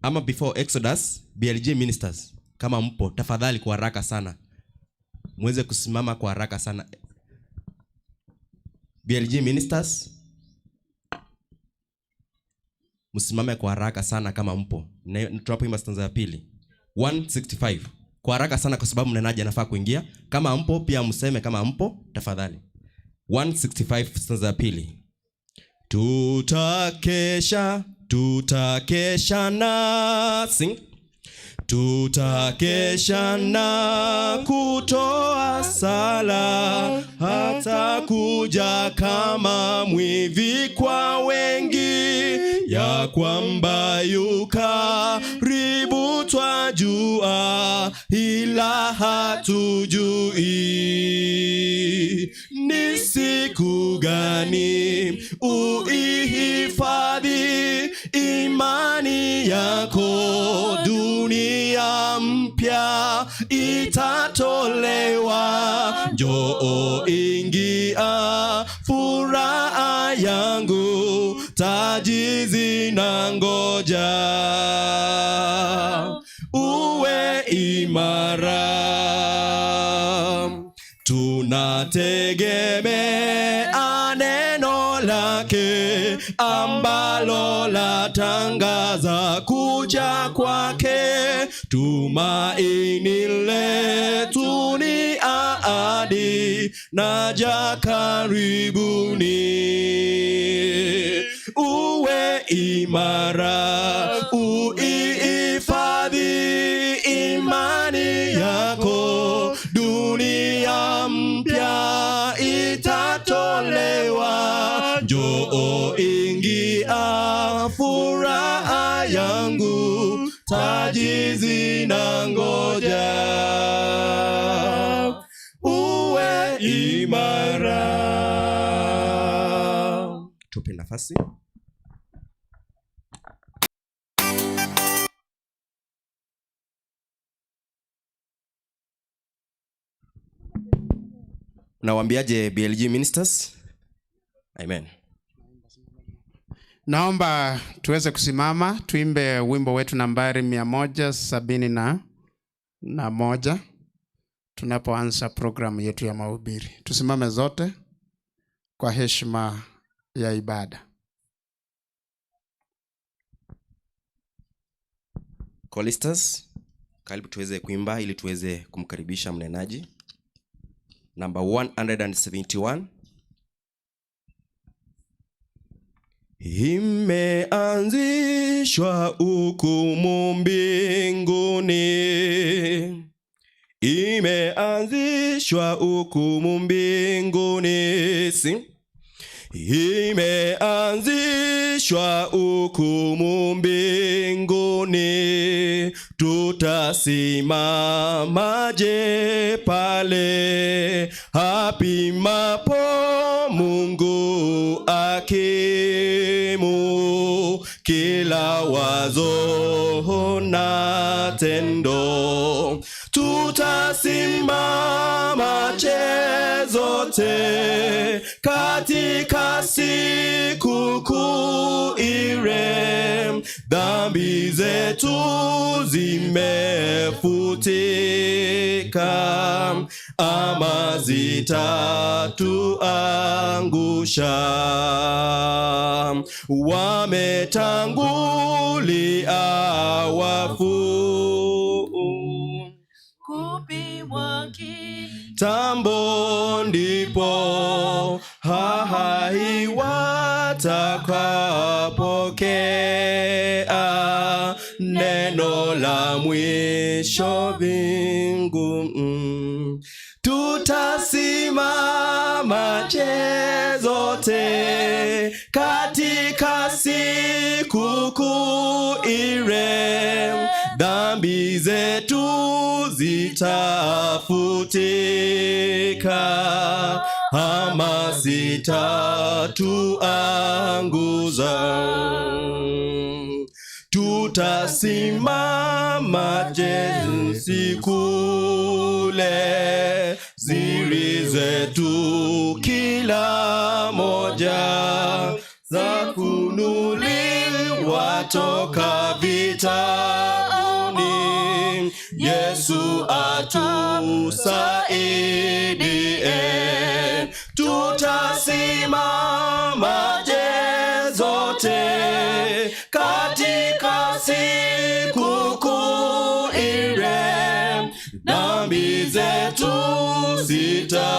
Ama before Exodus, BLG Ministers, kama mpo tafadhali kwa haraka sana muweze kusimama kwa haraka sana. BLG Ministers, msimame kwa haraka sana kama mpo. Na tunapoimba stanza ya pili 165 kwa haraka sana, kwa sababu mnenaji anafaa kuingia. Kama mpo pia mseme kama mpo tafadhali. 165 stanza ya pili. Tutakesha, tutakesha na sing. Tutakesha na kutoa sala, hata kuja kama mwivi kwa wengi, ya kwamba yu karibu twajua, ila hatujui ni siku gani. Uihifadhi imani yako, dunia mpya itatolewa. Njoo ingia furaha yangu, taji zinangoja. Uwe imara, tunategemea neno lake ambalo latangaza kuja kwake. Tumaini letu ni ahadi, naja karibuni. Uwe imara, uihifadhi imani yako, dunia mpya itatolewa. Njoo ingia furaha yangu, taji zinangoja. Uwe imara. Tupe nafasi. Unawaambiaje BLG Ministers? Amen. Naomba tuweze kusimama tuimbe wimbo wetu nambari 171 tunapoanza programu yetu ya mahubiri. Tusimame zote kwa heshima ya ibada. Choristers, karibu tuweze kuimba ili tuweze kumkaribisha mnenaji. Number 171. Imeanzishwa hukumu mbinguni, imeanzishwa hukumu mbinguni, si? Imeanzishwa hukumu mbinguni, tutasimamaje pale apimapo Mungu hakimu kila wazo na tendo? Tutasimama zote katika siku kuu ile, dhambi zetu zimefutika ama zitatuangusha. Wametangulia wafu kupimwa tambo, ndipo hai watakapokea neno la mwisho mbingu. Tutasimama zote katika siku kuu ile, dhambi zetu zitafutika ama zitatuanguza. Tutasimama jinsi kule ziri zetu kila moja za kunuliwa toka vitabuni. Yesu atusaidie, tutasimama je zote katika siku kuu ile, dhambi zetu zitafutika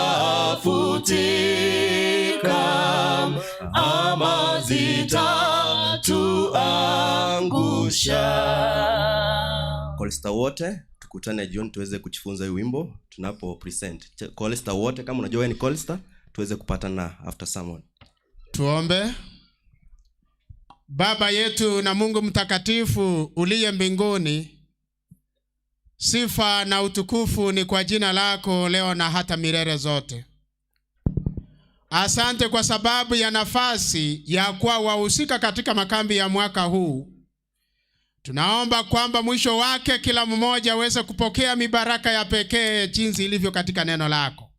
ama zitatuangusha. Kolista wote tukutane jioni tuweze kujifunza hii wimbo tunapo present. Kolista wote, kama unajua wewe ni kolista, tuweze kupatana after sermon. Tuombe. Baba yetu na Mungu mtakatifu uliye mbinguni, sifa na utukufu ni kwa jina lako leo na hata milele zote. Asante kwa sababu ya nafasi ya kuwa wahusika katika makambi ya mwaka huu. Tunaomba kwamba mwisho wake kila mmoja aweze kupokea mibaraka ya pekee jinsi ilivyo katika neno lako,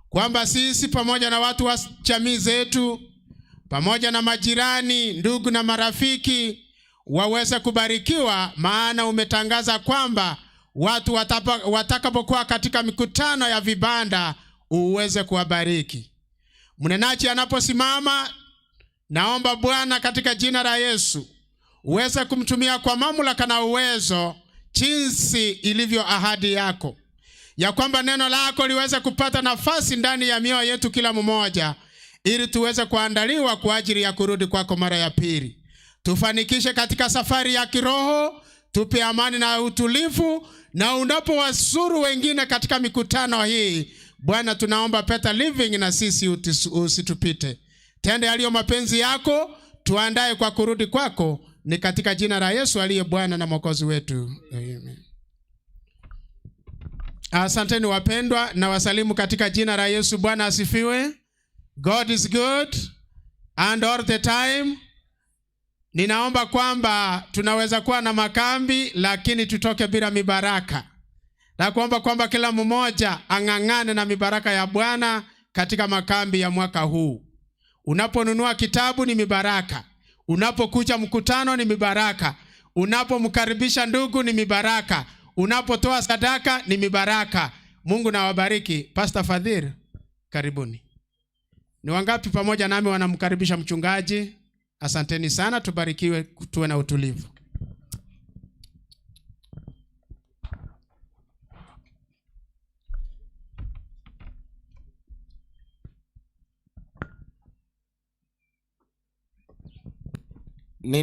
kwamba sisi pamoja na watu wa jamii zetu pamoja na majirani, ndugu na marafiki waweze kubarikiwa, maana umetangaza kwamba watu watakapokuwa katika mikutano ya vibanda uweze kuwabariki. Mnenaji anaposimama, naomba Bwana katika jina la Yesu uweze kumtumia kwa mamlaka na uwezo jinsi ilivyo ahadi yako, ya kwamba neno lako liweze kupata nafasi ndani ya mioyo yetu kila mmoja, ili tuweze kuandaliwa kwa ajili ya kurudi kwako mara ya pili. Tufanikishe katika safari ya kiroho, tupe amani na utulivu, na unapowasuru wengine katika mikutano hii, Bwana tunaomba Better Living na sisi usitupite. Tende yaliyo mapenzi yako, tuandae kwa kurudi kwako, ni katika jina la Yesu aliye Bwana na Mwokozi wetu. Amen. Asanteni wapendwa, na wasalimu katika jina la Yesu. Bwana asifiwe. God is good and all the time. Ninaomba kwamba tunaweza kuwa na makambi lakini tutoke bila mibaraka. Na kuomba kwamba kila mmoja ang'ang'ane na mibaraka ya Bwana katika makambi ya mwaka huu. Unaponunua kitabu ni mibaraka. Unapokuja mkutano ni mibaraka. Unapomkaribisha ndugu ni mibaraka. Unapotoa sadaka ni mibaraka. Mungu na wabariki. Pastor Fadhil, karibuni. Ni wangapi pamoja nami wanamkaribisha mchungaji? Asanteni sana, tubarikiwe, tuwe na utulivu.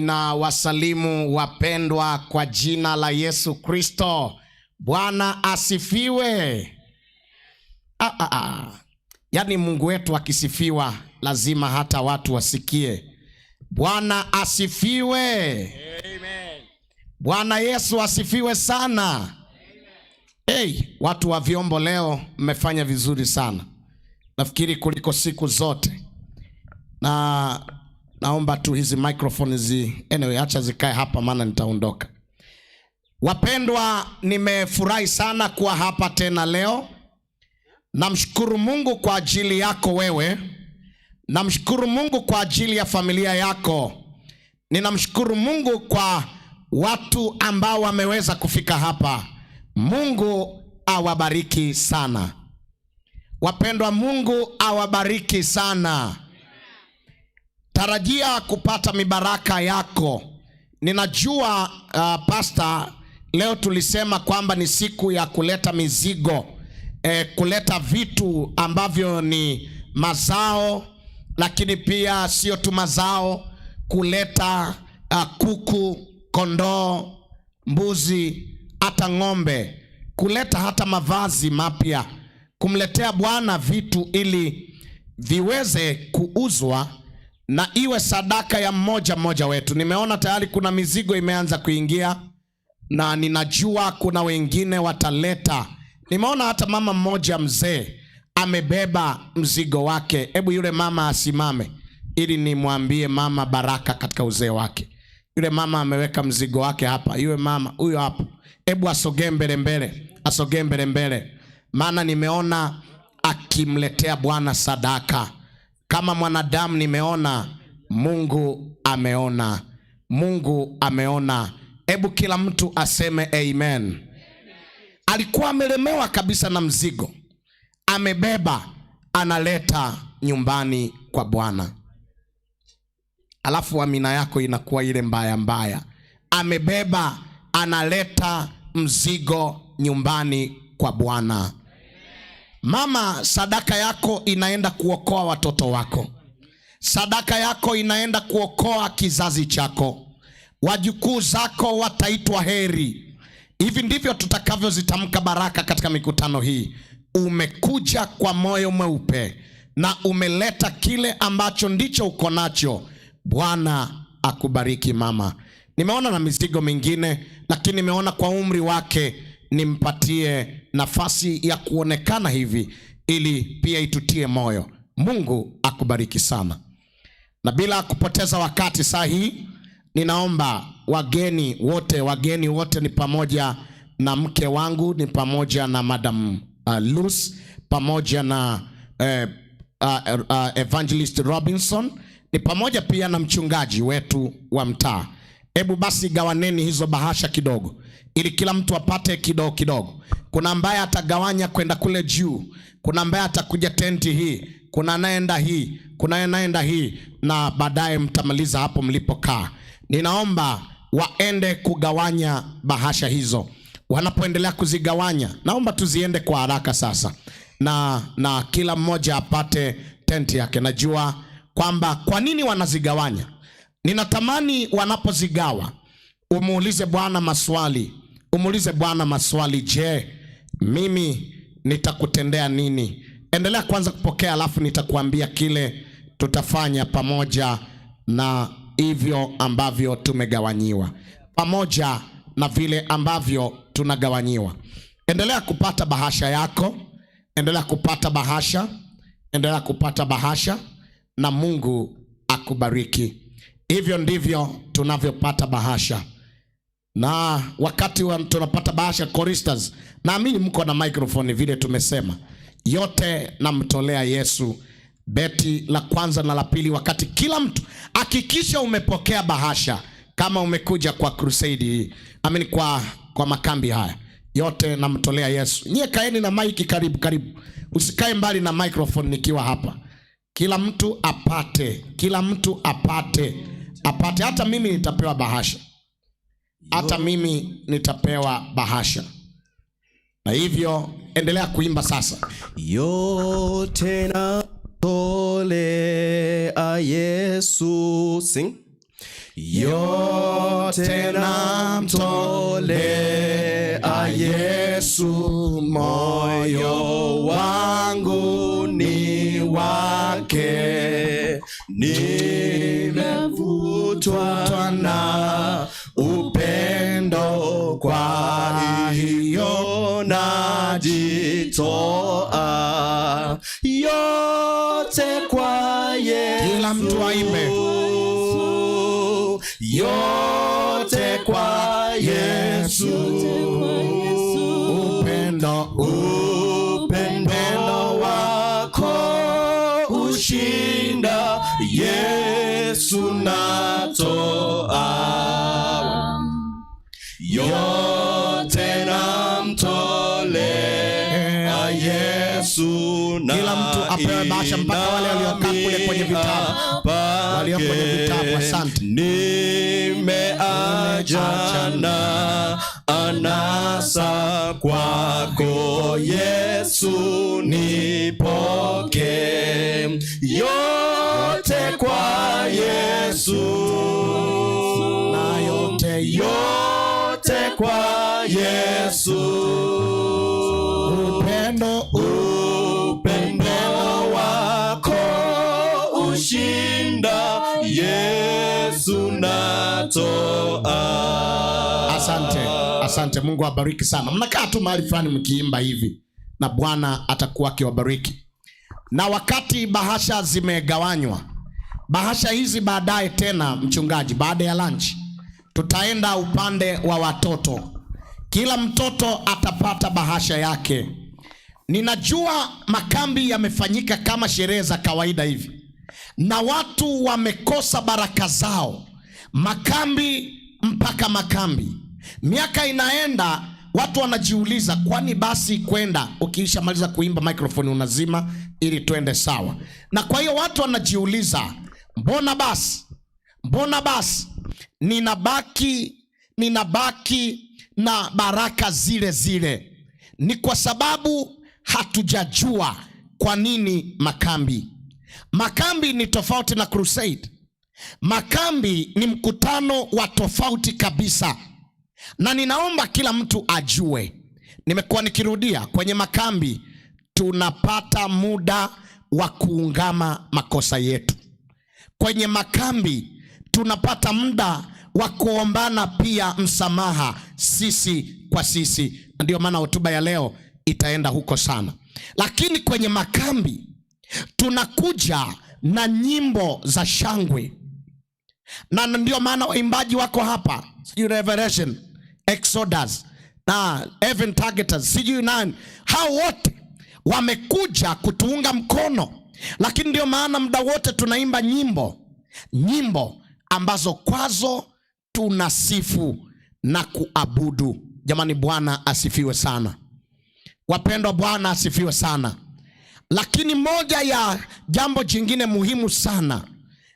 Ninawasalimu wapendwa kwa jina la Yesu Kristo. Bwana asifiwe. Yaani Mungu wetu akisifiwa lazima hata watu wasikie. Bwana asifiwe. Amen. Bwana Yesu asifiwe sana. Amen. Hey, watu wa vyombo leo mmefanya vizuri sana. Nafikiri kuliko siku zote. Na naomba tu hizi microphone anyway, acha zikae hapa maana nitaondoka. Wapendwa, nimefurahi sana kuwa hapa tena leo. Namshukuru Mungu kwa ajili yako wewe. Namshukuru Mungu kwa ajili ya familia yako. Ninamshukuru Mungu kwa watu ambao wameweza kufika hapa. Mungu awabariki sana. Wapendwa, Mungu awabariki sana. Tarajia kupata mibaraka yako. Ninajua pastor, leo tulisema kwamba ni siku ya kuleta mizigo, kuleta vitu ambavyo ni mazao, lakini pia sio tu mazao, kuleta kuku, kondoo, mbuzi, hata ng'ombe, kuleta hata mavazi mapya, kumletea Bwana vitu ili viweze kuuzwa na iwe sadaka ya mmoja mmoja wetu. Nimeona tayari kuna mizigo imeanza kuingia na ninajua kuna wengine wataleta. Nimeona hata mama mmoja mzee amebeba mzigo wake. Hebu yule mama asimame ili nimwambie mama baraka katika uzee wake. Yule mama ameweka mzigo wake hapa, yule mama huyo hapo, hebu asogee mbele mbele, asogee mbele mbele, maana nimeona akimletea Bwana sadaka. Kama mwanadamu nimeona, Mungu ameona, Mungu ameona. Hebu kila mtu aseme amen. Alikuwa amelemewa kabisa na mzigo, amebeba, analeta nyumbani kwa Bwana. Alafu amina yako inakuwa ile mbaya mbaya. Amebeba, analeta mzigo nyumbani kwa Bwana. Mama, sadaka yako inaenda kuokoa watoto wako. Sadaka yako inaenda kuokoa kizazi chako. Wajukuu zako wataitwa heri. Hivi ndivyo tutakavyozitamka baraka katika mikutano hii. Umekuja kwa moyo mweupe na umeleta kile ambacho ndicho uko nacho. Bwana akubariki mama. Nimeona na mizigo mingine, lakini nimeona kwa umri wake nimpatie nafasi ya kuonekana hivi ili pia itutie moyo. Mungu akubariki sana. Na bila kupoteza wakati saa hii, ninaomba wageni wote, wageni wote ni pamoja na mke wangu, ni pamoja na Madam Luce, pamoja na Evangelist Robinson, ni pamoja pia na mchungaji wetu wa mtaa. Hebu basi gawaneni hizo bahasha kidogo, ili kila mtu apate kidogo kidogo. Kuna ambaye atagawanya kwenda kule juu, kuna ambaye atakuja tenti hii, kuna anaenda hii, kuna anaenda hii, na baadaye mtamaliza hapo mlipokaa. Ninaomba waende kugawanya bahasha hizo. Wanapoendelea kuzigawanya, naomba tuziende kwa haraka sasa, na kila mmoja apate tenti yake. Najua kwamba kwa nini wanazigawanya. Ninatamani wanapozigawa umuulize Bwana maswali, umuulize Bwana maswali. Je, mimi nitakutendea nini? Endelea kwanza kupokea, alafu nitakuambia kile tutafanya pamoja na hivyo ambavyo tumegawanyiwa, pamoja na vile ambavyo tunagawanyiwa. Endelea kupata bahasha yako, endelea kupata bahasha, endelea kupata bahasha, na Mungu akubariki. Hivyo ndivyo tunavyopata bahasha. Na wakati tunapata bahasha, choristers, naamini mko na microphone vile tumesema. Yote namtolea Yesu. Beti la kwanza na la pili, wakati kila mtu hakikisha umepokea bahasha kama umekuja kwa crusade hii, amini kwa makambi haya. Yote namtolea Yesu. Nyie kaeni na mic karibu karibu, usikae mbali na microphone nikiwa hapa. Kila mtu apate, kila mtu apate, apate. Hata mimi nitapewa bahasha, hata mimi nitapewa bahasha. Na hivyo endelea kuimba sasa. Yote namtolea Yesu. Sing. Yote namtolea Yesu, moyo wangu ni wake, nimevutwa na upendo, kwa hiyo najitoa yote kwa Yesu. Kila mtu aimbe. Yote kwa Yesu. Upendo, upendo wako ushinda, Yesu natoa. Yote namtolea Yesu, na kila mtu apewe bahasha, mpaka wale waliokaa kule kwenye vitabu. Walio kwenye vitabu, asante. Nimeachana anasa kwako Yesu, nipoke yote kwa Yesu, na yote, yote kwa Yesu. Upendo, upendo wako ushinda, Yesu natoa. Asante, asante. Mungu awabariki sana. Mnakaa tu mahali fulani mkiimba hivi, na Bwana atakuwa akiwabariki. Na wakati bahasha zimegawanywa, bahasha hizi baadaye tena, mchungaji, baada ya lunch Tutaenda upande wa watoto. Kila mtoto atapata bahasha yake. Ninajua makambi yamefanyika kama sherehe za kawaida hivi, na watu wamekosa baraka zao, makambi mpaka makambi. Miaka inaenda, watu wanajiuliza, kwani basi kwenda, ukiishamaliza kuimba microphone unazima ili twende sawa. Na kwa hiyo watu wanajiuliza, mbona basi ninabaki na baraka zile zile? Ni kwa sababu hatujajua kwa nini makambi. Makambi ni tofauti na crusade. Makambi ni mkutano wa tofauti kabisa, na ninaomba kila mtu ajue. Nimekuwa nikirudia kwenye makambi, tunapata muda wa kuungama makosa yetu. Kwenye makambi tunapata muda wa kuombana pia msamaha sisi kwa sisi. Ndio maana hotuba ya leo itaenda huko sana. Lakini kwenye makambi tunakuja na nyimbo za shangwe, na ndio maana waimbaji wako hapa, sijui Revelation, Exodus na Heaven Targeters, sijui nani, hao wote wamekuja kutuunga mkono. Lakini ndio maana muda wote tunaimba nyimbo ambazo kwazo tunasifu na kuabudu. Jamani, Bwana asifiwe sana. Wapendwa, Bwana asifiwe sana. Lakini moja ya jambo jingine muhimu sana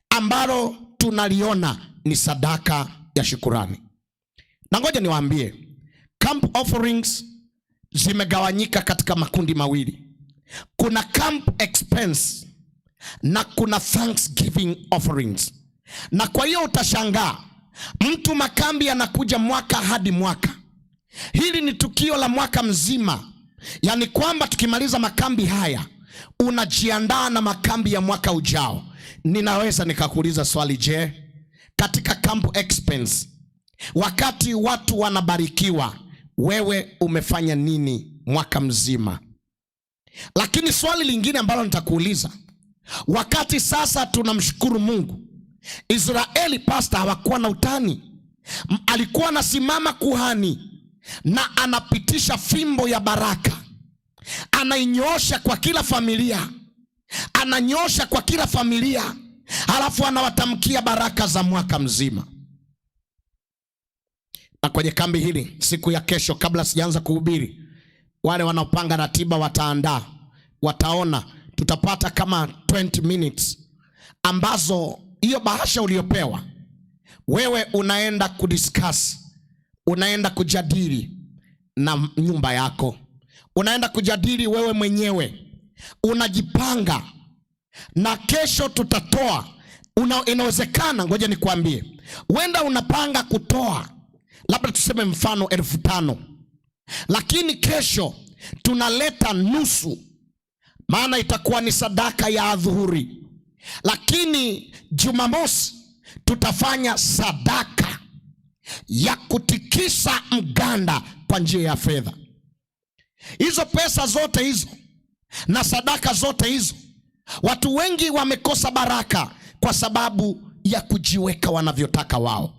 ambalo tunaliona ni sadaka ya shukurani. Na ngoja niwaambie, camp offerings zimegawanyika katika makundi mawili. Kuna camp expense na kuna thanksgiving offerings. Na kwa hiyo utashangaa mtu makambi anakuja mwaka hadi mwaka. Hili ni tukio la mwaka mzima, yaani kwamba tukimaliza makambi haya unajiandaa na makambi ya mwaka ujao. Ninaweza nikakuuliza swali, je, katika camp expense, wakati watu wanabarikiwa, wewe umefanya nini mwaka mzima? Lakini swali lingine ambalo nitakuuliza, wakati sasa tunamshukuru Mungu, Israeli pasta hawakuwa na utani. Alikuwa anasimama kuhani na anapitisha fimbo ya baraka, anainyoosha kwa kila familia, ananyoosha kwa kila familia, halafu anawatamkia baraka za mwaka mzima. Na kwenye kambi hili siku ya kesho, kabla sijaanza kuhubiri, wale wanaopanga ratiba wataandaa, wataona tutapata kama 20 minutes ambazo hiyo bahasha uliopewa wewe unaenda kudiscuss, unaenda kujadili na nyumba yako, unaenda kujadili wewe mwenyewe, unajipanga. Na kesho tutatoa. Inawezekana, ngoja nikwambie, wenda unapanga kutoa labda tuseme mfano 5,000, lakini kesho tunaleta nusu, maana itakuwa ni sadaka ya adhuhuri. Lakini Jumamosi tutafanya sadaka ya kutikisa mganda kwa njia ya fedha. Hizo pesa zote hizo na sadaka zote hizo, watu wengi wamekosa baraka kwa sababu ya kujiweka wanavyotaka wao.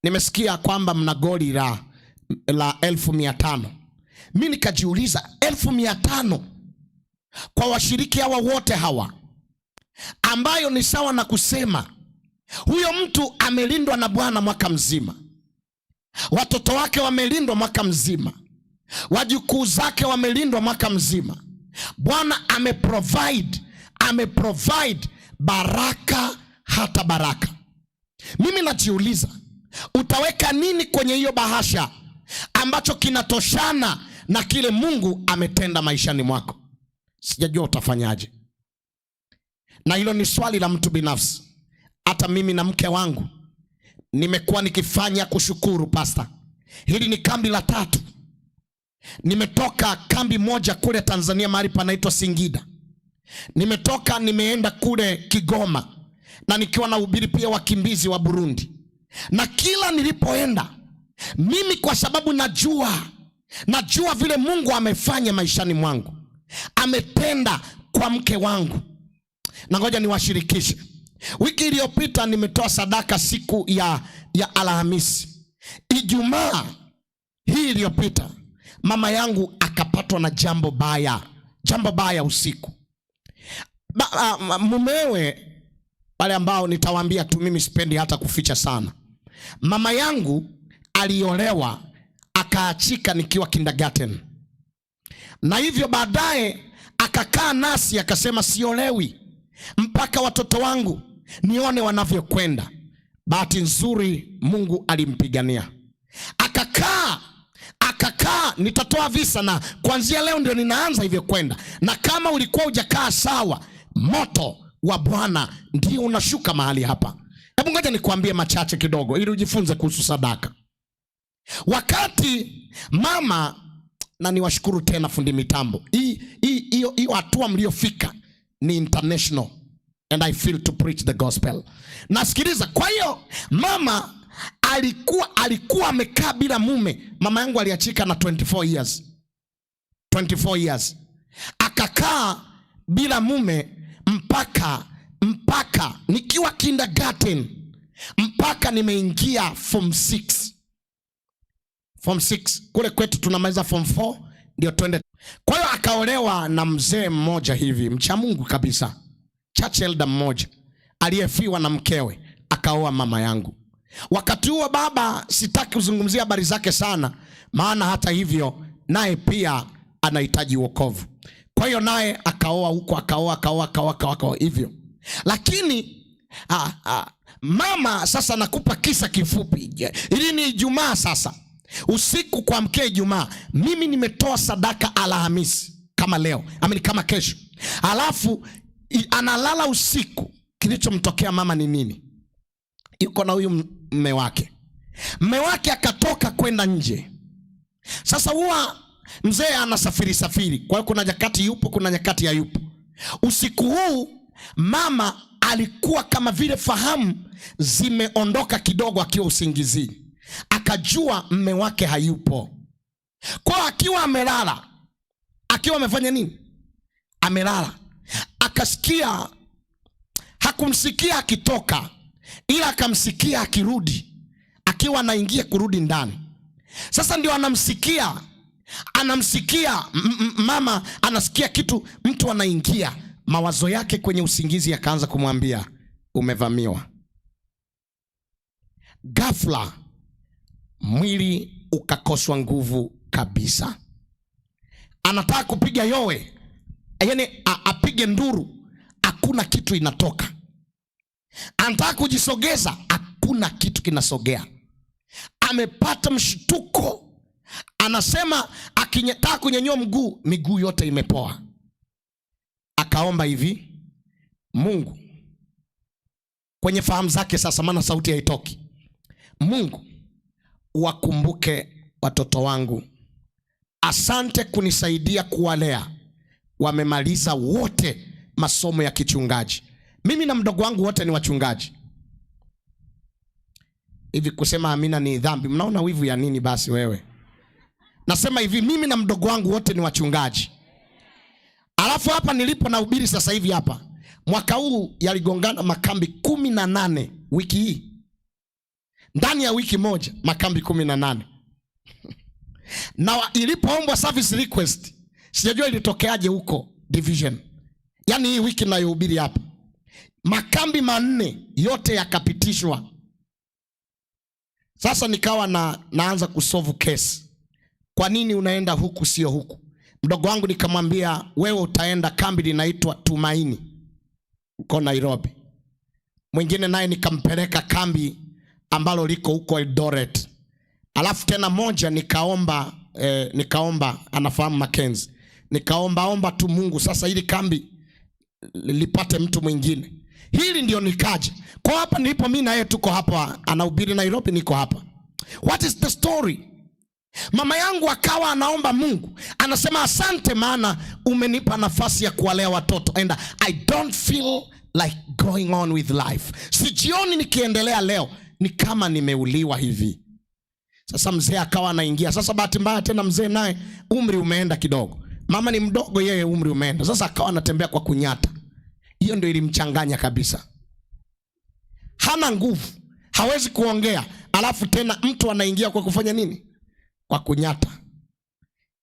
Nimesikia kwamba mna goli la 1,500. Mimi nikajiuliza, 1,500 kwa washiriki hawa wote hawa, ambayo ni sawa na kusema huyo mtu amelindwa na Bwana mwaka mzima, watoto wake wamelindwa mwaka mzima, wajukuu zake wamelindwa mwaka mzima. Bwana ameprovide baraka hata baraka. Mimi najiuliza, utaweka nini kwenye hiyo bahasha ambacho kinatoshana na kile Mungu ametenda maishani mwako? Sijajua utafanyaje. Na hilo ni swali la mtu binafsi. Hata mimi na mke wangu nimekuwa nikifanya kushukuru pastor. Hili ni kambi la 3. Nimetoka kambi moja kule Tanzania mahali panaitwa Singida. Nimetoka nimeenda kule Kigoma, na nikiwa nahubiri pia wakimbizi wa Burundi. Na kila nilipoenda mimi, kwa sababu najua vile Mungu amefanya maishani mwangu, ametenda kwa mke wangu. Na ngoja niwashirikishe. Wiki iliyopita nimetoa sadaka siku ya Alhamisi. Ijumaa hii iliyopita mama yangu akapatwa na jambo baya, jambo baya usiku. Mumewe, wale ambao nitawaambia tu, mimi sipendi hata kuficha sana. Mama yangu aliolewa akaachika nikiwa kindergarten, na hivyo baadaye akakaa nasi akasema, siolewi mpaka watoto wangu nione wanavyokwenda. Bahati nzuri Mungu alimpigania, akakaa akakaa. Nitatoa visa na kuanzia leo ndio ninaanza hivyo kwenda, na kama ulikuwa hujakaa sawa, moto wa Bwana ndio unashuka mahali hapa. Hebu ngoja nikuambie machache kidogo ili ujifunze kuhusu sadaka. Wakati mama, na niwashukuru tena fundi mitambo, hiyo hatua mliofika ni international and I feel to preach the gospel. Nasikiliza. Kwa hiyo mama alikuwa amekaa bila mume. Mama yangu aliachika na 24 years. 24 years. Akakaa bila mume mpaka nikiwa kindergarten mpaka nimeingia form 6. Form 6 kule kwetu tunamaliza form 4 ndio twende. Kwa hiyo akaolewa na mzee mmoja hivi mcha Mungu kabisa, church elder mmoja aliyefiwa na mkewe, akaoa mama yangu. Wakati huo baba, sitaki kuzungumzia habari zake sana, maana hata hivyo naye pia anahitaji wokovu. Kwa hiyo naye akaoa huko, akaoa, akaoa, akaoa, akaoa, akaoa hivyo. Lakini mama sasa, nakupa kisa kifupi. Hili ni Ijumaa sasa, usiku kuamkia Ijumaa, mimi nimetoa sadaka Alhamisi kama leo, amini kama kesho, alafu analala usiku. Kilichomtokea mama ni nini? Yuko na huyu mme wake, mme wake akatoka kwenda nje. Sasa huwa mzee anasafiri safiri, kwa hiyo kuna nyakati yupo, kuna nyakati hayupo. Usiku huu mama alikuwa kama vile fahamu zimeondoka kidogo, akiwa usingizini, akajua mme wake hayupo. Kwa hiyo akiwa amelala, akiwa amefanya nini? Amelala, akasikia, hakumsikia akitoka, ila akamsikia akirudi, akiwa anaingia kurudi ndani. Sasa ndio anamsikia mama anasikia kitu, mtu anaingia. Mawazo yake kwenye usingizi yakaanza kumwambia umevamiwa. Ghafla mwili ukakoswa nguvu kabisa. Anataka kupiga yowe, yani apige nduru, hakuna kitu inatoka. Anataka kujisogeza, hakuna kitu kinasogea. Amepata mshtuko, anasema akitaka kunyanyua mguu, miguu yote imepoa. Akaomba hivi, Mungu, kwenye fahamu zake sasa, maana sauti haitoki. Mungu, wakumbuke watoto wangu, asante kunisaidia kuwalea. Wamemaliza wote masomo ya kichungaji. Mimi na mdogo wangu wote ni wachungaji. Hivi kusema amina ni dhambi? Mnaona wivu ya nini basi wewe? Nasema hivi, mimi na mdogo wangu wote ni wachungaji. Alafu hapa nilipo nahubiri sasa hivi hapa, mwaka huu yaligongana makambi 18 wiki hii. Ndani ya wiki moja makambi 18. Na ilipoombwa service request, sijajua ilitokeaje huko division. Yaani hii wiki ninayohubiri hapa, makambi 4 yote yakapitishwa. Sasa nikawa naanza kusolve case. Kwa nini unaenda huku sio huku? Mdogo wangu nikamwambia wewe utaenda kambi linaitwa Tumaini huko Nairobi. Mwingine naye nikampeleka kambi ambalo liko huko Eldoret. Alafu tena moja nikaomba, anafahamu Mackenzie. Nikaomba omba tu Mungu sasa ili kambi lipate mtu mwingine. Hili ndio nikaja. Kwa hapa nilipo mimi na yeye tuko hapa, anahubiri Nairobi, niko hapa. What is the story? Mama yangu akawa anaomba Mungu, anasema asante maana umenipa nafasi ya kuwalea watoto, and I don't feel like going on with life. Sijioni nikiendelea leo, ni kama nimeuliwa hivi. Sasa mzee akawa anaingia. Sasa bahati mbaya tena mzee naye umri umeenda kidogo. Mama ni mdogo, yeye umri umeenda. Sasa akawa anatembea kwa kunyata. Hiyo ndio ilimchanganya kabisa. Hana nguvu, hawezi kuongea, alafu tena mtu anaingia kwa kufanya nini? Kwa kunyata.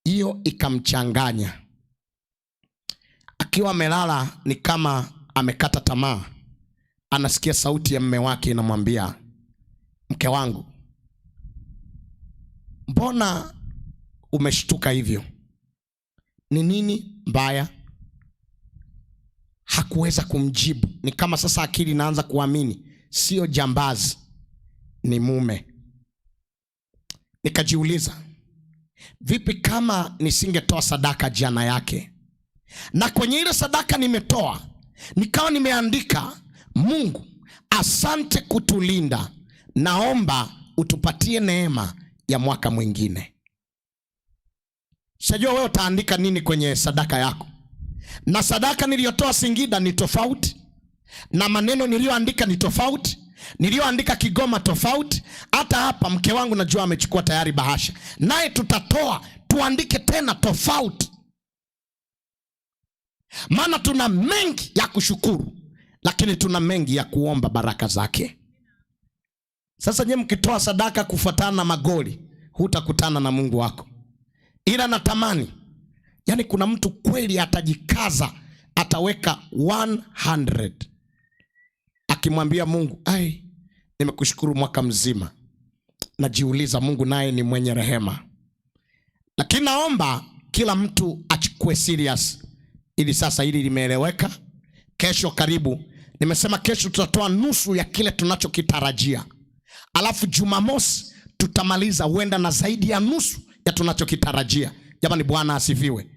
Hiyo ikamchanganya. Akiwa amelala ni kama amekata tamaa, anasikia sauti ya mme wake inamwambia, mke wangu, mbona umeshtuka hivyo? Ni nini mbaya? Hakuweza kumjibu. Ni kama sasa akili inaanza kuamini sio jambazi, ni mume. Nikajiuliza, vipi kama nisingetoa sadaka jana yake, na kwenye ile sadaka nimetoa nikawa nimeandika, Mungu asante kutulinda, naomba utupatie neema ya mwaka mwingine. Sijajua wewe utaandika nini kwenye sadaka yako. Na sadaka niliyotoa Singida ni tofauti na maneno niliyoandika ni tofauti, niliyoandika Kigoma tofauti. Hata hapa mke wangu najua amechukua tayari bahasha, naye tutatoa tuandike tena tofauti, maana tuna mengi ya kushukuru, lakini tuna mengi ya kuomba baraka zake. Sasa nyie mkitoa sadaka kufuatana na magoli, hutakutana na Mungu wako. Ila natamani, yani kuna mtu kweli atajikaza, ataweka 100 akimwambia Mungu, ai, nimekushukuru mwaka mzima. Najiuliza, Mungu naye ni mwenye rehema, lakini naomba kila mtu achukue serious ili sasa hili limeeleweka. Kesho karibu, nimesema kesho tutatoa nusu ya kile tunachokitarajia, alafu Jumamosi tutamaliza huenda na zaidi ya nusu ya tunachokitarajia. Jamani, Bwana asifiwe.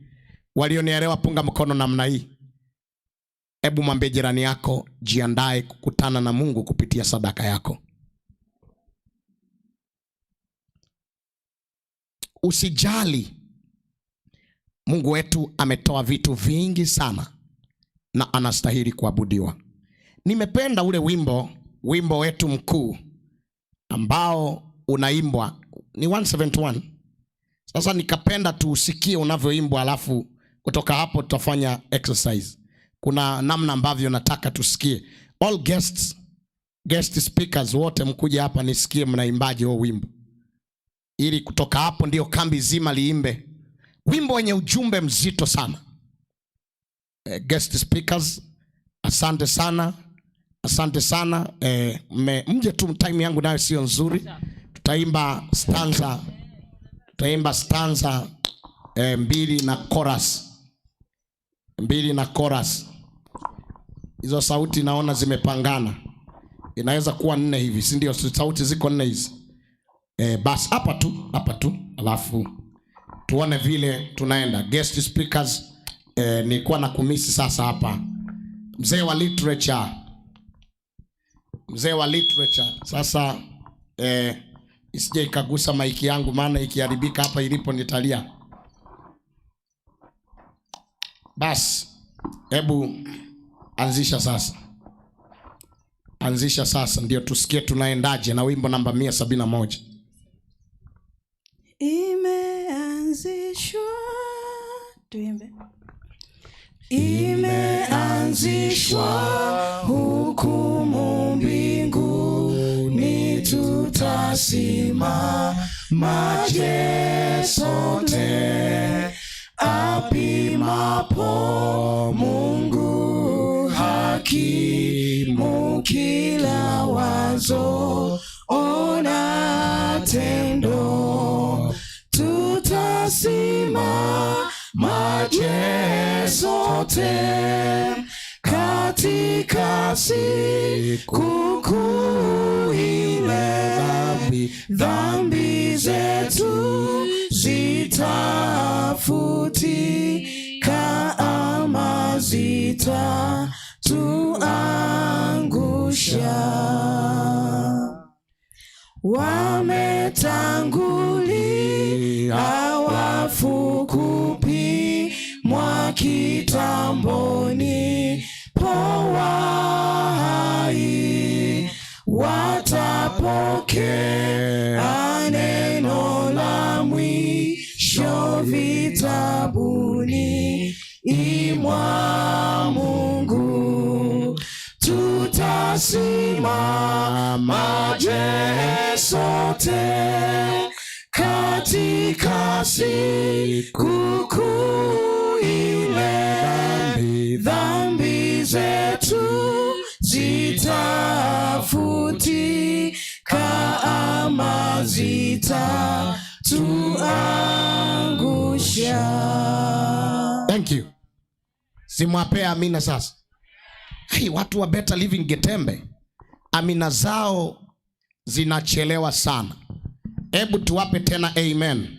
Walionielewa punga mkono namna hii. Hebu mwambie jirani yako, jiandae kukutana na Mungu kupitia sadaka yako. Usijali, Mungu wetu ametoa vitu vingi sana na anastahili kuabudiwa. Nimependa ule wimbo, wimbo wetu mkuu ambao unaimbwa ni 171. Sasa nikapenda tuusikie unavyoimbwa, alafu kutoka hapo tutafanya exercise. Kuna namna ambavyo nataka tusikie. All guests, guest speakers wote mkuje hapa nisikie mnaimbaje huo wimbo, ili kutoka hapo ndio kambi zima liimbe wimbo wenye ujumbe mzito sana. Guest speakers, asante sana, asante sana. Mje tu, time yangu nayo sio nzuri. Tutaimba stanza, tutaimba stanza mbili na chorus, mbili na chorus. Hizo sauti naona zimepangana, inaweza kuwa 4 hivi, si ndio? Sauti ziko 4 hizi. Basi hapa tu, hapa tu, alafu tuone vile tunaenda. Guest speakers, nilikuwa na kumisi sasa hapa mzee wa literature, mzee wa literature sasa, isije ikagusa maiki yangu, maana ikiharibika hapa ilipo nitalia. Basi hebu anzisha sasa, anzisha sasa ndio tusikie tunaendaje na wimbo namba 171. Imeanzishwa, tuimbe. Imeanzishwa hukumu mbinguni, tutasimama je sote, apimapo Mungu hakimu kila wazo ona tendo, tutasimama je sote katika siku kuu ile, dhambi zetu zitafutika ama zitatuangusha. Wametangulia wafu kupimwa kitamboni powahai, watapokea neno la mwisho vitabuni imwa Mungu. Tutasimama Katika siku kuu ile, dhambi zetu zitafutika ama zitatuangusha. Thank you. Simwapee amina sasa. Hey, watu wa Better Living Getembe amina zao zinachelewa sana. Hebu tuwape tena amen.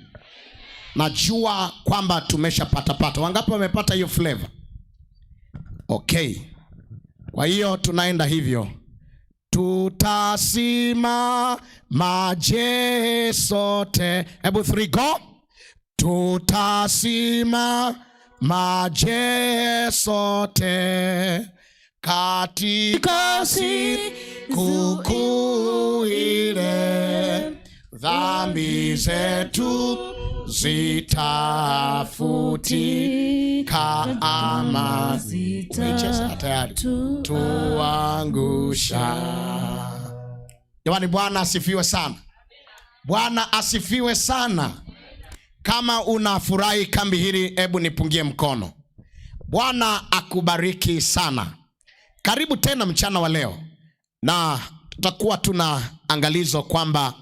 Najua kwamba tumeshapatapata. Wangapi wamepata hiyo flavor? Okay. Kwa hiyo tunaenda hivyo. Tutasimama je sote. Hebu 3 go. Tutasimama je sote katika siku kuu ile, dhambi zetu zitafutika ama zitatuangusha. Tayari tuangusha. Jamani, Bwana asifiwe sana. Bwana asifiwe sana. Kama unafurahi kambi hili, hebu nipungie mkono. Bwana akubariki sana. Karibu tena mchana wa leo, na tutakuwa tuna angalizo kwamba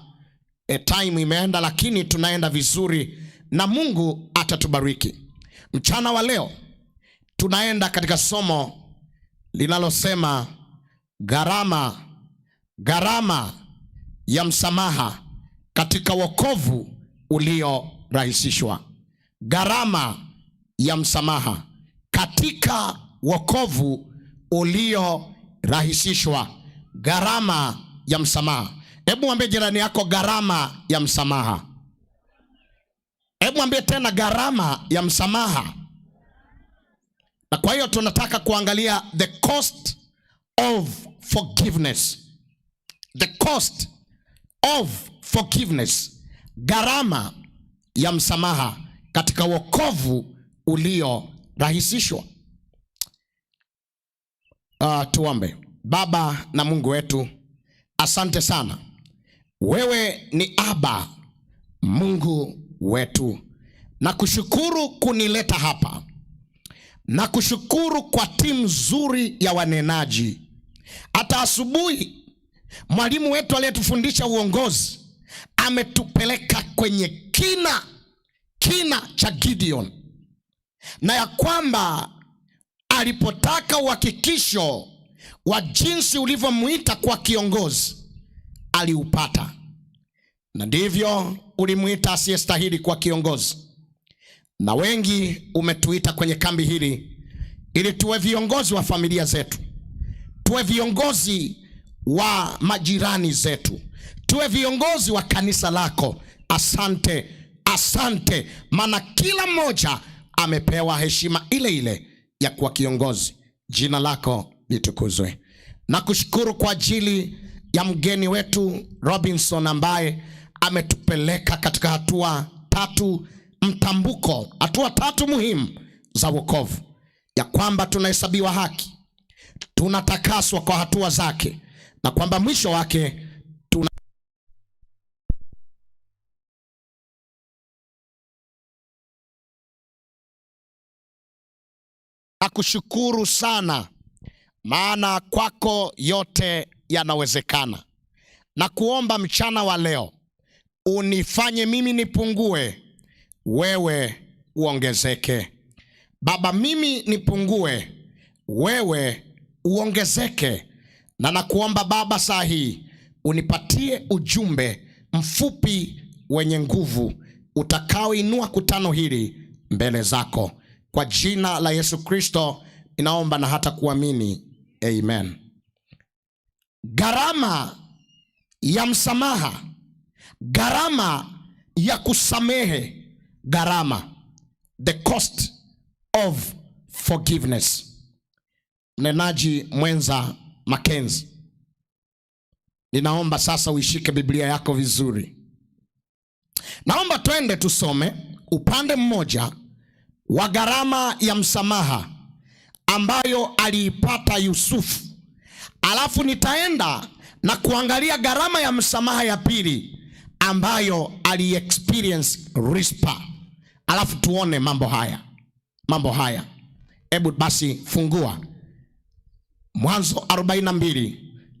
time imeenda, lakini tunaenda vizuri na Mungu atatubariki. Mchana wa leo tunaenda katika somo linalosema gharama ya msamaha katika wokovu uliorahisishwa. Gharama ya msamaha katika wokovu uliorahisishwa. Gharama ya msamaha. Hebu mwambie jirani yako, gharama ya msamaha. Hebu mwambie tena, gharama ya msamaha. Na kwa hiyo tunataka kuangalia the cost of forgiveness. The cost of forgiveness. Gharama ya msamaha katika wokovu uliorahisishwa. Tuombe. Baba na Mungu wetu, asante sana. Wewe ni Aba, Mungu wetu. Na kushukuru kunileta hapa. Na kushukuru kwa timu nzuri ya wanenaji. Hata asubuhi mwalimu wetu aliyetufundisha uongozi ametupeleka kwenye kina cha Gideon. Na ya kwamba alipotaka uhakikisho wa jinsi ulivyomuita kwa kiongozi aliupata. Na ndivyo ulimuita asiyestahili kwa kiongozi. Na wengi umetuita kwenye kambi hili ili tuwe viongozi wa familia zetu, tuwe viongozi wa majirani zetu, tuwe viongozi wa kanisa lako. Asante, asante, maana kila mmoja amepewa heshima ile ile ya kuwa kiongozi. Jina lako litukuzwe. Nakushukuru kwa ajili ya mgeni wetu Robinson ambaye ametupeleka katika hatua tatu mtambuko, hatua tatu muhimu za wokovu, ya kwamba tunahesabiwa haki, tunatakaswa kwa hatua zake, na kwamba mwisho wake tuna Nakushukuru sana, maana kwako yote yanawezekana. Na kuomba mchana wa leo unifanye mimi nipungue, wewe uongezeke. Baba, mimi nipungue, wewe uongezeke. Na nakuomba Baba saa hii unipatie ujumbe mfupi wenye nguvu utakaoinua kutano hili mbele zako. Kwa jina la Yesu Kristo ninaomba na hata kuamini, amen. Gharama ya msamaha, gharama ya kusamehe, gharama, the cost of forgiveness. Mnenaji mwenza Mackenzie, ninaomba sasa uishike Biblia yako vizuri. Naomba twende tusome upande mmoja wa gharama ya msamaha ambayo aliipata Yusufu. Alafu nitaenda na kuangalia gharama ya msamaha ya pili ambayo aliexperience Rispa, alafu tuone mambo haya. Mambo haya. Hebu basi fungua Mwanzo 42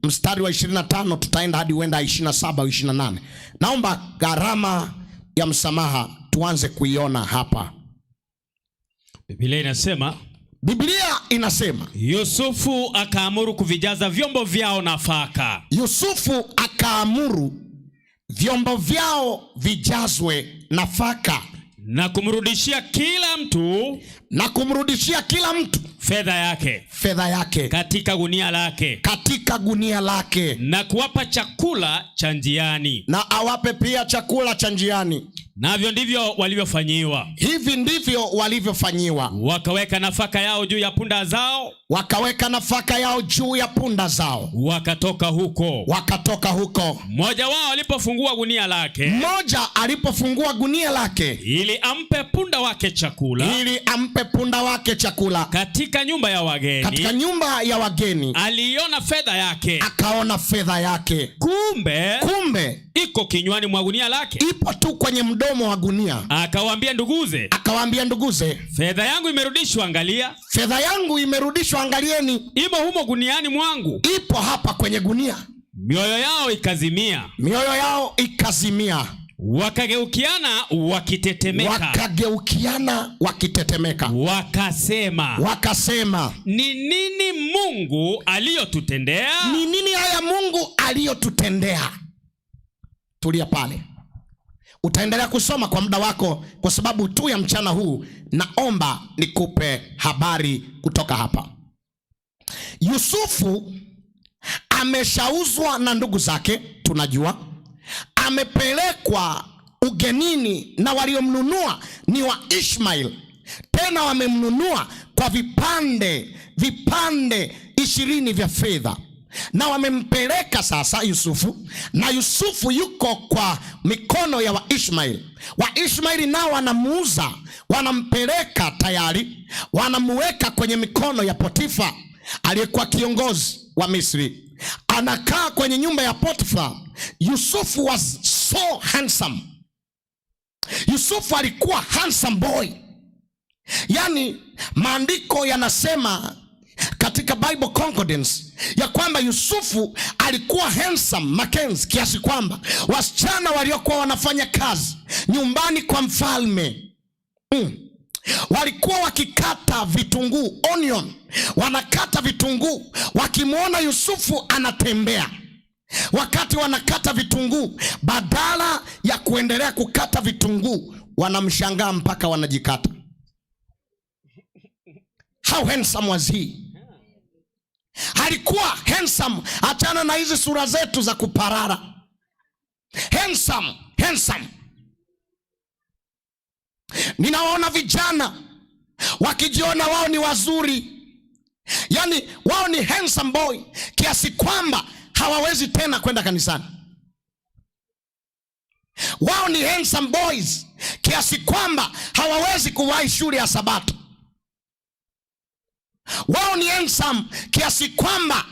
mstari wa 25, tutaenda hadi huenda 27 au 28. Naomba gharama ya msamaha tuanze kuiona hapa. Biblia inasema, Biblia inasema Yusufu akaamuru kuvijaza vyombo vyao nafaka. Yusufu akaamuru vyombo vyao vijazwe nafaka, na kumrudishia kila mtu, na kumrudishia kila mtu fedha yake, fedha yake katika gunia lake, katika gunia lake, na kuwapa chakula cha njiani, na awape pia chakula cha njiani. Navyo ndivyo walivyofanyiwa. Hivi ndivyo walivyofanyiwa. Wakaweka nafaka yao juu ya punda zao, wakaweka nafaka yao juu ya punda zao, wakatoka huko, wakatoka huko. Mmoja wao alipofungua gunia lake, mmoja alipofungua gunia lake, ili ampe punda wake chakula, ili ampe punda wake chakula, katika nyumba ya wageni, katika nyumba ya wageni, aliona fedha yake, akaona fedha yake, kumbe iko kinywani mwa gunia lake, ipo tu kwenye mdomo wa gunia. Akawaambia nduguze, akawaambia nduguze, fedha yangu imerudishwa, angalia, fedha yangu imerudishwa, angalieni, imo humo guniani mwangu, ipo hapa kwenye gunia. Mioyo yao ikazimia, mioyo yao ikazimia, wakageukiana wakitetemeka, wakageukiana wakitetemeka, wakasema, wakasema, ni nini Mungu aliyotutendea? Ni nini haya Mungu aliyotutendea? Tulia pale, utaendelea kusoma kwa muda wako, kwa sababu tu ya mchana huu naomba nikupe habari kutoka hapa. Yusufu ameshauzwa na ndugu zake, tunajua amepelekwa ugenini na waliomnunua ni wa Ishmael, tena wamemnunua kwa vipande 20 vya fedha, na wamempeleka sasa Yusufu, na Yusufu yuko kwa mikono ya Waishmaeli. Waishmaeli nao wanamuuza, wanampeleka tayari, wanamuweka kwenye mikono ya Potifa aliyekuwa kiongozi wa Misri. Anakaa kwenye nyumba ya Potifa. Yusufu was so handsome. Yusufu alikuwa handsome boy. Yani maandiko yanasema katika Bible Concordance ya kwamba Yusufu alikuwa handsome Mackenzie, kiasi kwamba wasichana waliokuwa wanafanya kazi nyumbani kwa mfalme walikuwa wakikata vitunguu, onion, wanakata vitunguu, wakimuona Yusufu anatembea. Wakati wanakata vitunguu, badala ya kuendelea kukata vitunguu, wanamshangaa mpaka wanajikata. How handsome was he? Alikuwa handsome. Achana na hizi sura zetu za kuparara. Handsome, handsome. Ninawaona vijana wakijiona wao ni wazuri, yani wao ni handsome boy kiasi kwamba hawawezi tena kwenda kanisani. Wao ni handsome boys kiasi kwamba hawawezi kuwahi shule ya Sabato. Wao ni handsome kiasi kwamba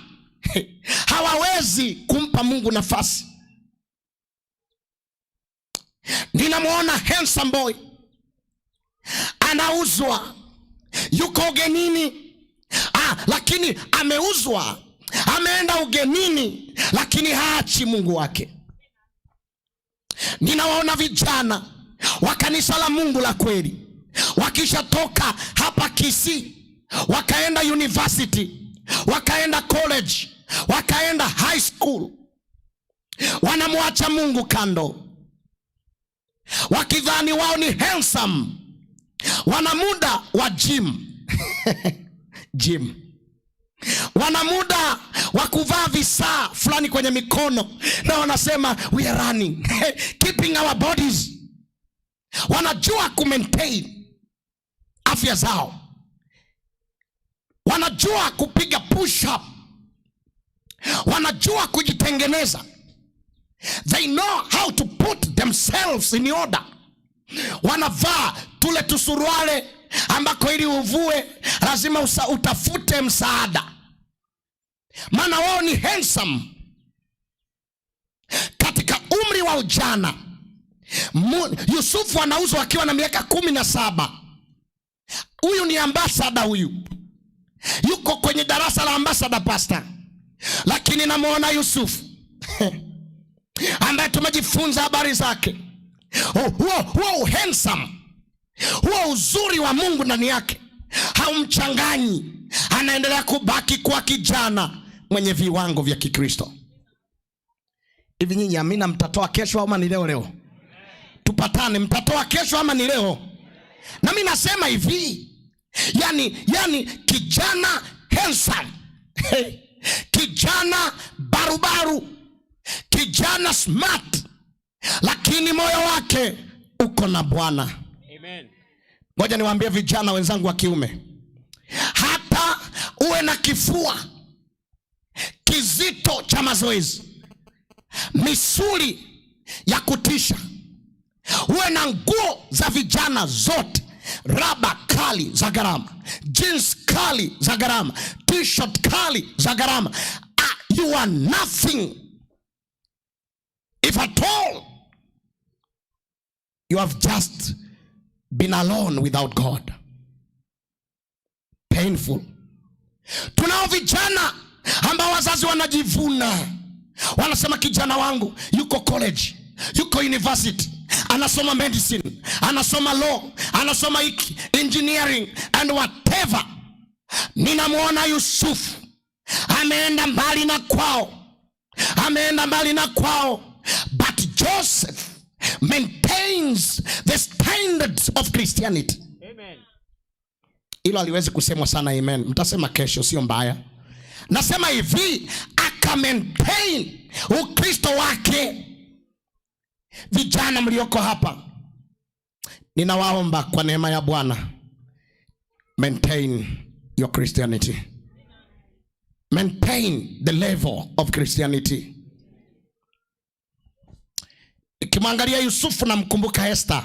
hawawezi kumpa Mungu nafasi. Ninamuona handsome boy anauzwa, yuko ugenini, lakini ameuzwa, ameenda ugenini, lakini haachi Mungu wake. Ninawaona vijana wa kanisa la Mungu la kweli wakishatoka hapa Kisii, wakaenda university, wakaenda college, wakaenda high school, wanamwacha Mungu kando, wakidhani wao ni handsome. Wana muda wa gym. Gym. Wana muda wa kuvaa visaa fulani kwenye mikono na wanasema we are running, keeping our bodies. Wanajua ku maintain afya zao, wanajua kupiga push up, wanajua kujitengeneza. They know how to put themselves in order. Wanavaa tule tusuruale ambako ili uvue lazima utafute msaada, maana wao ni handsome. Katika Umri wa ujana. Yusufu anauzwa akiwa na miaka 17. Huyu ni ambasada, huyu yuko kwenye darasa la ambasada pastor, lakini namuona Yusufu ambaye tumejifunza habari zake, huo handsome, huo uzuri wa Mungu ndani yake haumchanganyi, anaendelea kubaki kuwa kijana mwenye viwango vya Kikristo. Hivi nyinyi amina, mtatoa kesho ama ni leo leo? Tupatane, mtatoa kesho ama ni leo? Na mimi nasema hivi, yani kijana handsome, hey, kijana barubaru, kijana smart, lakini moyo wake uko na Bwana. Amen. Ngoja niwaambie vijana wenzangu wa kiume, hata uwe na kifua kizito cha mazoezi, misuli ya kutisha, uwe na nguo za vijana zote, raba kali za gharama, jeans kali za gharama, t-shirt kali za gharama, you are nothing if at all you have just been alone without God. Painful. Tunao vijana ambao wazazi wanajivuna, wanasema kijana wangu yuko college, yuko university, anasoma medicine, anasoma law, anasoma hiki, engineering and whatever. Ninamuona Yusufu ameenda mbali na kwao, ameenda mbali na kwao, but Joseph maintains the standards of Christianity. Amen. Hilo haliwezi kusemwa sana amen, mtasema kesho, sio mbaya. Nasema hivi, aka maintain Ukristo wake. Vijana mlioko hapa, ninawaomba kwa neema ya Bwana, maintain your Christianity. Maintain the level of Christianity. Nikimwangalia Yusufu namkumbuka Esther.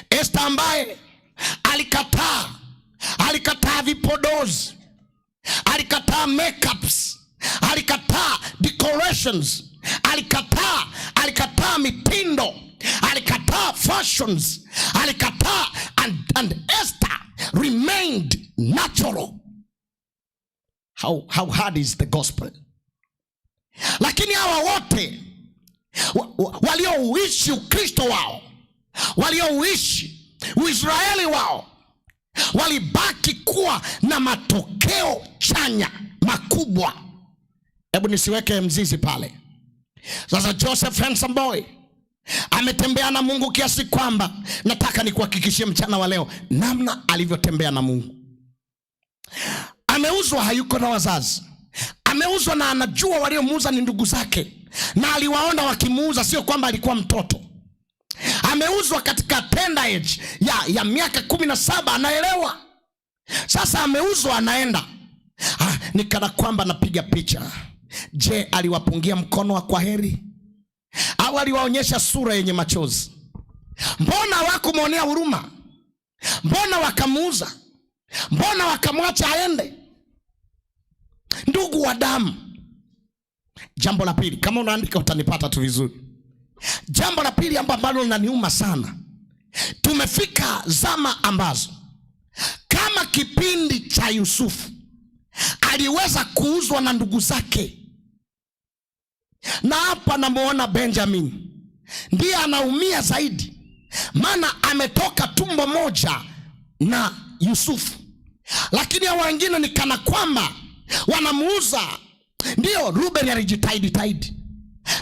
Esther ambaye alikataa vipodozi, alikataa makeups, alikataa decorations, alikataa mitindo, alikataa fashions, alikataa, and Esther remained natural. How hard is the gospel? Lakini hawa wote waliouishi Ukristo wao, waliouishi Uisraeli wao, walibaki kuwa na matokeo chanya makubwa. Hebu nisiweke mzizi pale. Sasa Joseph handsome boy ametembea na Mungu kiasi kwamba nataka nikuhakikishie mchana wa leo namna alivyotembea na Mungu. Ameuzwa, hayuko na wazazi. Ameuzwa na anajua waliomuuza ni ndugu zake, na aliwaona wakimuuza, sio kwamba alikuwa mtoto. Ameuzwa katika tender age ya miaka 17, anaelewa. Sasa ameuzwa, anaenda. Ni kana kwamba napiga picha. Je, aliwapungia mkono wa kwaheri au aliwaonyesha sura yenye machozi? Mbona hawakumwonea huruma? Mbona wakamuuza? Mbona wakamwacha aende? Ndugu wa damu. Jambo la pili, kama unaandika utanipata tu vizuri. Jambo la pili ambalo linaniuma sana, tumefika zama ambazo kama kipindi cha Yusufu aliweza kuuzwa na ndugu zake, na hapa namuona Benjamin ndiye anaumia zaidi, maana ametoka tumbo moja na Yusufu, lakini hao wengine ni kana kwamba wanamuuza. Ndio Ruben alijitahidi taidi,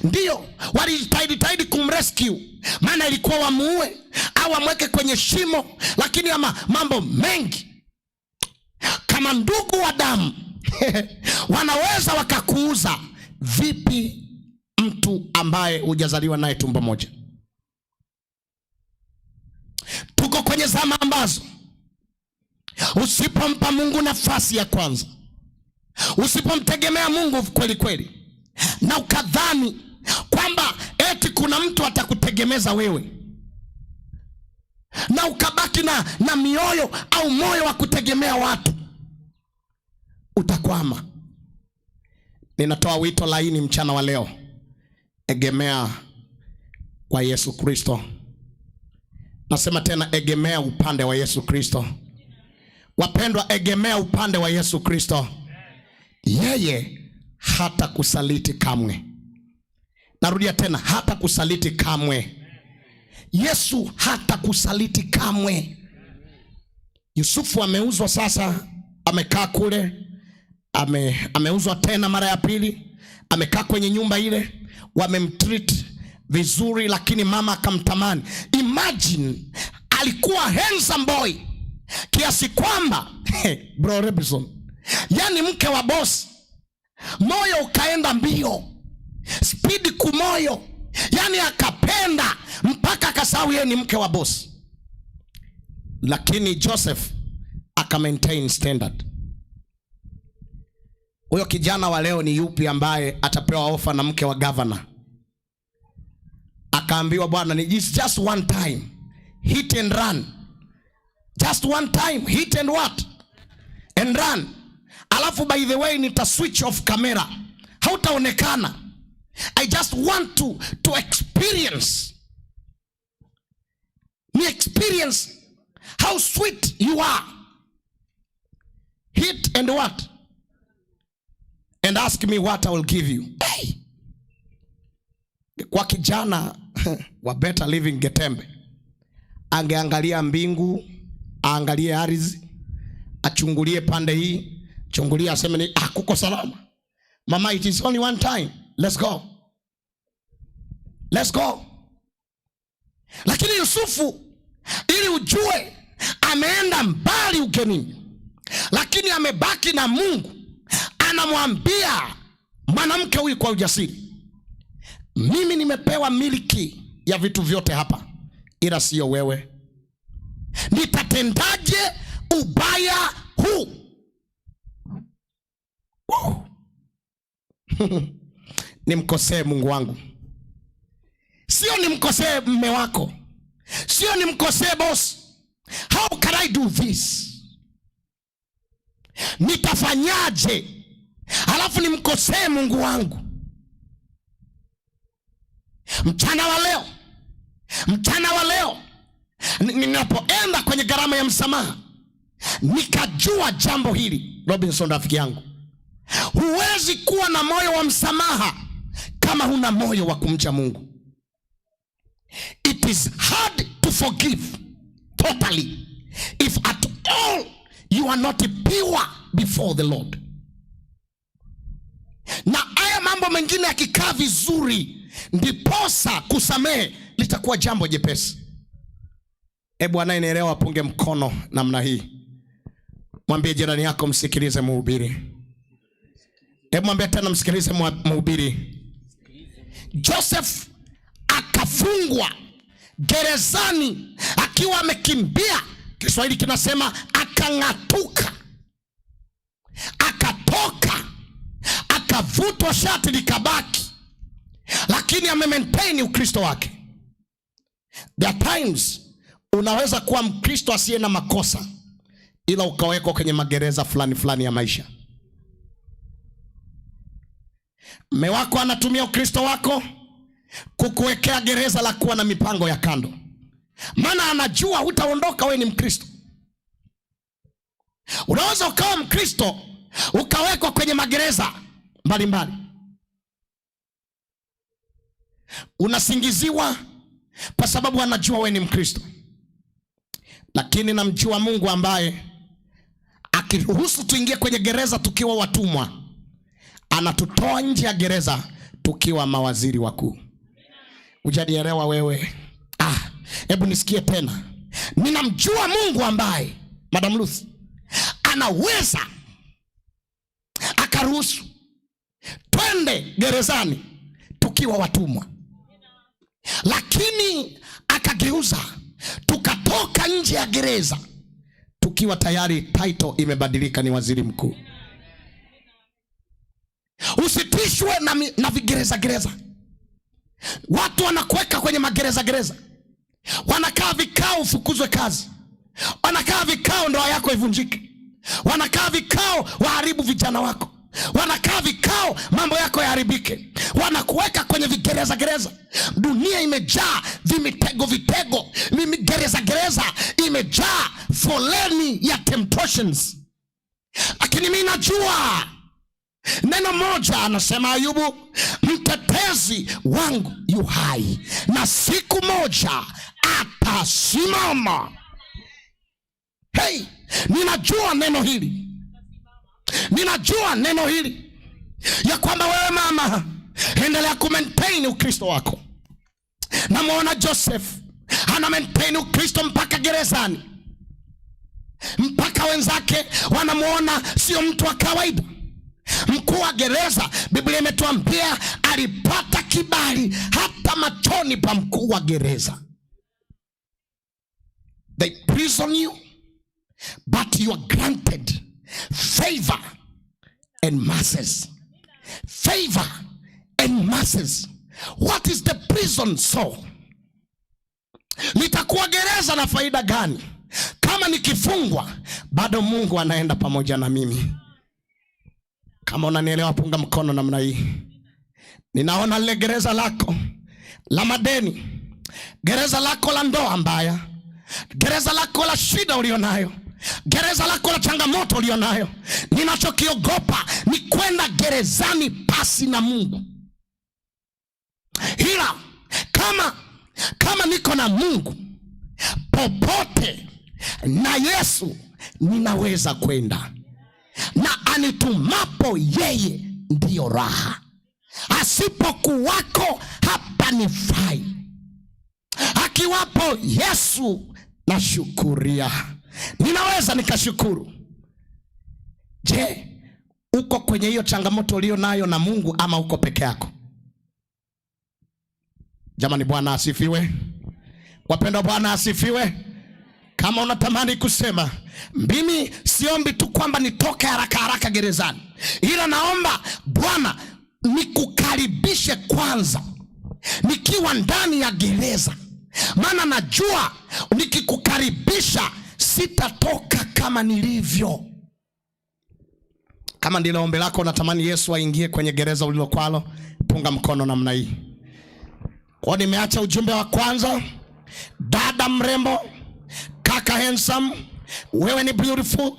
ndio walijitahidi taidi kumrescue, maana ilikuwa wamuue au wamweke kwenye shimo, lakini ama mambo mengi kama ndugu wa damu wanaweza wakakuuza. Vipi mtu ambaye hujazaliwa naye tumbo moja? Tuko kwenye zama ambazo usipompa Mungu nafasi ya kwanza, usipomtegemea Mungu kweli kweli, na ukadhani kwamba eti kuna mtu atakutegemeza wewe, na ukabaki na mioyo au moyo wa kutegemea watu, utakwama. Ninatoa wito laini mchana wa leo, egemea kwa Yesu Kristo. Nasema tena, egemea upande wa Yesu Kristo. Wapendwa, egemea upande wa Yesu Kristo. Yeye hata kusaliti kamwe. Narudia tena, hata kusaliti kamwe. Yesu hata kusaliti kamwe. Yusufu ameuzwa sasa, amekaa kule, ameuzwa tena mara ya pili, amekaa kwenye nyumba ile, wamemtreat vizuri, lakini mama akamtamani. Imagine, alikuwa handsome boy kiasi kwamba, bro Robinson, yani mke wa boss, moyo ukaenda mbio, spidi kumoyo, yani akapenda mpaka akasahau yeye ni mke wa boss. Lakini Joseph aka maintain standard. Huyo kijana wa leo ni yupi ambaye atapewa ofa na mke wa governor, akaambiwa, bwana, ni it's just one time, hit and run, just one time, hit and what and run, alafu by the way nita switch off camera, hautaonekana. I just want to experience, ni experience how sweet you are. Hit and what and ask me what I will give you." Hey! Kwa kijana wa Better Living Getembe, angeangalia mbingu, aangalie ardhi, achungulie pande hii, chungulie, aseme ni kuko salama. Mama, it is only one time. Let's go. Let's go. Lakini Yusufu, ili ujue ameenda mbali ugenini, lakini amebaki na Mungu, anamwambia mwanamke huyu kwa ujasiri, mimi nimepewa miliki ya vitu vyote hapa, ila siyo wewe. Nitatendaje ubaya huu? Woo. Nimkosee Mungu wangu, sio nimkosee mme wako, sio nimkosee boss. How can I do this? Nitafanyaje alafu nimkosee Mungu wangu? Mchana wa leo, mchana wa leo ninapoenda kwenye gharama ya msamaha, nikajua jambo hili, Robinson rafiki yangu, huwezi kuwa na moyo wa msamaha kama huna moyo wa kumcha Mungu. It is hard to forgive totally if at all you are not pure before the Lord. Na haya mambo mengine yakikaa vizuri, ndiposa kusamehe litakuwa jambo jepesi. Hebu anayenielewa apunge mkono namna hii. Mwambie jirani yako, msikilize mhubiri. Hebu mwambie tena, msikilize mhubiri. Joseph akafungwa gerezani akiwa amekimbia. Kiswahili kinasema akang'atuka, akatoka, akavutwa shati likabaki, lakini amemaintain Ukristo wake. There are times unaweza kuwa Mkristo asiye na makosa, ila ukawekwa kwenye magereza fulani fulani ya maisha. Mme wako anatumia Ukristo wako kukuwekea gereza la kuwa na mipango ya kando, maana anajua hutaondoka, wewe ni Mkristo. Unaweza ukawa Mkristo ukawekwa kwenye magereza mbalimbali, unasingiziwa kwa sababu anajua wewe ni Mkristo. Lakini namjua Mungu ambaye akiruhusu tuingie kwenye gereza tukiwa watumwa, anatutoa nje ya gereza tukiwa mawaziri wakuu. Hujanielewa wewe? Hebu nisikie tena. Ninamjua Mungu ambaye, Madam Ruth, anaweza akaruhusu twende gerezani tukiwa watumwa, lakini akageuza tukatoka nje ya gereza tukiwa tayari title imebadilika, ni waziri mkuu. Usitishwe na vigereza gereza. Watu wanakuweka kwenye magereza gereza, wanakaa vikao ufukuzwe kazi, wanakaa vikao ndoa yako ivunjike, wanakaa vikao waharibu vijana wako. Wanakaa vikao mambo yako yaharibike, wanakuweka kwenye vigereza gereza. Dunia imejaa vimitego vitego, gereza gereza imejaa foleni ya temptations. Lakini mi najua neno moja, anasema Ayubu, mtetezi wangu yu hai na siku moja atasimama. Hey, ninajua neno hili, ninajua neno hili ya kwamba wewe mama, endelea kumaintain Ukristo wako. Namwona Joseph ana maintain Ukristo mpaka gerezani, mpaka wenzake wanamwona sio mtu wa kawaida. Mkuu wa gereza, Biblia imetuambia alipata kibali hata machoni pa mkuu wa gereza. They prison you but you are granted favor and mercies. Favor and mercies. What is the prison so? Nitakuwa gereza na faida gani kama nikifungwa bado Mungu anaenda pamoja na mimi? Kama unanielewa, punga mkono namna hii. Ninaona lile gereza lako la madeni, gereza lako la ndoa mbaya, gereza lako la shida ulionayo, gereza lako la changamoto ulionayo. Ninachokiogopa ni kwenda gerezani pasi na Mungu. Ila kama niko na Mungu popote na Yesu ninaweza kwenda, na anitumapo yeye ndiyo raha, asipokuwako hapa nifai. Akiwapo Yesu nashukuria, ninaweza nikashukuru. Je, uko kwenye hiyo changamoto ulio nayo na Mungu ama uko peke yako? Jamani, Bwana asifiwe. Wapendwa, Bwana asifiwe. Kama unatamani kusema mimi siombi tu kwamba nitoke haraka haraka gerezani, ila naomba Bwana nikukaribishe kwanza nikiwa ndani ya gereza, maana najua nikikukaribisha sitatoka kama nilivyo. Kama ndilo ombi lako, unatamani Yesu aingie kwenye gereza ulilokwalo, punga mkono namna hii. Kwa nimeacha ujumbe wa kwanza. Dada mrembo, kaka handsome, wewe ni beautiful,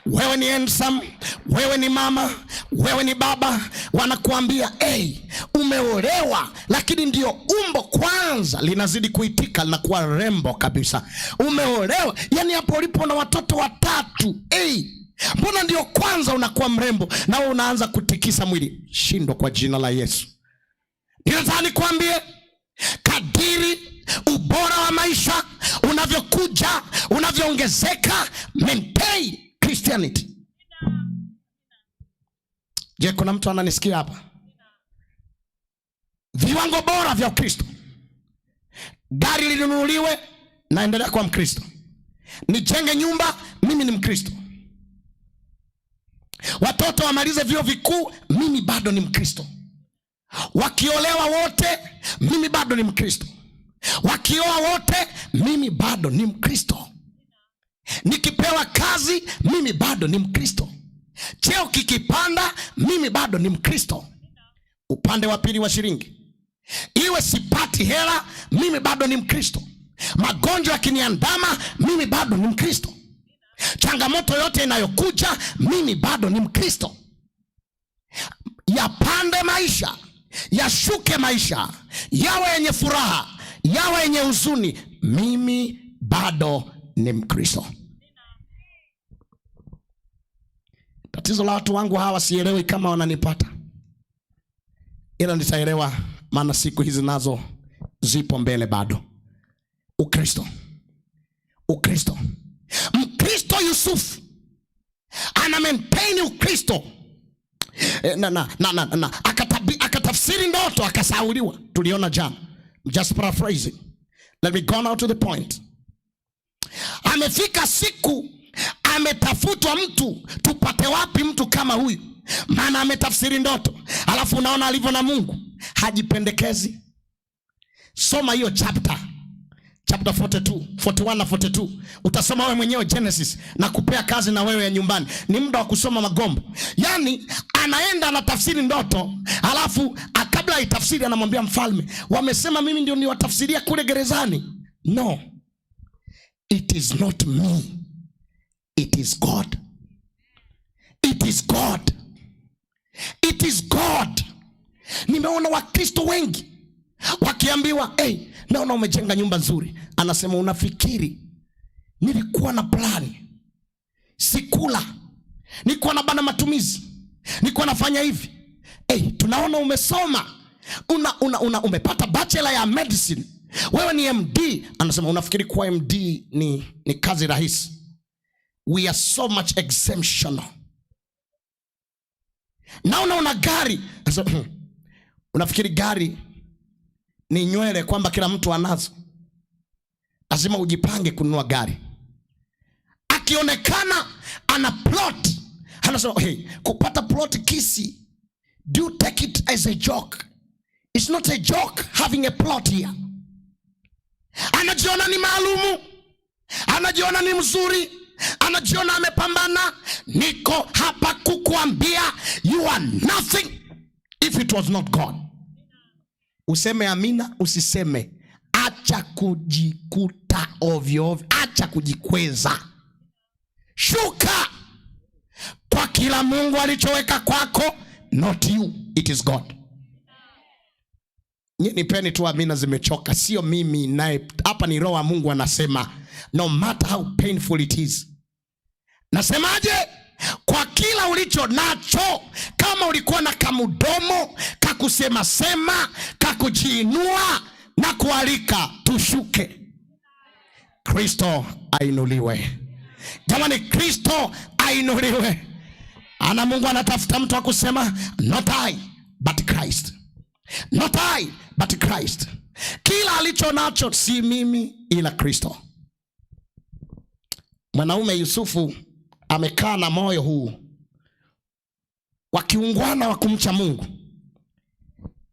wewe ni handsome, wewe ni mama, wewe ni baba. Wanakuambia hey, umeolewa, lakini ndio umbo kwanza linazidi kuitika, linakuwa rembo kabisa. Umeolewa, yani hapo ulipo na watoto watatu, hey, mbona ndio kwanza unakuwa mrembo na wewe unaanza kutikisa mwili? Shindwa kwa jina la Yesu. Ninataka nikwambie, kadiri ubora wa maisha unavyokuja, unavyoongezeka, maintain Christianity. Je, kuna mtu ananisikia hapa? Viwango bora vya Ukristo. Gari linunuliwe, naendelea kuwa Mkristo. Nijenge nyumba, mimi ni Mkristo. Watoto wamalize vyuo vikuu, mimi bado ni Mkristo. Wakiolewa wote, mimi bado ni Mkristo. Wakioa wote, mimi bado ni Mkristo. Nikipewa kazi, mimi bado ni Mkristo. Cheo kikipanda, mimi bado ni Mkristo. Upande wa pili wa shilingi, iwe sipati hela, mimi bado ni Mkristo. Magonjwa yakiniandama, mimi bado ni Mkristo. Changamoto yote inayokuja, mimi bado ni Mkristo. Yapande maisha, yashuke maisha, yawe yenye furaha, yawe yenye huzuni, mimi bado ni Mkristo. Tatizo la watu wangu hawa, sielewi kama wananipata, ila nitaelewa, maana siku hizi nazo zipo mbele bado. Ukristo, Ukristo. Mkristo Yusufu ana maintain Ukristo. Na akatafsiri ndoto akasauliwa. Tuliona jana. Just paraphrasing. Let me go now to the point. Amefika siku ametafutwa mtu, tupate wapi mtu kama huyu? Maana ametafsiri ndoto. Alafu unaona alivyo na Mungu, hajipendekezi. Soma hiyo chapter. Chapter chapter 42, 41 na 42. Utasoma wewe mwenyewe Genesis na kupea kazi na wewe ya nyumbani. Ni muda wa kusoma magombo. Yaani anaenda anatafsiri ndoto, alafu kabla aitafsiri anamwambia mfalme, wamesema mimi ndio niwatafsiria kule gerezani. No. It is not me. It is God. It is God. It is God. Nimeona Wakristo wengi wakiambiwa, hey, naona umejenga nyumba nzuri, anasema unafikiri nilikuwa na plani? Sikula, nilikuwa na bana matumizi, nilikuwa nafanya hivi. Hey, tunaona umesoma, una umepata bachelor ya medicine, wewe ni MD. Anasema unafikiri kuwa MD ni kazi rahisi? We are so much exemptional. Naona una gari. Anasema, unafikiri gari ni nywele kwamba kila mtu anazo? Lazima ujipange kununua gari. Akionekana ana plot, anasema hey, kupata plot Kisii, do you take it as a joke? It's not a joke having a plot here. Anajiona ni maalumu, anajiona ni mzuri, anajiona amepambana. Niko hapa kukuambia you are nothing if it was not God. Useme amina, usiseme, acha kujikuta ovyo ovyo, acha kujikweza, shuka kwa kila Mungu alichoweka kwako. Not you, it is God. Nipeni tu amina, zimechoka. Sio mimi naye hapa, ni Roho wa Mungu anasema, no matter how painful it is. Nasemaje? Kwa kila ulicho nacho, kama ulikuwa na kamudomo kakusema sema, kakujiinua na kualika, tushuke. Kristo ainuliwe. Jamani, Kristo ainuliwe. Ana Mungu anatafuta mtu wa kusema not I but Christ. Not I but Christ. Kila alicho nacho si mimi ila Kristo. Mwanaume Yusufu amekaa na moyo huu wakiungwana wa kumcha Mungu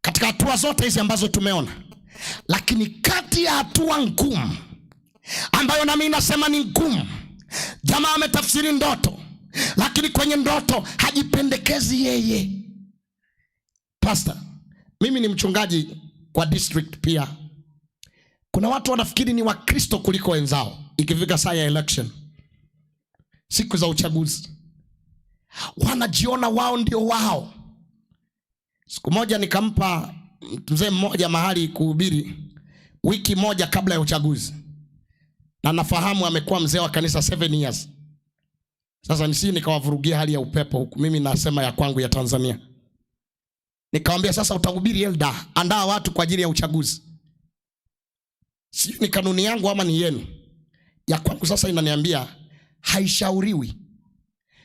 katika hatua zote hizi ambazo tumeona, lakini kati ya hatua ngumu ambayo nami nasema ni ngumu, jamaa ametafsiri ndoto, lakini kwenye ndoto hajipendekezi yeye. Pastor, mimi ni mchungaji kwa district pia. Kuna watu wanafikiri ni Wakristo kuliko wenzao. Ikifika saa ya election, siku za uchaguzi, wanajiona wao ndio wao. Siku moja nikampa mzee mmoja mahali kuhubiri wiki moja kabla ya uchaguzi, na nafahamu amekuwa mzee wa kanisa 7 years. Sasa nisi nikawavurugia hali ya upepo huku, mimi nasema ya kwangu ya Tanzania. Nikamwambia sasa utahubiri elder, andaa watu kwa ajili ya uchaguzi. Sijui ni kanuni yangu ama ni yenu. Ya kwangu sasa inaniambia haishauriwi,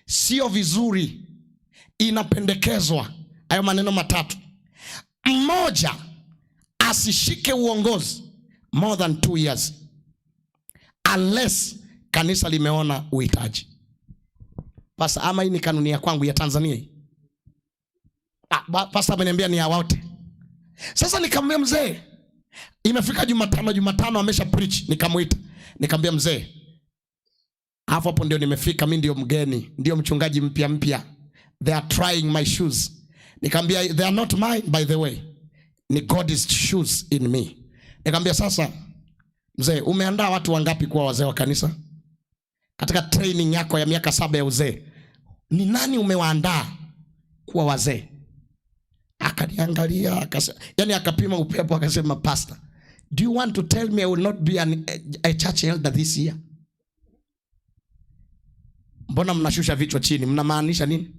sio vizuri, inapendekezwa. Hayo maneno matatu. Mmoja asishike uongozi more than 2 years unless kanisa limeona uhitaji. Pasa, ama hii ni kanuni ya kwangu ya Tanzania hii. Pastor ameniambia ni ya wote. Sasa nikamwambia mzee, imefika Jumatano amesha preach, nikamuita. Nikamwambia mzee, hapo ndio nimefika, mimi ndio mgeni, ndio mchungaji mpya mpya. They are trying my shoes. Nikamwambia they are not mine by the way. Ni God's shoes in me. Nikamwambia sasa mzee, umeandaa watu wangapi kuwa wazee wa kanisa? Katika training yako ya miaka 7 ya uzee, ni nani umewaandaa kuwa wazee? Akaniangalia, akasema, yani akapima upepo akasema, Pastor, do you want to tell me I will not be a church elder this year? Mbona mnashusha vichwa chini? Mnamaanisha nini?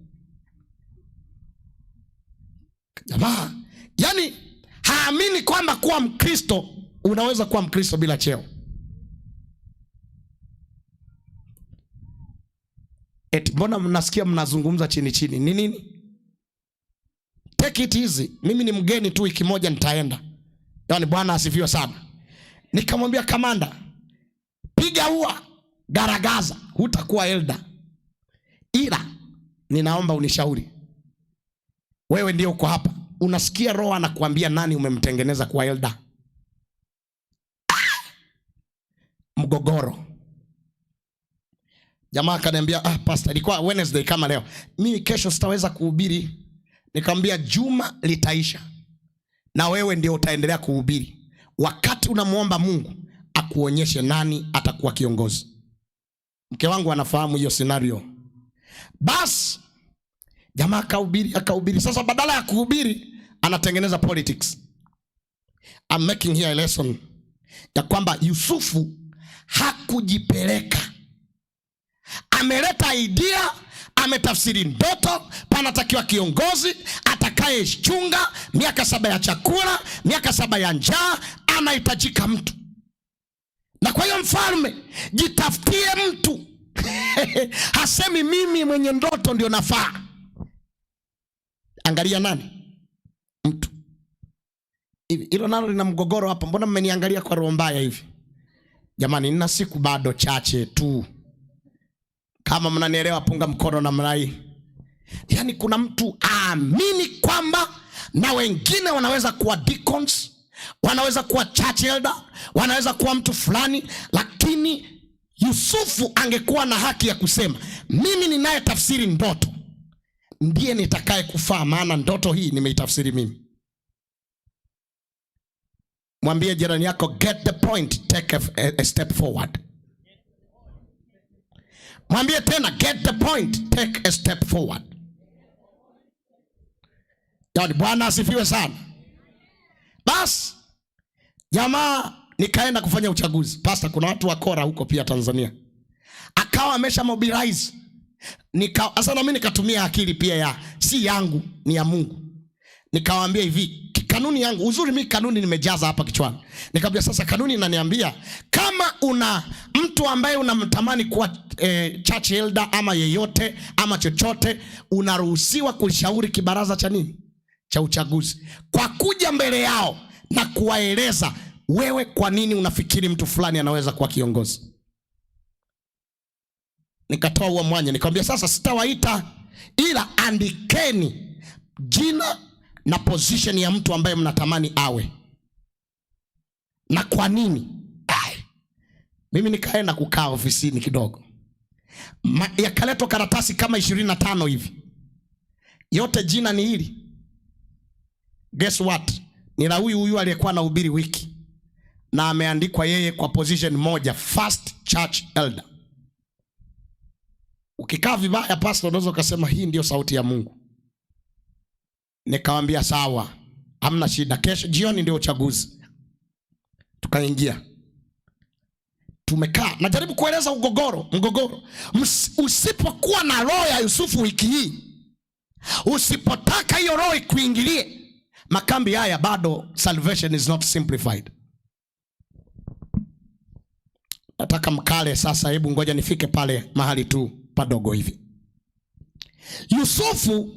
Jamaa, yani haamini kwamba kuwa Mkristo unaweza kuwa Mkristo bila cheo. Eti mbona mnasikia mnazungumza chini chini? Ni nini? Take it easy. Mimi ni mgeni tu, wiki moja nitaenda. Yaani Bwana asifiwe sana. Nikamwambia kamanda, piga ua, garagaza, hutakuwa elder. Ila ninaomba unishauri. Wewe ndio uko hapa. Unasikia roho anakuambia nani umemtengeneza kuwa elder? Mgogoro. Jamaa akaniambia, pastor, ilikuwa Wednesday kama leo, mimi kesho sitaweza kuhubiri. Nikamwambia juma litaisha na wewe ndio utaendelea kuhubiri wakati unamuomba Mungu akuonyeshe nani atakuwa kiongozi. Mke wangu anafahamu hiyo scenario. Bas jamaa akahubiri, akahubiri. Sasa badala ya kuhubiri anatengeneza politics. I'm making here a lesson ya kwamba Yusufu hakujipeleka. Ameleta idea, ametafsiri ndoto, panatakiwa kiongozi atakayechunga miaka 7 ya chakula, miaka 7 ya njaa, anahitajika mtu. Na kwa hiyo mfalme, jitafutie mtu. Hasemi mimi mwenye ndoto ndio nafaa. Angalia nani? Mtu. Hivi hilo nalo lina mgogoro hapa. Mbona mmeniangalia kwa roho mbaya hivi? Jamani, nina siku bado chache tu. Kama mnanielewa punga mkono na mrai. Yaani kuna mtu aamini kwamba na wengine wanaweza kuwa deacons, wanaweza kuwa church elder, wanaweza kuwa mtu fulani, lakini Yusufu angekuwa na haki ya kusema mimi ninaye tafsiri ndoto ndiye nitakaye kufaa, maana ndoto hii nimeitafsiri mimi. Mwambie jirani yako, get the point, take a step forward. Mwambie tena, get the point, take a step forward. Yaani Bwana asifiwe sana. Bas jamaa nikaenda kufanya uchaguzi. Pastor, kuna watu wakora huko pia Tanzania. Akawa amesha mobilize. Sasa na mimi nikatumia akili pia ya si yangu ni ya Mungu. Nikawaambia hivi, kanuni yangu, uzuri mimi kanuni nimejaza hapa kichwani. Nikamwambia sasa kanuni inaniambia kama una mtu ambaye unamtamani kuwa church elder ama yeyote ama chochote, unaruhusiwa kushauri kibaraza cha nini? Cha uchaguzi. Kwa kuja mbele yao na kuwaeleza wewe kwa nini unafikiri mtu fulani anaweza kuwa kiongozi. Nikatoa huo mwanya, nikamwambia sasa sitawaita, ila andikeni jina na position ya mtu ambaye mnatamani awe na kwa nini. Ai, mimi nikaenda kukaa ofisini kidogo. Yakaletwa karatasi kama 25 hivi, yote jina ni hili. Guess what? Ni la huyu huyu aliyekuwa anahubiri wiki, na ameandikwa yeye kwa position moja, first church elder. Ukikaa vibaya pastor, unaweza ukasema hii ndio sauti ya Mungu. Nikamwambia sawa, hamna shida, kesho jioni ndio uchaguzi. Tukaingia, tumekaa, najaribu kueleza mgogoro. Usipokuwa na roho ya Yusufu wiki hii, usipotaka hiyo roho ikuingilie, makambi haya bado salvation is not simplified. Nataka mkale sasa, hebu ngoja nifike pale mahali tu padogo hivi. Yusufu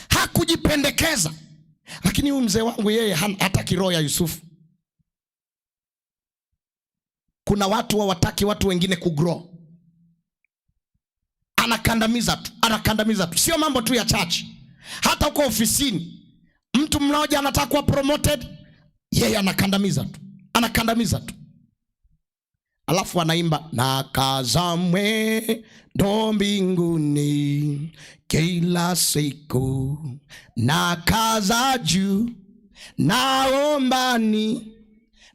hakujipendekeza, lakini huyu mzee wangu yeye hataki roho ya Yusufu. Kuna watu hawataki watu wengine kugrow. Anakandamiza tu, anakandamiza tu. Sio mambo tu ya church. Hata huko ofisini mtu mmoja anataka kuwa promoted, yeye anakandamiza tu, anakandamiza tu. Alafu anaimba na kazamwe ndo mbinguni kila siku, na kaza juu naombani.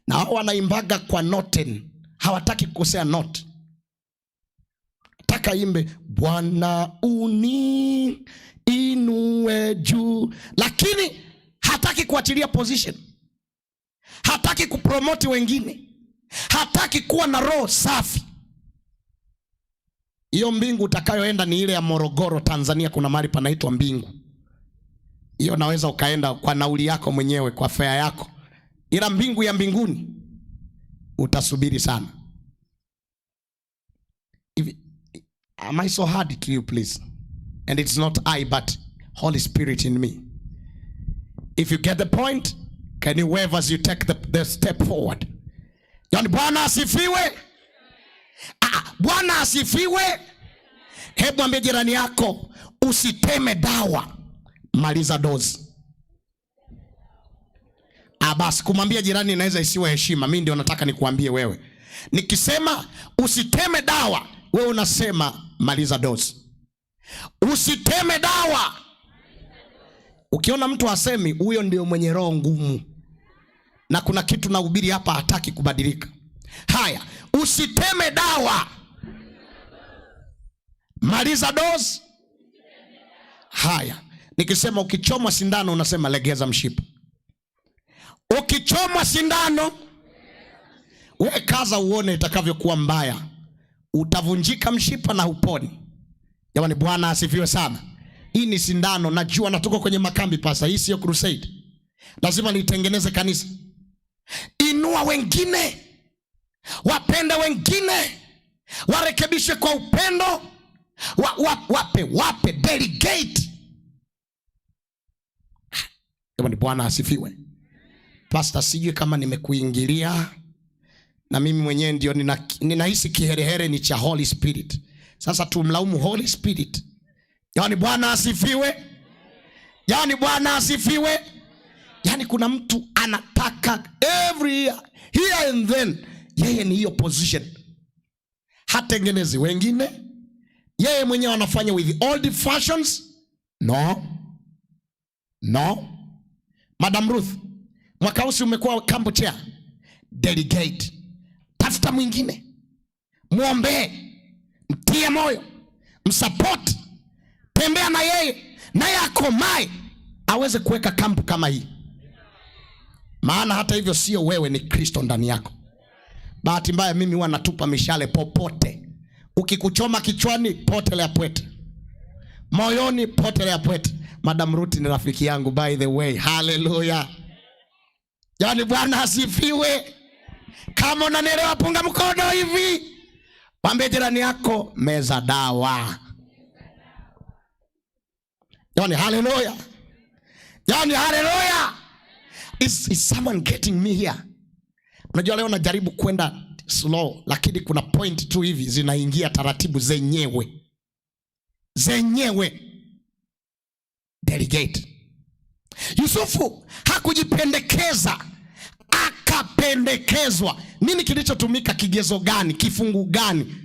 Na wao wanaimbaga kwa noten, hawataki kukosea note. Taka imbe Bwana uni inue juu, lakini hataki kuachilia position, hataki kupromote wengine, hataki kuwa na roho safi. Hiyo mbingu utakayoenda ni ile ya Morogoro, Tanzania. Kuna mahali panaitwa mbingu. Hiyo naweza ukaenda kwa nauli yako mwenyewe, kwa fare yako, ila mbingu ya mbinguni utasubiri sana. Hivi, am I so hard to you please? And it's not I but Holy Spirit in me. If you get the point, can you wave as you take the step forward? Yaani Bwana asifiwe. Bwana asifiwe. Hebu ambie jirani yako, usiteme dawa, maliza dozi. Basi kumwambia jirani inaweza isiwe heshima. Mimi ndio nataka nikuambie wewe. Nikisema usiteme dawa, wewe unasema maliza dozi. Usiteme dawa. Ukiona mtu asemi, huyo ndio mwenye roho ngumu, na kuna kitu nahubiri hapa, hataki kubadilika. Haya, usiteme dawa, maliza dozi. Haya, nikisema ukichomwa sindano unasema legeza mshipa. Ukichomwa sindano, we kaza uone itakavyokuwa mbaya, utavunjika mshipa na huponi. Jamani, Bwana asifiwe sana. Hii ni sindano, najua na tuko kwenye makambi pasa, hii sio crusade, lazima nitengeneze kanisa. Inua wengine, wapende wengine, warekebishe kwa upendo, wape delegate. Jamani, Bwana asifiwe. Pastor, sijui kama nimekuingilia, na mimi mwenyewe ndio ninahisi kiherehere ni cha Holy Spirit. Sasa tumlaumu Holy Spirit. Yaani Bwana asifiwe. Yaani Bwana asifiwe. Yaani kuna mtu anataka every year, here and then, yeye ni hiyo position. Hatengenezi wengine. Yeye mwenyewe anafanya with old fashions. No. No. Madam Ruth, mwaka huu si umekuwa camp chair? Delegate. Tafuta mwingine. Muombe. Mtie moyo. Msupport. Tembea na yeye, naye akomae aweze kuweka kampu kama hii. Maana hata hivyo sio wewe, ni Kristo ndani yako. Bahati mbaya mimi huwa natupa mishale popote. Ukikuchoma kichwani, potelea pwete. Moyoni, potelea pwete. Madam Ruth ni rafiki yangu by the way. Hallelujah. Yaani Bwana asifiwe. Kama unanielewa punga mkono hivi. Mwambie jirani yako meza dawa. Yaani hallelujah. Yaani hallelujah. Is someone getting me here? Unajua leo najaribu kwenda slow, lakini kuna point tu hivi zinaingia taratibu zenyewe. Zenyewe. Delegate. Yusufu hakujipendekeza, akapendekezwa. Nini kilichotumika? Kigezo gani? Kifungu gani?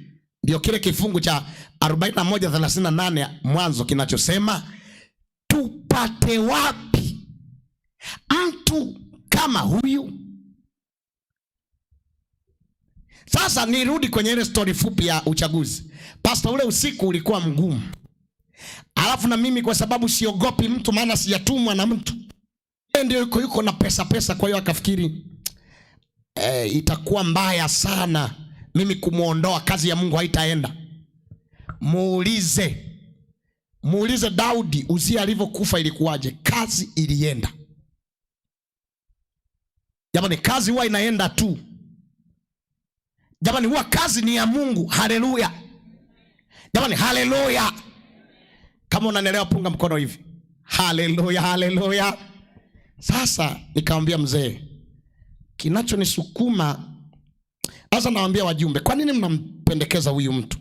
Ndio kile kifungu cha 41:38 Mwanzo kinachosema tupate wapi mtu kama huyu? Sasa nirudi kwenye ile story fupi ya uchaguzi. Pastor, ule usiku ulikuwa mgumu. Alafu na mimi kwa sababu siogopi mtu, maana sijatumwa na mtu. Yeye ndio yuko na pesa pesa, kwa hiyo akafikiri itakuwa mbaya sana mimi kumuondoa, kazi ya Mungu haitaenda. Muulize Daudi Uzia alivyokufa ilikuwaje? Kazi ilienda. Jamani, kazi huwa inaenda tu. Jamani, huwa kazi ni ya Mungu. Haleluya. Jamani, haleluya. Kama unanielewa punga mkono hivi. Haleluya, haleluya. Sasa nikamwambia mzee, kinachonisukuma sasa, nawaambia wajumbe, kwa nini mnampendekeza huyu mtu?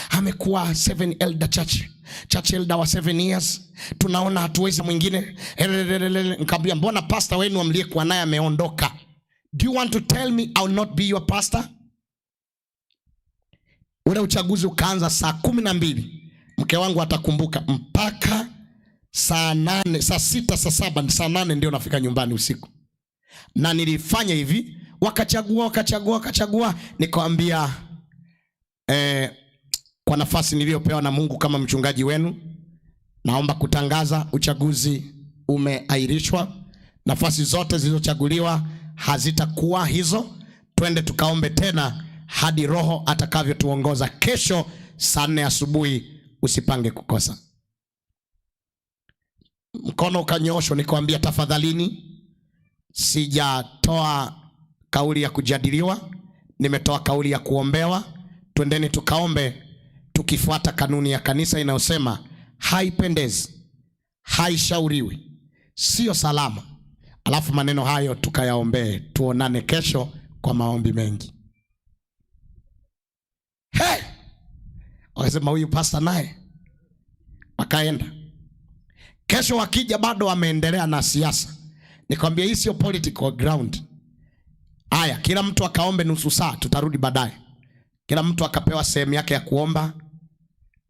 Amekuwa 7 elder church elder wa 7 years, tunaona hatuwezi mwingine. Nikamwambia, mbona pastor wenu mliyekuwa naye ameondoka? Do you want to tell me I will not be your pastor? Ule uchaguzi ukaanza saa 12. Mke wangu atakumbuka, mpaka saa 8, saa 6, saa 7, saa 8 ndio nafika nyumbani usiku. Na nilifanya hivi, wakachagua, wakachagua, wakachagua. Nikamwambia, kwa nafasi niliyopewa na Mungu kama mchungaji wenu, naomba kutangaza uchaguzi umeahirishwa. Nafasi zote zilizochaguliwa hazitakuwa hizo. Twende tukaombe tena hadi Roho atakavyotuongoza. Kesho saa 4 asubuhi usipange kukosa. Mkono ukanyooshwa, nikamwambia tafadhalini, sijatoa kauli ya kujadiliwa, nimetoa kauli ya kuombewa. Twendeni tukaombe tukifuata kanuni ya kanisa inayosema haipendezi, haishauriwi, sio salama. Alafu maneno hayo tukayaombee. Tuonane kesho kwa maombi mengi. Hey! Wakasema huyu pastor naye. Wakaenda. Kesho wakija bado wameendelea na siasa. Nikamwambia hii sio political ground. Aya, kila mtu akaombe nusu saa, tutarudi baadaye. Kila mtu akapewa sehemu yake ya kuomba.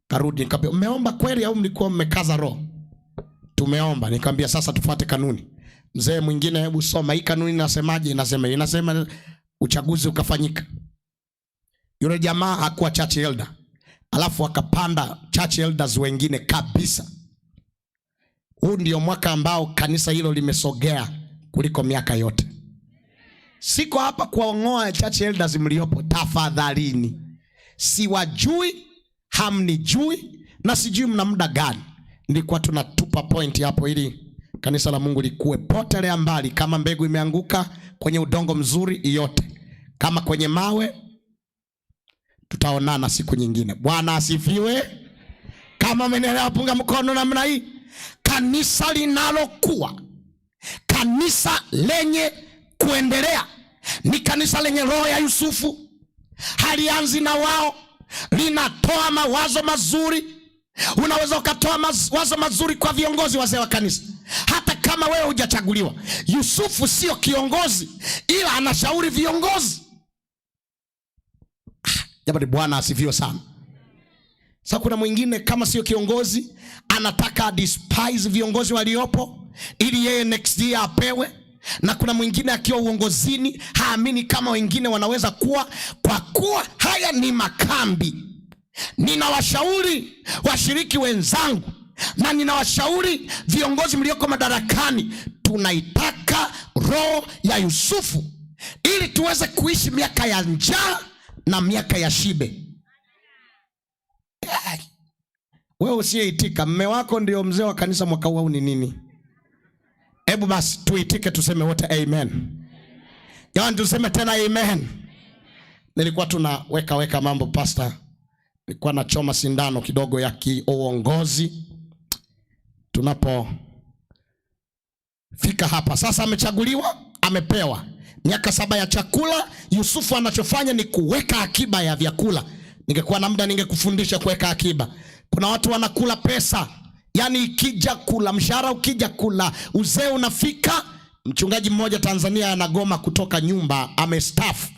Karudi nikaambia, mmeomba kweli au mlikuwa mmekaza roho? Tumeomba. Nikamwambia sasa tufuate kanuni. Mzee mwingine, hebu soma hii kanuni inasemaje? Inasema uchaguzi ukafanyika. Yule jamaa hakuwa church elder, alafu akapanda church elders wengine kabisa. Huu ndio mwaka ambao kanisa hilo limesogea kuliko miaka yote. Siko hapa kuwaongoa church elders mliopo, tafadhalini. Siwajui, hamnijui na sijui mna muda gani. Nilikuwa tunatupa point hapo ili kanisa la Mungu likue potelea mbali. Kama mbegu imeanguka kwenye udongo mzuri yote, kama kwenye mawe, tutaonana siku nyingine. Bwana asifiwe. Kama umenielewa, punga mkono namna hii. Kanisa linalokuwa, kanisa lenye kuendelea ni kanisa lenye roho ya Yusufu. Halianzi na wao, linatoa mawazo mazuri. Unaweza ukatoa mawazo mazuri kwa viongozi wazee wa kanisa, hata kama wewe hujachaguliwa. Yusufu sio kiongozi, ila anashauri viongozi. Jamani, Bwana asifiwe sana. Sasa kuna mwingine kama sio kiongozi anataka despise viongozi waliopo ili yeye next year apewe, na kuna mwingine akiwa uongozini haamini kama wengine wanaweza kuwa, kwa kuwa haya ni makambi. Ninawashauri washiriki wenzangu na ninawashauri viongozi mlioko madarakani, tunaitaka roho ya Yusufu ili tuweze kuishi miaka ya njaa na miaka ya shibe. Wewe usiyeitika, mme wako ndio mzee wa kanisa mwaka huu au ni nini? Hebu basi tuitike tuseme wote amen. Jamani, tuseme tena amen. Nilikuwa tunaweka weka mambo pastor, nilikuwa nachoma sindano kidogo ya kiuongozi tunapofika hapa. Sasa amechaguliwa, amepewa miaka 7 ya chakula. Yusufu anachofanya ni kuweka akiba ya vyakula. Ningekuwa na muda ningekufundisha kuweka akiba. Kuna watu wanakula pesa, yani ikija kula mshahara, ukija kula uzee unafika. Mchungaji mmoja Tanzania anagoma kutoka nyumba, amestaafu,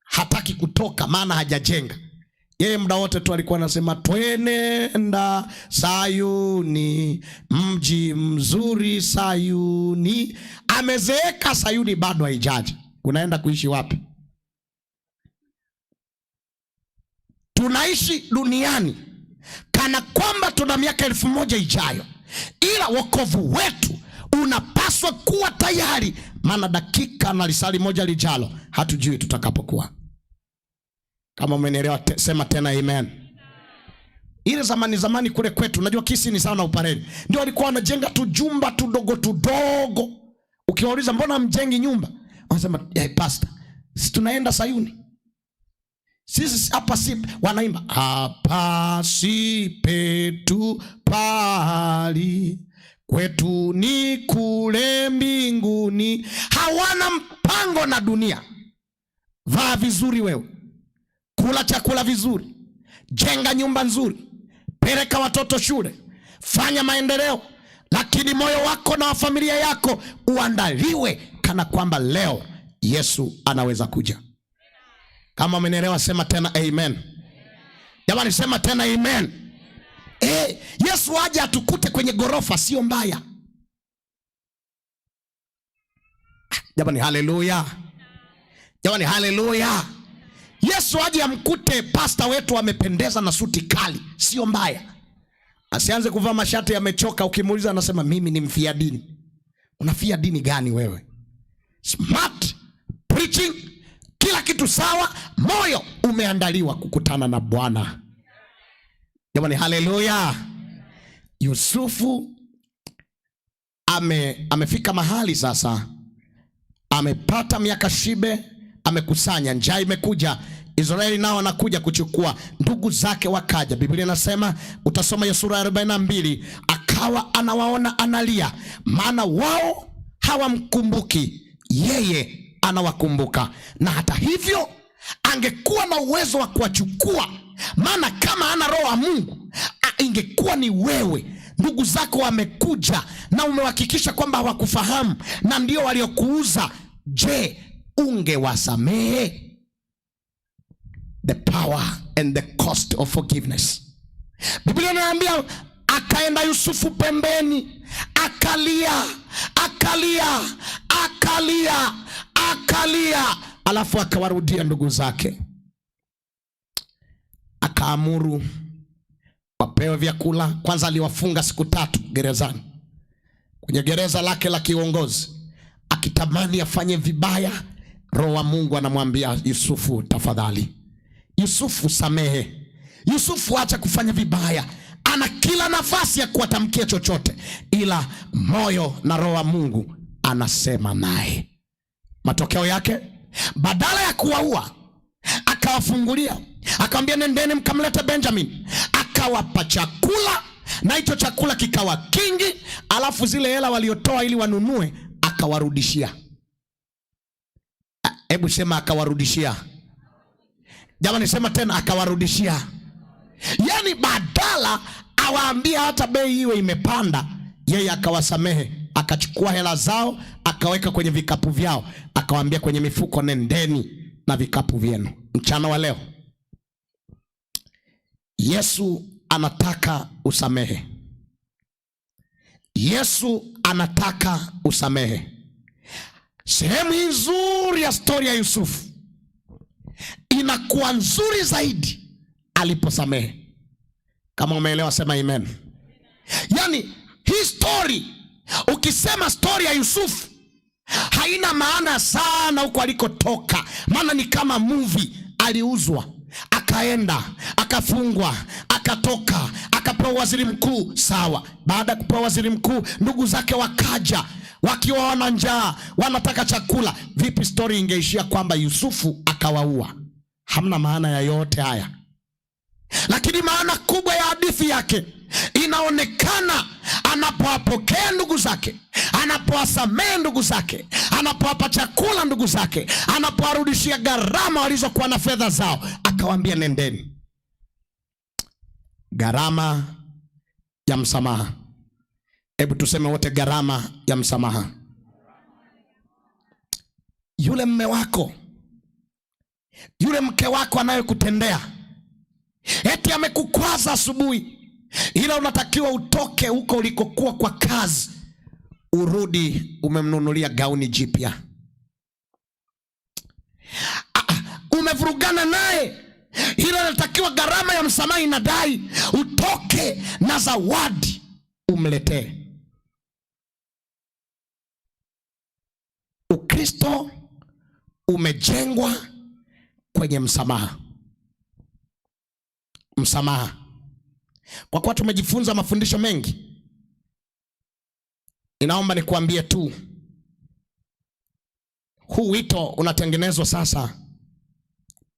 hataki kutoka maana hajajenga. Yeye muda wote tu alikuwa anasema twenenda Sayuni, mji mzuri Sayuni. Amezeeka, Sayuni bado haijaja. Unaenda kuishi wapi? Tunaishi duniani kana kwamba tuna miaka 1000 ijayo, ila wokovu wetu unapaswa kuwa tayari, maana dakika na lisali moja lijalo hatujui tutakapokuwa. Kama umenielewa, sema tena amen. Ile zamani zamani kule kwetu, unajua Kisii ni sawa na Upareni, ndio walikuwa wanajenga tujumba tudogo tudogo. Ukiwauliza mbona mjengi nyumba, wanasema hey, pastor, si tunaenda Sayuni. Sisi hapa si wanaimba hapa si petu pali, kwetu ni kule mbinguni. Hawana mpango na dunia. Vaa vizuri wewe, kula chakula vizuri, jenga nyumba nzuri, peleka watoto shule, fanya maendeleo, lakini moyo wako na wa familia yako uandaliwe kana kwamba leo Yesu anaweza kuja. Kama umenielewa sema tena amen. Jamani, sema tena amen. Yesu aje atukute kwenye gorofa sio mbaya. Jamani, haleluya. Jamani, haleluya. Yesu aje amkute pastor wetu amependeza na suti kali, sio mbaya. Asianze kuvaa mashati yamechoka, ukimuuliza anasema mimi ni mfia dini. Unafia dini gani wewe? Smart preaching, kila kitu sawa, moyo umeandaliwa kukutana na Bwana. Jamani, haleluya. Yusufu amefika mahali sasa, amepata miaka shibe, amekusanya, njaa imekuja, Israeli nao wanakuja kuchukua, ndugu zake wakaja. Biblia inasema, utasoma hiyo sura ya 42, akawa anawaona analia, maana wao hawamkumbuki, yeye anawakumbuka. Na hata hivyo angekuwa na uwezo wa kuwachukua, maana kama hana roho wa Mungu, ingekuwa ni wewe. Ndugu zako wamekuja na umewahakikisha kwamba hawakufahamu na ndio waliokuuza. Je, Ungewasamehe? The power and the cost of forgiveness. Biblia inaambia akaenda Yusufu pembeni, akalia, akalia, akalia, akalia, alafu akawarudia ndugu zake, akaamuru wapewe vyakula. Kwanza aliwafunga siku 3 gerezani, kwenye gereza lake la kiongozi, akitamani afanye vibaya. Roho wa Mungu anamwambia Yusufu, tafadhali Yusufu samehe, Yusufu acha kufanya vibaya. Ana kila nafasi ya kuwatamkia chochote, ila moyo na roho wa Mungu anasema naye. Matokeo yake, badala ya kuwaua akawafungulia, akamwambia nendeni mkamlete Benjamin. Akawapa chakula na hicho chakula kikawa kingi, alafu zile hela waliotoa ili wanunue akawarudishia. Hebu sema akawarudishia. Jamani, sema tena, akawarudishia. Yani badala awaambie hata bei iwe imepanda, yeye akawasamehe, akachukua hela zao akaweka kwenye vikapu vyao, akawaambia kwenye mifuko, nendeni na vikapu vyenu. Mchana wa leo Yesu anataka usamehe. Yesu anataka usamehe. Sehemu hii nzuri ya story ya Yusufu inakuwa nzuri zaidi aliposamehe. Kama umeelewa sema amen. Yani hii story, ukisema story ya Yusufu haina maana sana huko alikotoka, maana ni kama movie. Aliuzwa, akaenda, akafungwa, akatoka, akapewa waziri mkuu. Sawa, baada ya kupewa waziri mkuu, ndugu zake wakaja wakiwa wana njaa, wanataka chakula. Vipi story ingeishia kwamba Yusufu akawaua? Hamna maana ya yote haya. Lakini maana kubwa ya hadithi yake inaonekana anapowapokea ndugu zake, anapowasamehe ndugu zake, anapowapa chakula ndugu zake, anapowarudishia gharama walizokuwa na fedha zao, akawaambia nendeni. Gharama ya msamaha. Hebu tuseme wote, gharama ya msamaha. Yule mme wako, yule mke wako anayekutendea, eti amekukwaza asubuhi, ila unatakiwa utoke huko ulikokuwa kwa kazi, urudi umemnunulia gauni jipya. Umevurugana naye, ila unatakiwa gharama ya msamaha inadai utoke na zawadi umletee. Ukristo umejengwa kwenye msamaha. Msamaha. Kwa kuwa tumejifunza mafundisho mengi, ninaomba nikuambie tu, huu wito unatengenezwa sasa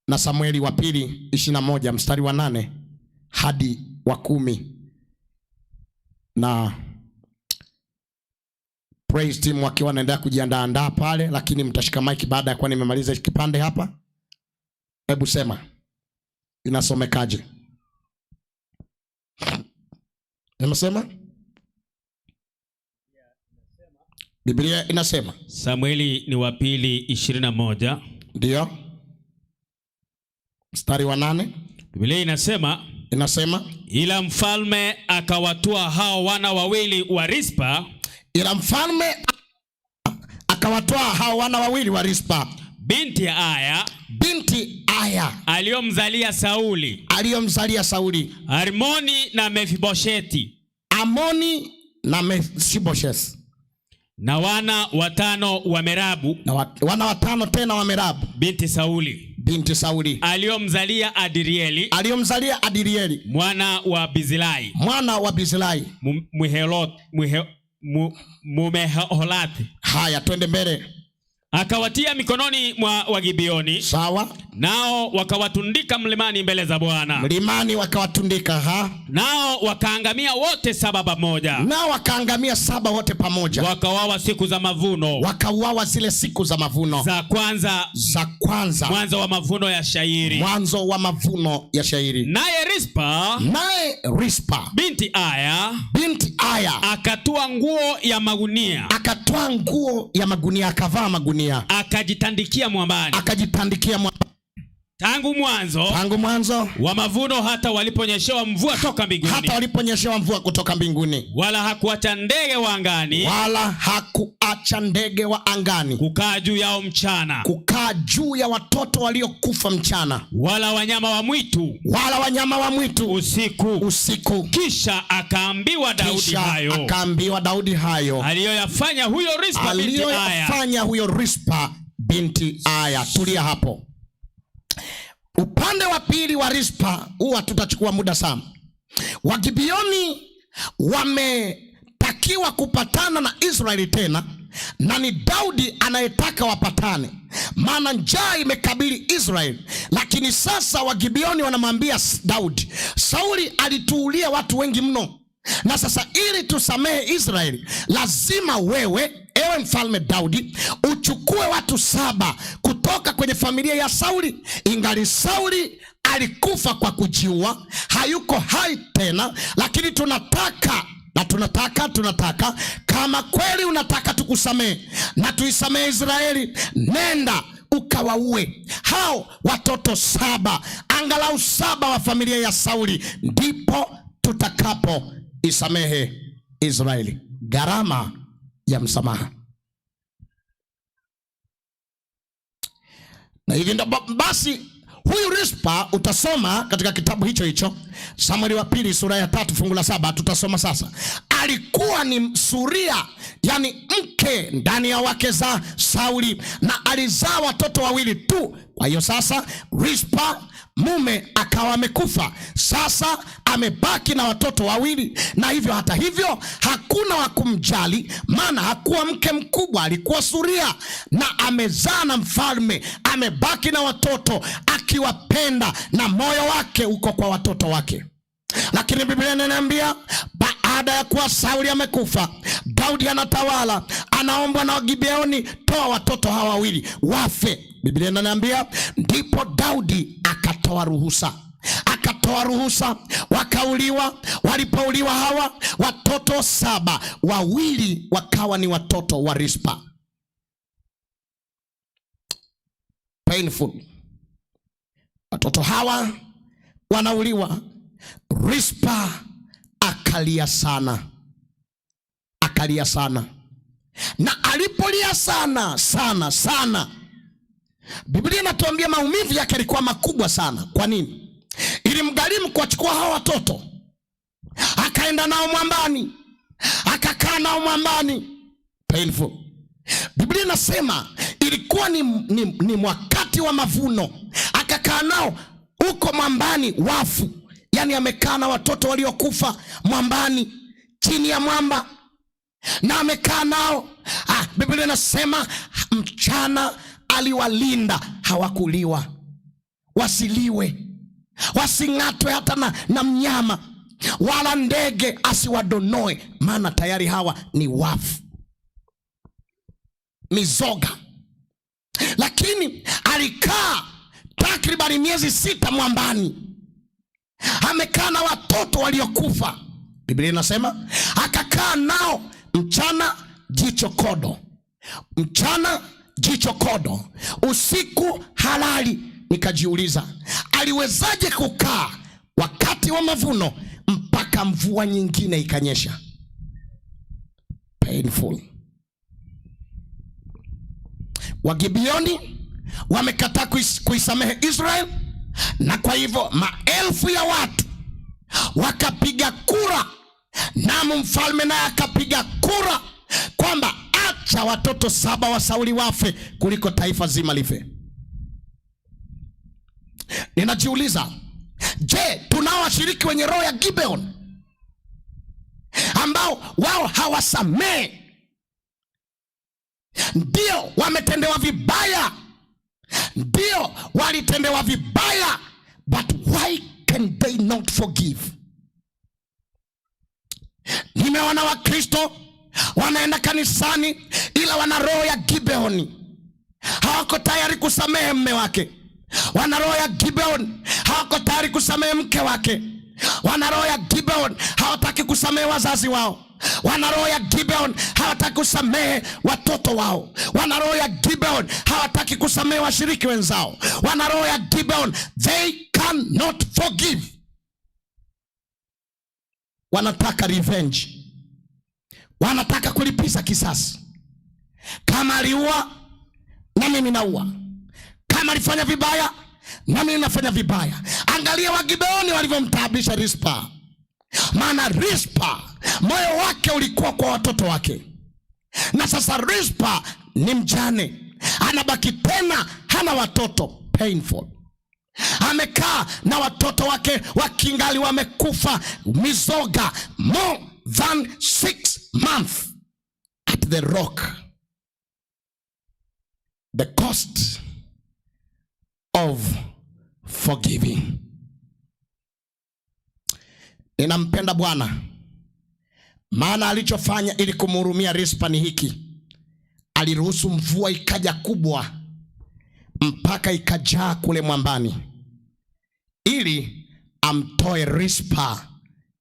na Samueli wa pili 21 mstari wa 8 hadi wa 10. Na praise team wakiwa wanaendelea kujiandaa pale, lakini mtashika mic baada ya kuwa nimemaliza kipande hapa. Hebu sema inasomekaje? Inasema? Biblia inasema Samueli ni wa pili 21. Ndio. Mstari wa 8. Biblia inasema, inasema ila mfalme akawatoa hao wana wawili wa Rispa. Ila mfalme akawatoa hao wana wawili wa Rispa, binti ya Aya, binti Aya aliyomzalia Sauli, aliyomzalia Sauli, Armoni na Mefibosheti, Amoni na Mefiboshethi, na wana watano wa Merabu, na wana watano tena wa Merabu, binti Sauli, binti Sauli aliyomzalia Adrieli, aliyomzalia Adrieli, mwana wa Bizilai, mwana wa Bizilai, Mumeholathi. Haya, twende mbele. Akawatia mikononi mwa Wagibeoni. Sawa. Nao wakawatundika mlimani mbele za Bwana. Mlimani wakawatundika, ha? Nao wakaangamia wote 7 pamoja. Nao wakaangamia 7 wote pamoja. Wakauawa siku za mavuno. Wakauawa zile siku za mavuno. Za kwanza. Za kwanza. Mwanzo wa mavuno ya shairi. Mwanzo wa mavuno ya shairi. Naye Rispa. Naye Rispa. Binti Aya. Binti Aya. Akatoa nguo ya magunia. Akatoa nguo ya magunia, akavaa magunia. dunia. Akajitandikia mwambani. Akajitandikia mwambani. Tangu mwanzo, tangu mwanzo wa mavuno hata waliponyeshewa mvua toka mbinguni, hata waliponyeshewa mvua kutoka mbinguni, wala hakuacha ndege wa angani, wala hakuacha ndege wa angani kukaa juu yao mchana, kukaa juu ya watoto waliokufa mchana, wala wanyama wa mwitu, wala wanyama wa mwitu usiku, usiku. Kisha akaambiwa Daudi Kisha hayo, akaambiwa Daudi hayo aliyoyafanya huyo Rispa binti Aya. Aliyofanya huyo Rispa binti Aya. Tulia hapo. Upande wa pili wa Rispa huwa tutachukua muda sana. Wagibioni wametakiwa kupatana na Israeli tena, na ni Daudi anayetaka wapatane, maana njaa imekabili Israeli. Lakini sasa Wagibioni wanamwambia Daudi, Sauli alituulia watu wengi mno, na sasa ili tusamehe Israeli lazima wewe, ewe mfalme Daudi, uchukue watu 7 kutoka kwenye familia ya Sauli. Ingali Sauli alikufa kwa kujiua, hayuko hai tena, lakini tunataka na tunataka tunataka, kama kweli unataka tukusamehe na tuisamehe Israeli, nenda ukawaue hao watoto 7, angalau 7 wa familia ya Sauli, ndipo tutakapo isamehe Israeli. Gharama ya msamaha. Na hivi ndo basi huyu Rispa utasoma katika kitabu hicho hicho Samueli wa pili sura ya 3 fungu la 7, tutasoma sasa. Alikuwa ni suria, yani mke ndani ya wake za Sauli, na alizaa watoto wawili tu. Kwa hiyo sasa Rispa mume akawa amekufa, sasa amebaki na watoto wawili, na hivyo hata hivyo hakuna wa kumjali, maana hakuwa mke mkubwa, alikuwa suria na amezaa na mfalme, amebaki na watoto akiwapenda na moyo wake uko kwa watoto wake. Lakini Biblia inaniambia baada ya kuwa Sauli amekufa, Daudi anatawala, anaombwa na Wagibeoni, toa watoto hawa wawili wafe. Biblia inaniambia ndipo Daudi akatoa ruhusa. Akatoa ruhusa, wakauliwa. Walipouliwa hawa watoto 7, wawili wakawa ni watoto wa Rispa. Painful. Watoto hawa wanauliwa. Rispa akalia sana. Akalia sana. Na alipolia sana, sana, sana, Biblia inatuambia maumivu yake yalikuwa makubwa sana. Kwa nini? Ilimgharimu kuwachukua hawa watoto, akaenda nao mwambani, akakaa nao mwambani. Painful. Biblia inasema ilikuwa ni wakati wa mavuno, akakaa nao huko mwambani wafu. Yani amekaa na watoto waliokufa mwambani, chini ya mwamba, na amekaa nao. Biblia inasema mchana aliwalinda, hawakuliwa, wasiliwe, wasing'atwe hata na mnyama wala ndege asiwadonoe, maana tayari hawa ni wafu, mizoga. Lakini alikaa takribani miezi 6 mwambani, amekaa na watoto waliokufa. Biblia inasema akakaa nao mchana jicho kodo, mchana jicho kodo, usiku halali. Nikajiuliza, aliwezaje kukaa wakati wa mavuno mpaka mvua nyingine ikanyesha? Painful. Wagibioni wamekataa kuisamehe Israel, na kwa hivyo maelfu ya watu wakapiga kura, na mfalme naye akapiga kura kwamba acha watoto 7 wa Sauli wafe kuliko taifa zima life. Ninajiuliza, je, tunao washiriki wenye roho ya Gibeon ambao wao hawasamehe? Ndio wametendewa vibaya, ndio walitendewa vibaya, but why can they not forgive? Nimeona Wakristo wanaenda kanisani ila wana roho ya Gibeoni, hawako tayari kusamehe mme wake. Wana roho ya Gibeon, hawako tayari kusamehe mke wake. Wana roho ya Gibeon, hawataki kusamehe wazazi wao. Wana roho ya Gibeon hawataki kusamehe watoto wao. Wana roho ya Gibeon hawataki kusamehe washiriki wenzao. Wana roho ya Gibeon, they cannot forgive. Wanataka revenge, wanataka kulipiza kisasi. Kama aliua na mimi naua, kama alifanya vibaya na mimi nafanya vibaya. Angalia Wagibeoni walivyomtaabisha Rispa, maana Rispa moyo wake ulikuwa kwa watoto wake, na sasa Rispa ni mjane, anabaki tena hana watoto. Painful. Amekaa na watoto wake wakingali wamekufa mizoga more than 6 months at the rock. The cost of forgiving. Ninampenda Bwana, maana alichofanya ili kumhurumia Rispa ni hiki: aliruhusu mvua ikaja kubwa mpaka ikajaa kule mwambani, ili amtoe Rispa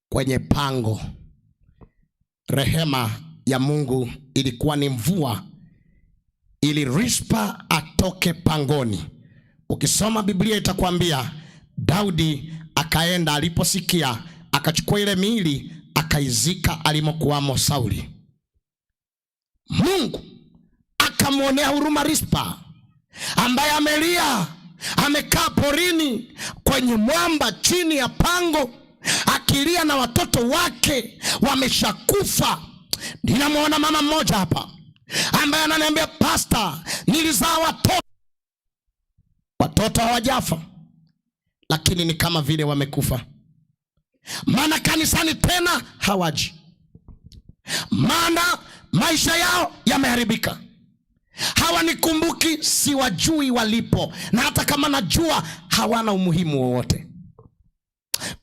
kwenye pango. Rehema ya Mungu ilikuwa ni mvua ili Rispa atoke pangoni. Ukisoma Biblia itakwambia Daudi akaenda, aliposikia akachukua ile miili akaizika alimokuwamo Sauli. Mungu akamwonea huruma Rispa ambaye amelia, amekaa porini kwenye mwamba chini ya pango akilia na watoto wake wameshakufa. Ninamwona mama mmoja hapa ambaye ananiambia, Pastor, nilizaa watoto, watoto hawajafa lakini ni kama vile wamekufa, maana kanisani tena hawaji, maana maisha yao yameharibika, hawanikumbuki, siwajui walipo, na hata kama najua hawana umuhimu wowote.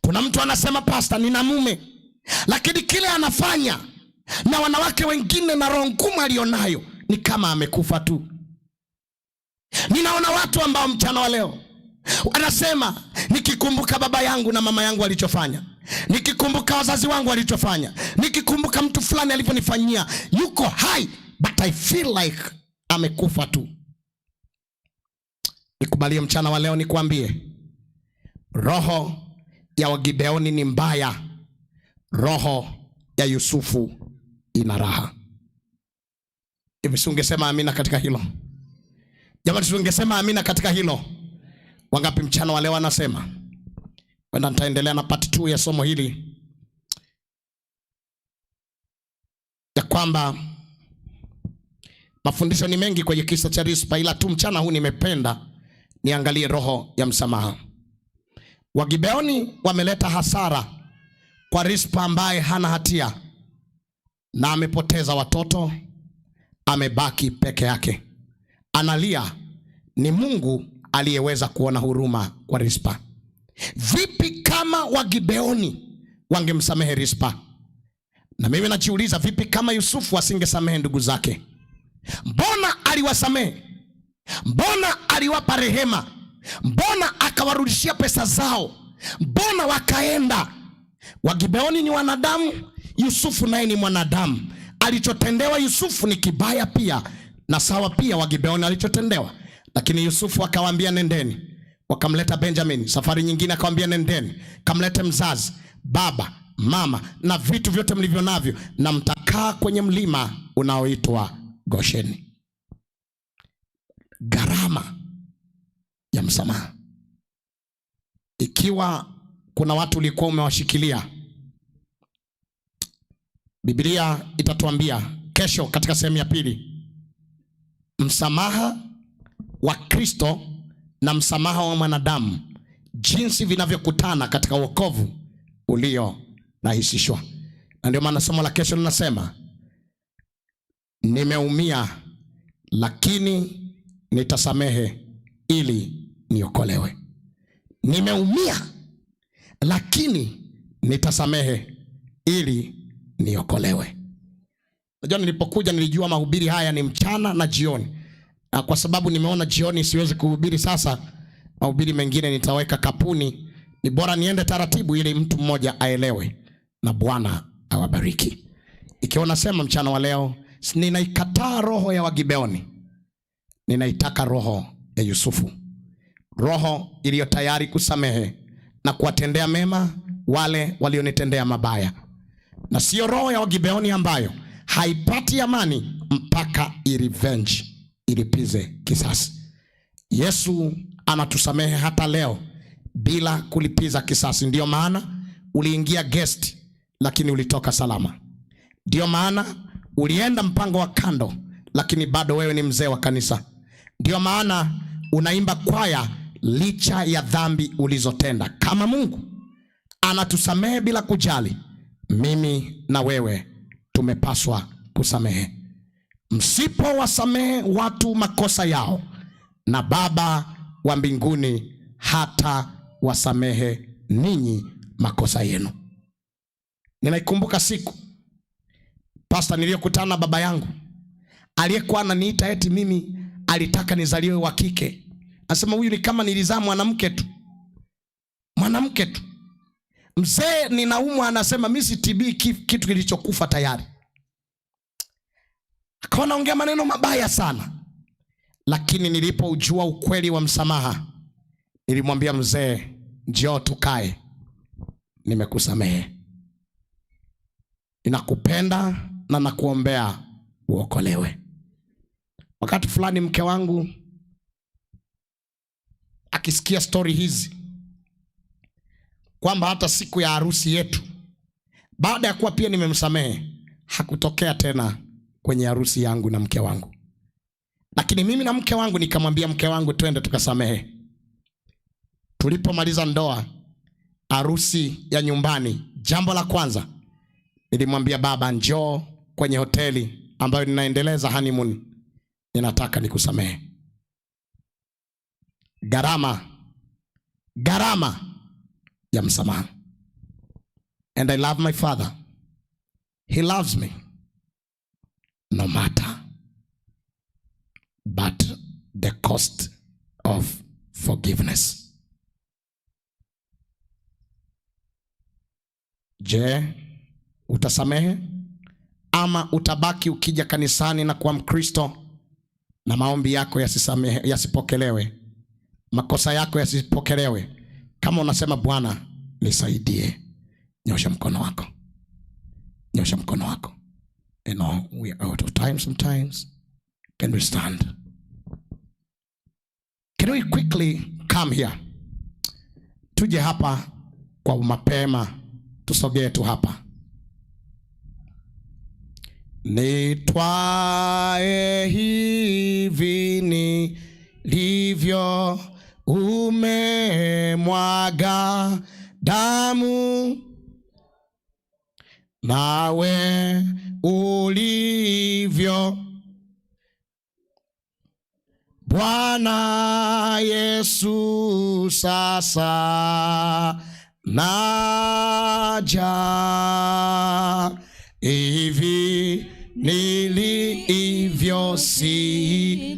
Kuna mtu anasema, Pastor, nina mume, lakini kile anafanya na wanawake wengine na roho ngumu alionayo ni kama amekufa tu. Ninaona watu ambao mchana wa leo wanasema, nikikumbuka baba yangu na mama yangu walichofanya, nikikumbuka wazazi wangu walichofanya, nikikumbuka mtu fulani alivyonifanyia, yuko hai but I feel like amekufa tu. Nikubalie mchana wa leo nikuambie, roho ya Wagibeoni ni mbaya, roho ya Yusufu ina raha. Hivi si ungesema amina katika hilo? Jamani, si ungesema amina katika hilo? Wangapi mchana wa leo anasema? Wenda nitaendelea na part 2 ya somo hili, ya kwamba mafundisho ni mengi kwenye kisa cha Rispa, ila tu mchana huu nimependa niangalie roho ya msamaha. Wagibeoni wameleta hasara kwa Rispa ambaye hana hatia na amepoteza watoto, amebaki peke yake, analia. Ni Mungu aliyeweza kuona huruma kwa Rispa. Vipi kama Wagibeoni wangemsamehe Rispa? Na mimi najiuliza, vipi kama Yusufu asingesamehe ndugu zake? Mbona aliwasamehe? Mbona aliwapa rehema? Mbona akawarudishia pesa zao? Mbona wakaenda? Wagibeoni ni wanadamu, Yusufu naye ni mwanadamu. Alichotendewa Yusufu ni kibaya pia, na sawa pia Wagibeoni alichotendewa. Lakini Yusufu akawaambia nendeni. Wakamleta Benjamin. Safari nyingine akawaambia nendeni, kamlete mzazi, baba, mama na vitu vyote mlivyo navyo, na mtakaa kwenye mlima unaoitwa Gosheni. Gharama ya msamaha. Ikiwa kuna watu ulikuwa umewashikilia, Biblia itatuambia kesho katika sehemu ya pili, msamaha wa Kristo na msamaha wa mwanadamu, jinsi vinavyokutana katika wokovu uliorahisishwa. Na ndio maana somo la kesho linasema, nimeumia lakini nitasamehe ili niokolewe. Nimeumia lakini nitasamehe ili niokolewe. Unajua, nilipokuja nilijua mahubiri haya ni mchana na jioni. Na kwa sababu nimeona jioni siwezi kuhubiri sasa, mahubiri mengine nitaweka kapuni. Ni bora niende taratibu ili mtu mmoja aelewe. Na Bwana awabariki. Ikiwa unasema mchana wa leo, ninaikataa roho ya Wagibeoni, ninaitaka roho ya Yusufu, roho iliyo tayari kusamehe na kuwatendea mema wale walionitendea mabaya, na sio roho ya Wagibeoni ambayo haipati amani mpaka irevenge, ilipize kisasi. Yesu anatusamehe hata leo bila kulipiza kisasi. Ndiyo maana uliingia guest lakini ulitoka salama. Ndiyo maana ulienda mpango wa kando lakini bado wewe ni mzee wa kanisa. Ndiyo maana unaimba kwaya licha ya dhambi ulizotenda. Kama Mungu anatusamehe bila kujali, mimi na wewe tumepaswa kusamehe. Msipowasamehe watu makosa yao, na Baba wa mbinguni hata wasamehe ninyi makosa yenu. Ninaikumbuka siku pasta niliyokutana na baba yangu aliyekuwa ananiita eti mimi alitaka nizaliwe wa kike. Anasema huyu ni kama nilizaa mwanamke tu, mwanamke tu. Mzee ninaumwa, anasema mimi sitibii kitu kilichokufa tayari. Akawa anaongea maneno mabaya sana, lakini nilipoujua ukweli wa msamaha, nilimwambia mzee, njoo tukae, nimekusamehe, ninakupenda na nakuombea uokolewe. Wakati fulani mke wangu akisikia stori hizi kwamba hata siku ya harusi yetu, baada ya kuwa pia nimemsamehe, hakutokea tena kwenye harusi yangu na mke wangu. Lakini mimi na mke wangu nikamwambia mke wangu, twende tukasamehe. Tulipomaliza ndoa, harusi ya nyumbani, jambo la kwanza nilimwambia baba, njoo kwenye hoteli ambayo ninaendeleza honeymoon, ninataka nikusamehe. Gharama ya msamaha. And I love my father. He loves me no matter but the cost of forgiveness. Je, utasamehe ama utabaki ukija kanisani na kuwa Mkristo na maombi yako yasipokelewe, makosa yako yasipokelewe? Kama unasema Bwana nisaidie, nyosha mkono wako, nyosha mkono wako. We are out of time sometimes. Can we stand? Can we quickly come here? Tuje hapa kwa mapema, tusogee tu hapa. Nitwae hivi nilivyo, umemwaga damu, nawe ulivyo Bwana Yesu, sasa naja hivi nilivyo, si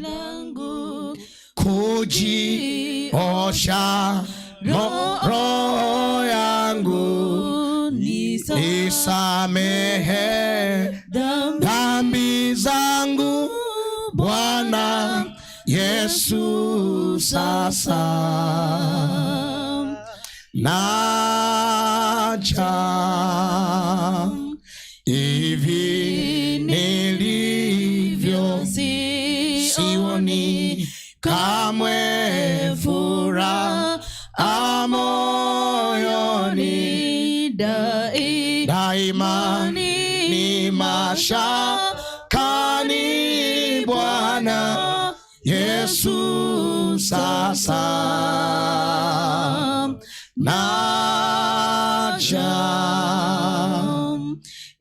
kujiosha roho yangu, nisamehe dhambi zangu Bwana Yesu, sasa naja hivi nilivyo, sioni kamwe furaha moyoni, daima ni mashakani Bwana Yesu, sasa naja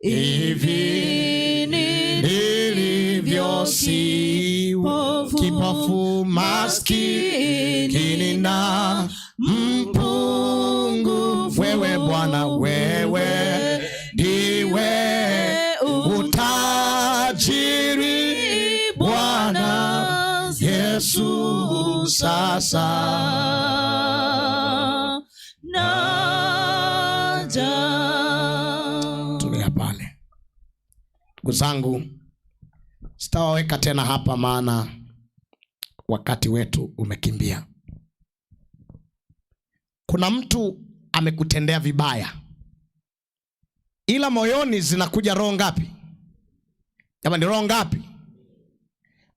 hivi nilivyo, si kipofu maskini na mpungufu, wewe Bwana, wewe ndiwe utajiri Bwana Yesu, sasa naja. Tulia pale. Ndugu zangu, sitawaweka tena hapa, maana wakati wetu umekimbia. Kuna mtu amekutendea vibaya, ila moyoni zinakuja roho ngapi? Jamani, roho ngapi?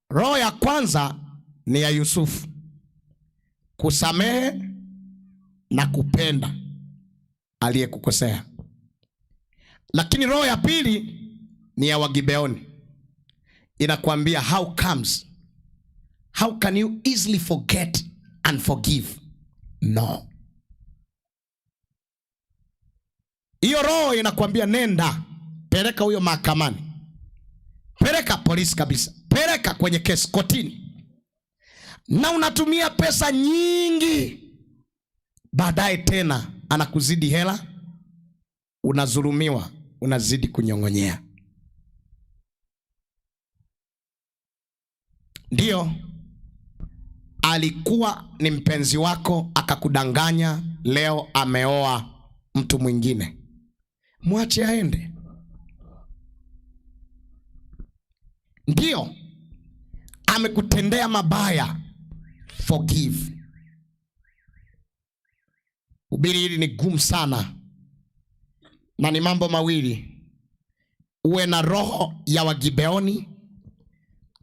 Roho ya kwanza ni ya Yusufu, kusamehe na kupenda aliyekukosea. Lakini roho ya pili ni ya Wagibeoni, inakwambia how comes, how can you easily forget and forgive? No. Hiyo roho inakwambia nenda, peleka huyo mahakamani, peleka polisi kabisa, peleka kwenye kesi kotini, na unatumia pesa nyingi. Baadaye tena anakuzidi hela, unazulumiwa, unazidi kunyong'onyea. Ndiyo, alikuwa ni mpenzi wako akakudanganya, leo ameoa mtu mwingine, mwache aende. Ndiyo, amekutendea mabaya, forgive. Ubiri hili ni gumu sana, na ni mambo mawili: uwe na roho ya Wagibeoni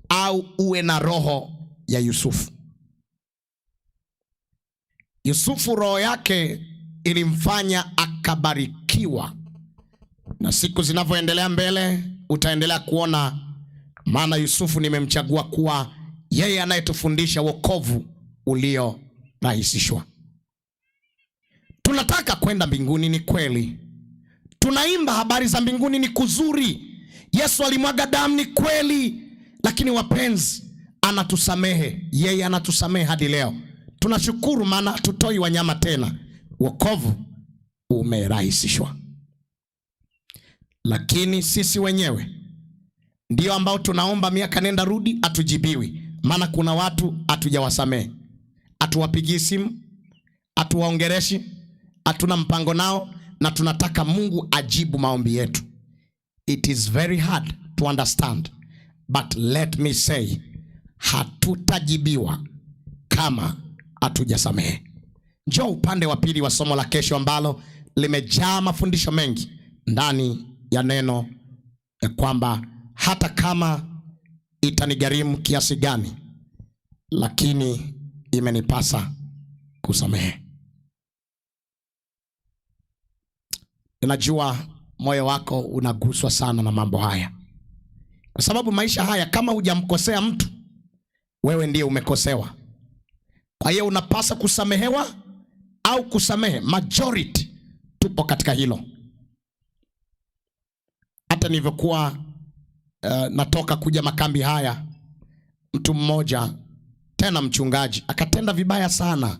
au uwe na roho ya Yusufu. Yusufu roho yake ilimfanya akabarikiwa, na siku zinavyoendelea mbele utaendelea kuona, maana Yusufu nimemchagua kuwa yeye anayetufundisha wokovu uliorahisishwa. Tunataka kwenda mbinguni, ni kweli. Tunaimba habari za mbinguni, ni kuzuri. Yesu alimwaga damu, ni kweli. Lakini wapenzi, anatusamehe yeye, anatusamehe hadi leo. Tunashukuru, maana hatutoi wanyama tena, wokovu umerahisishwa. Lakini sisi wenyewe ndio ambao tunaomba miaka nenda rudi, hatujibiwi. Maana kuna watu hatujawasamehe, hatuwapigii simu, hatuwaongereshi, hatuna mpango nao, na tunataka Mungu ajibu maombi yetu. It is very hard to understand, but let me say, hatutajibiwa kama hatujasamehe. Njoo upande wa pili wa somo la kesho ambalo limejaa mafundisho mengi ndani ya neno ya kwamba hata kama itanigharimu kiasi gani, lakini imenipasa kusamehe. Ninajua moyo wako unaguswa sana na mambo haya, kwa sababu maisha haya, kama hujamkosea mtu, wewe ndiye umekosewa. Kwa hiyo unapasa kusamehewa au kusamehe. Majority tupo katika hilo. Hata nilivyokuwa natoka kuja makambi haya, mtu mmoja tena mchungaji akatenda vibaya sana,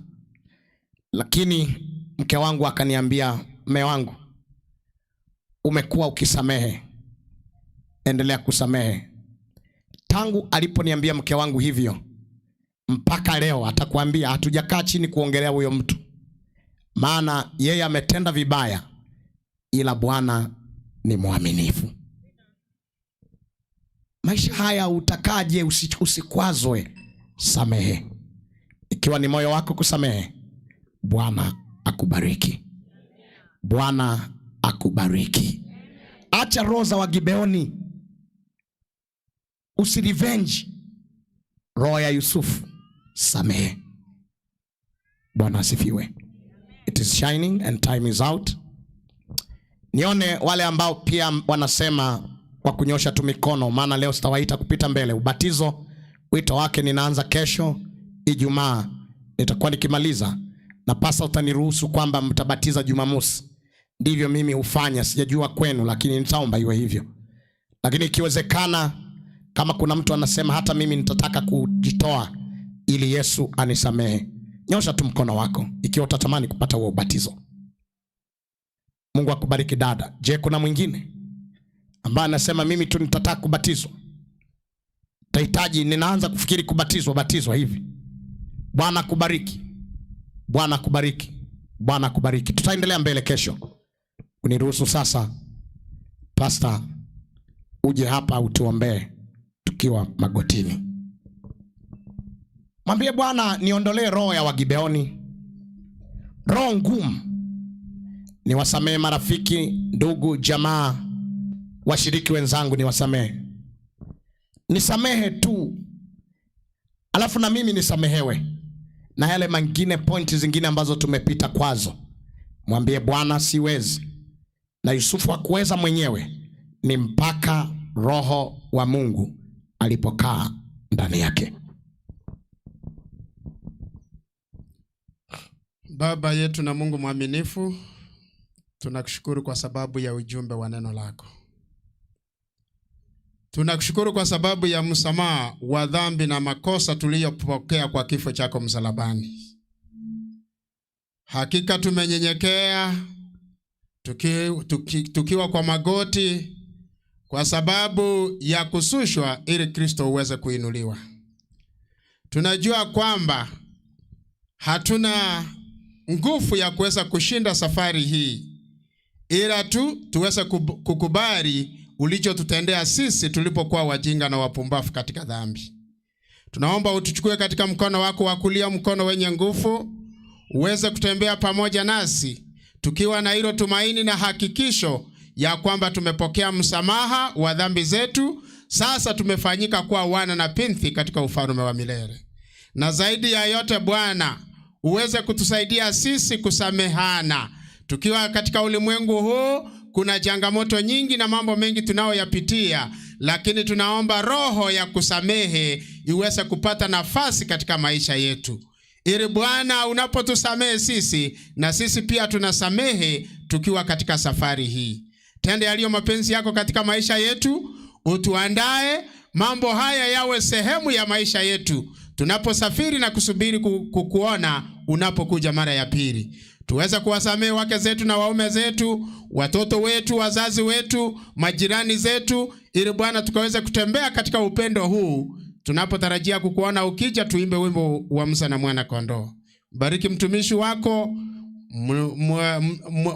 lakini mke wangu akaniambia, mme wangu, umekuwa ukisamehe, endelea kusamehe. Tangu aliponiambia mke wangu hivyo mpaka leo atakwambia hatujakaa chini kuongelea huyo mtu, maana yeye ametenda vibaya, ila Bwana ni mwaminifu. Maisha haya utakaje usikwazwe? Samehe. Ikiwa ni moyo wako kusamehe, Bwana akubariki. Bwana akubariki. Acha roho za Wagibeoni, usirevenge. Roho ya Yusufu, samehe. Bwana asifiwe. It is shining and time is out. Nione wale ambao pia wanasema kwa kunyosha tu mikono, maana leo sitawaita kupita mbele. Ubatizo wito wake ninaanza kesho Ijumaa, nitakuwa nikimaliza, na pasa utaniruhusu kwamba mtabatiza Jumamosi. Ndivyo mimi hufanya, sijajua kwenu, lakini nitaomba iwe hivyo. Lakini ikiwezekana, kama kuna mtu anasema hata mimi nitataka kujitoa ili Yesu anisamehe, nyosha tu mkono wako ikiwa utatamani kupata huo ubatizo. Mungu akubariki dada. Je, kuna mwingine ambaye anasema mimi tu nitataka kubatizwa? Tahitaji, ninaanza kufikiri kubatizwa, batizwa hivi. Bwana akubariki. Bwana akubariki. Bwana akubariki. Tutaendelea mbele kesho. Uniruhusu sasa, Pastor, Uje hapa utuombee tukiwa magotini. Mwambie Bwana, niondolee roho ya Wagibeoni, roho ngumu. Niwasamehe marafiki, ndugu, jamaa, washiriki wenzangu, niwasamehe. Nisamehe tu, alafu na mimi nisamehewe na yale mengine, pointi zingine ambazo tumepita kwazo. Mwambie Bwana, siwezi. Na Yusufu hakuweza mwenyewe, ni mpaka Roho wa Mungu alipokaa ndani yake. Baba yetu na Mungu mwaminifu, tunakushukuru kwa sababu ya ujumbe wa neno lako. Tunakushukuru kwa sababu ya msamaha wa dhambi na makosa tuliyopokea kwa kifo chako msalabani. Hakika tumenyenyekea tukiwa kwa magoti kwa sababu ya kusushwa ili Kristo uweze kuinuliwa. Tunajua kwamba hatuna nguvu ya kuweza kushinda safari hii, ila tu tuweze kukubali ulichotutendea sisi tulipokuwa wajinga na wapumbavu katika dhambi. Tunaomba utuchukue katika mkono wako wa kulia, mkono wenye nguvu, uweze kutembea pamoja nasi tukiwa na hilo tumaini na hakikisho ya kwamba tumepokea msamaha wa dhambi zetu. Sasa tumefanyika kuwa wana na binti katika ufalme wa milele. Na zaidi ya yote Bwana, uweze kutusaidia sisi kusamehana. Tukiwa katika ulimwengu huu, kuna changamoto nyingi na mambo mengi tunayoyapitia, lakini tunaomba roho ya kusamehe iweze kupata nafasi katika maisha yetu, ili Bwana unapotusamehe sisi, na sisi pia tunasamehe tukiwa katika safari hii. Tende yaliyo mapenzi yako katika maisha yetu, utuandae mambo haya yawe sehemu ya maisha yetu tunaposafiri na kusubiri kukuona unapokuja mara ya pili. Tuweze kuwasamehe wake zetu na waume zetu, watoto wetu, wazazi wetu, majirani zetu, ili Bwana tukaweze kutembea katika upendo huu. Tunapotarajia kukuona ukija, tuimbe wimbo wa Musa na mwana kondoo. Bariki mtumishi wako,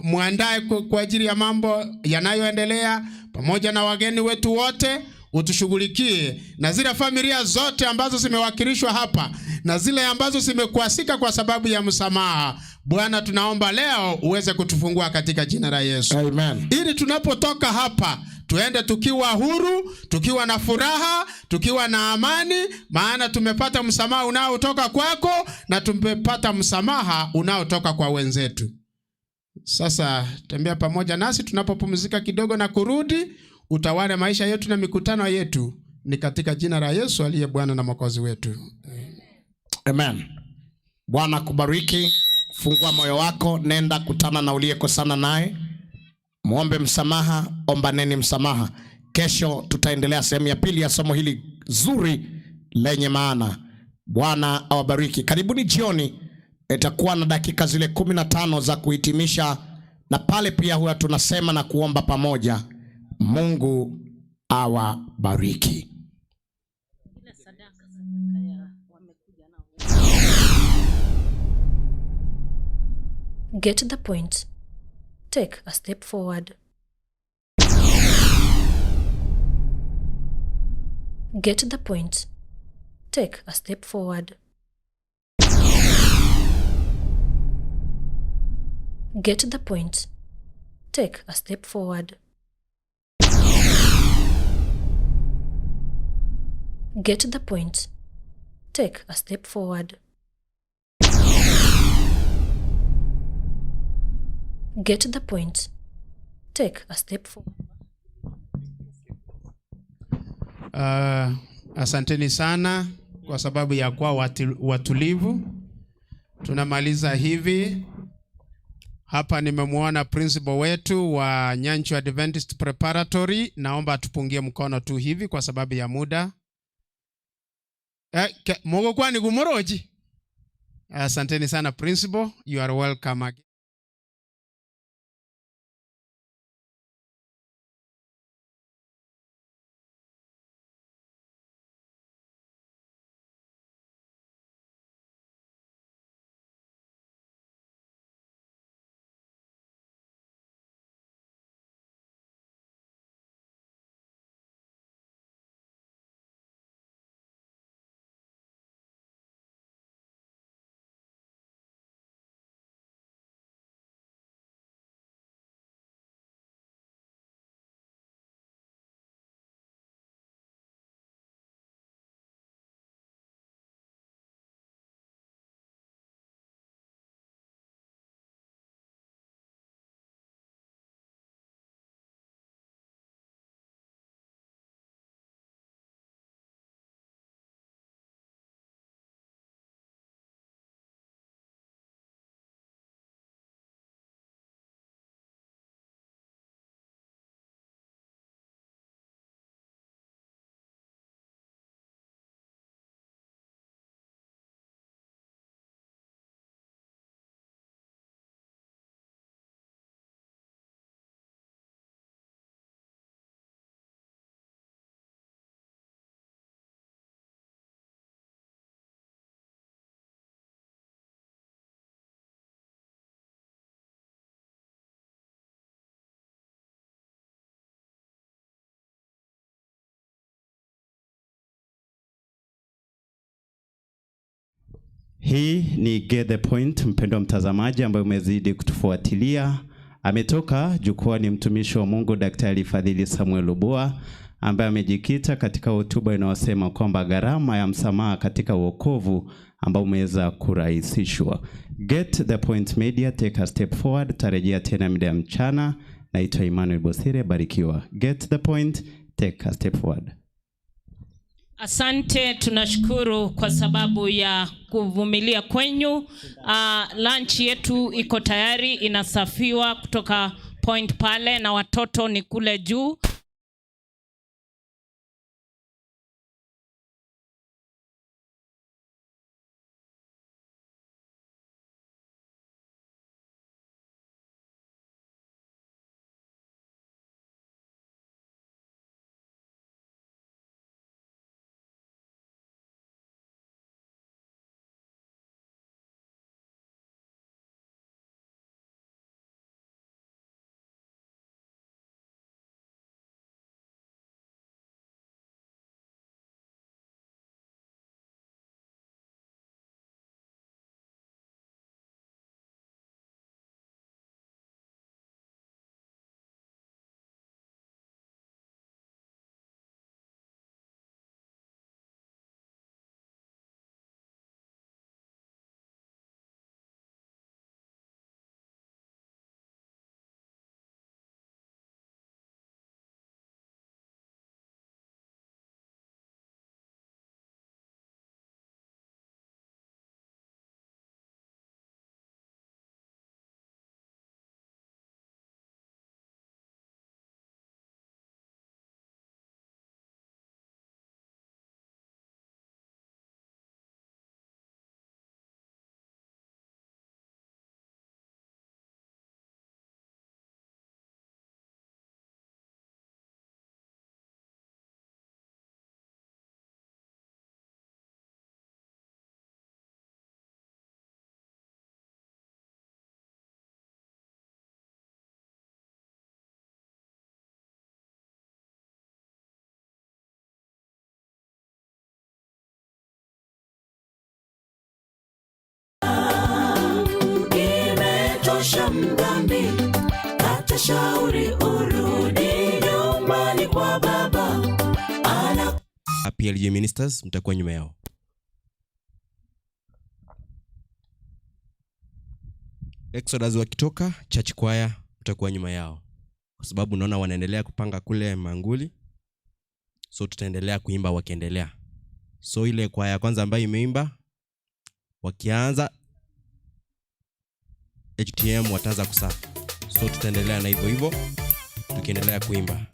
muandae kwa ajili ya mambo yanayoendelea, pamoja na wageni wetu wote. Utushughulikie na zile familia zote ambazo zimewakilishwa hapa na zile ambazo zimekuasika kwa sababu ya msamaha. Bwana, tunaomba leo uweze kutufungua katika jina la Yesu. Amen. Ili tunapotoka hapa tuende tukiwa huru, tukiwa na furaha, tukiwa na amani, maana tumepata msamaha unaotoka kwako na tumepata msamaha unaotoka kwa wenzetu. Sasa tembea pamoja nasi tunapopumzika kidogo na kurudi, utawale maisha yetu na mikutano yetu, ni katika jina la Yesu aliye Bwana na Mwokozi wetu. Amen. Bwana kubariki. Fungua moyo wako, nenda kutana na uliyekosana naye, muombe msamaha, ombaneni msamaha. Kesho tutaendelea sehemu ya pili ya somo hili zuri lenye maana. Bwana awabariki. Karibuni jioni, itakuwa na dakika zile 15 za kuhitimisha, na pale pia huwa tunasema na kuomba pamoja. Mungu awabariki. Get the point. Take a step forward. Get the point. Take a step forward. Get the point. Take a step forward. Get the point. Take a step forward. Get the point. Take a step forward. Asanteni sana kwa sababu ya kuwa watulivu. Tunamaliza hivi. Hapa nimemuona principal wetu wa Nyanchwa Adventist Preparatory. Naomba atupungie mkono tu hivi kwa sababu ya muda. Mungu kwa ni gumoroji. Asanteni sana principal. You are welcome again. Hii ni Get the Point, mpendwa mtazamaji ambaye umezidi kutufuatilia. Ametoka jukwani mtumishi wa Mungu Daktari Fadhili Samuel Lubowa ambaye amejikita katika hotuba inayosema kwamba gharama ya msamaha katika wokovu ambao umeweza kurahisishwa. Get the Point Media, take a step forward. Tarejea tena mida ya mchana. Naitwa Emmanuel Bosire, barikiwa. Get the Point, take a step forward. Asante, tunashukuru kwa sababu ya kuvumilia kwenyu. Lunch yetu iko tayari, inasafiwa kutoka point pale, na watoto ni kule juu. Imetosha mdhambi, kata shauri urudi nyumbani kwa baba. Ana PLG Ministers mtakuwa nyuma yao. Exodus wakitoka, Church Choir mtakuwa nyuma yao, kwa sababu naona wanaendelea kupanga kule manguli, so tutaendelea kuimba wakiendelea. So ile kwaya ya kwanza ambayo imeimba, wakianza HTM wataanza kusafi, so tutaendelea na hivyo hivyo tukiendelea kuimba.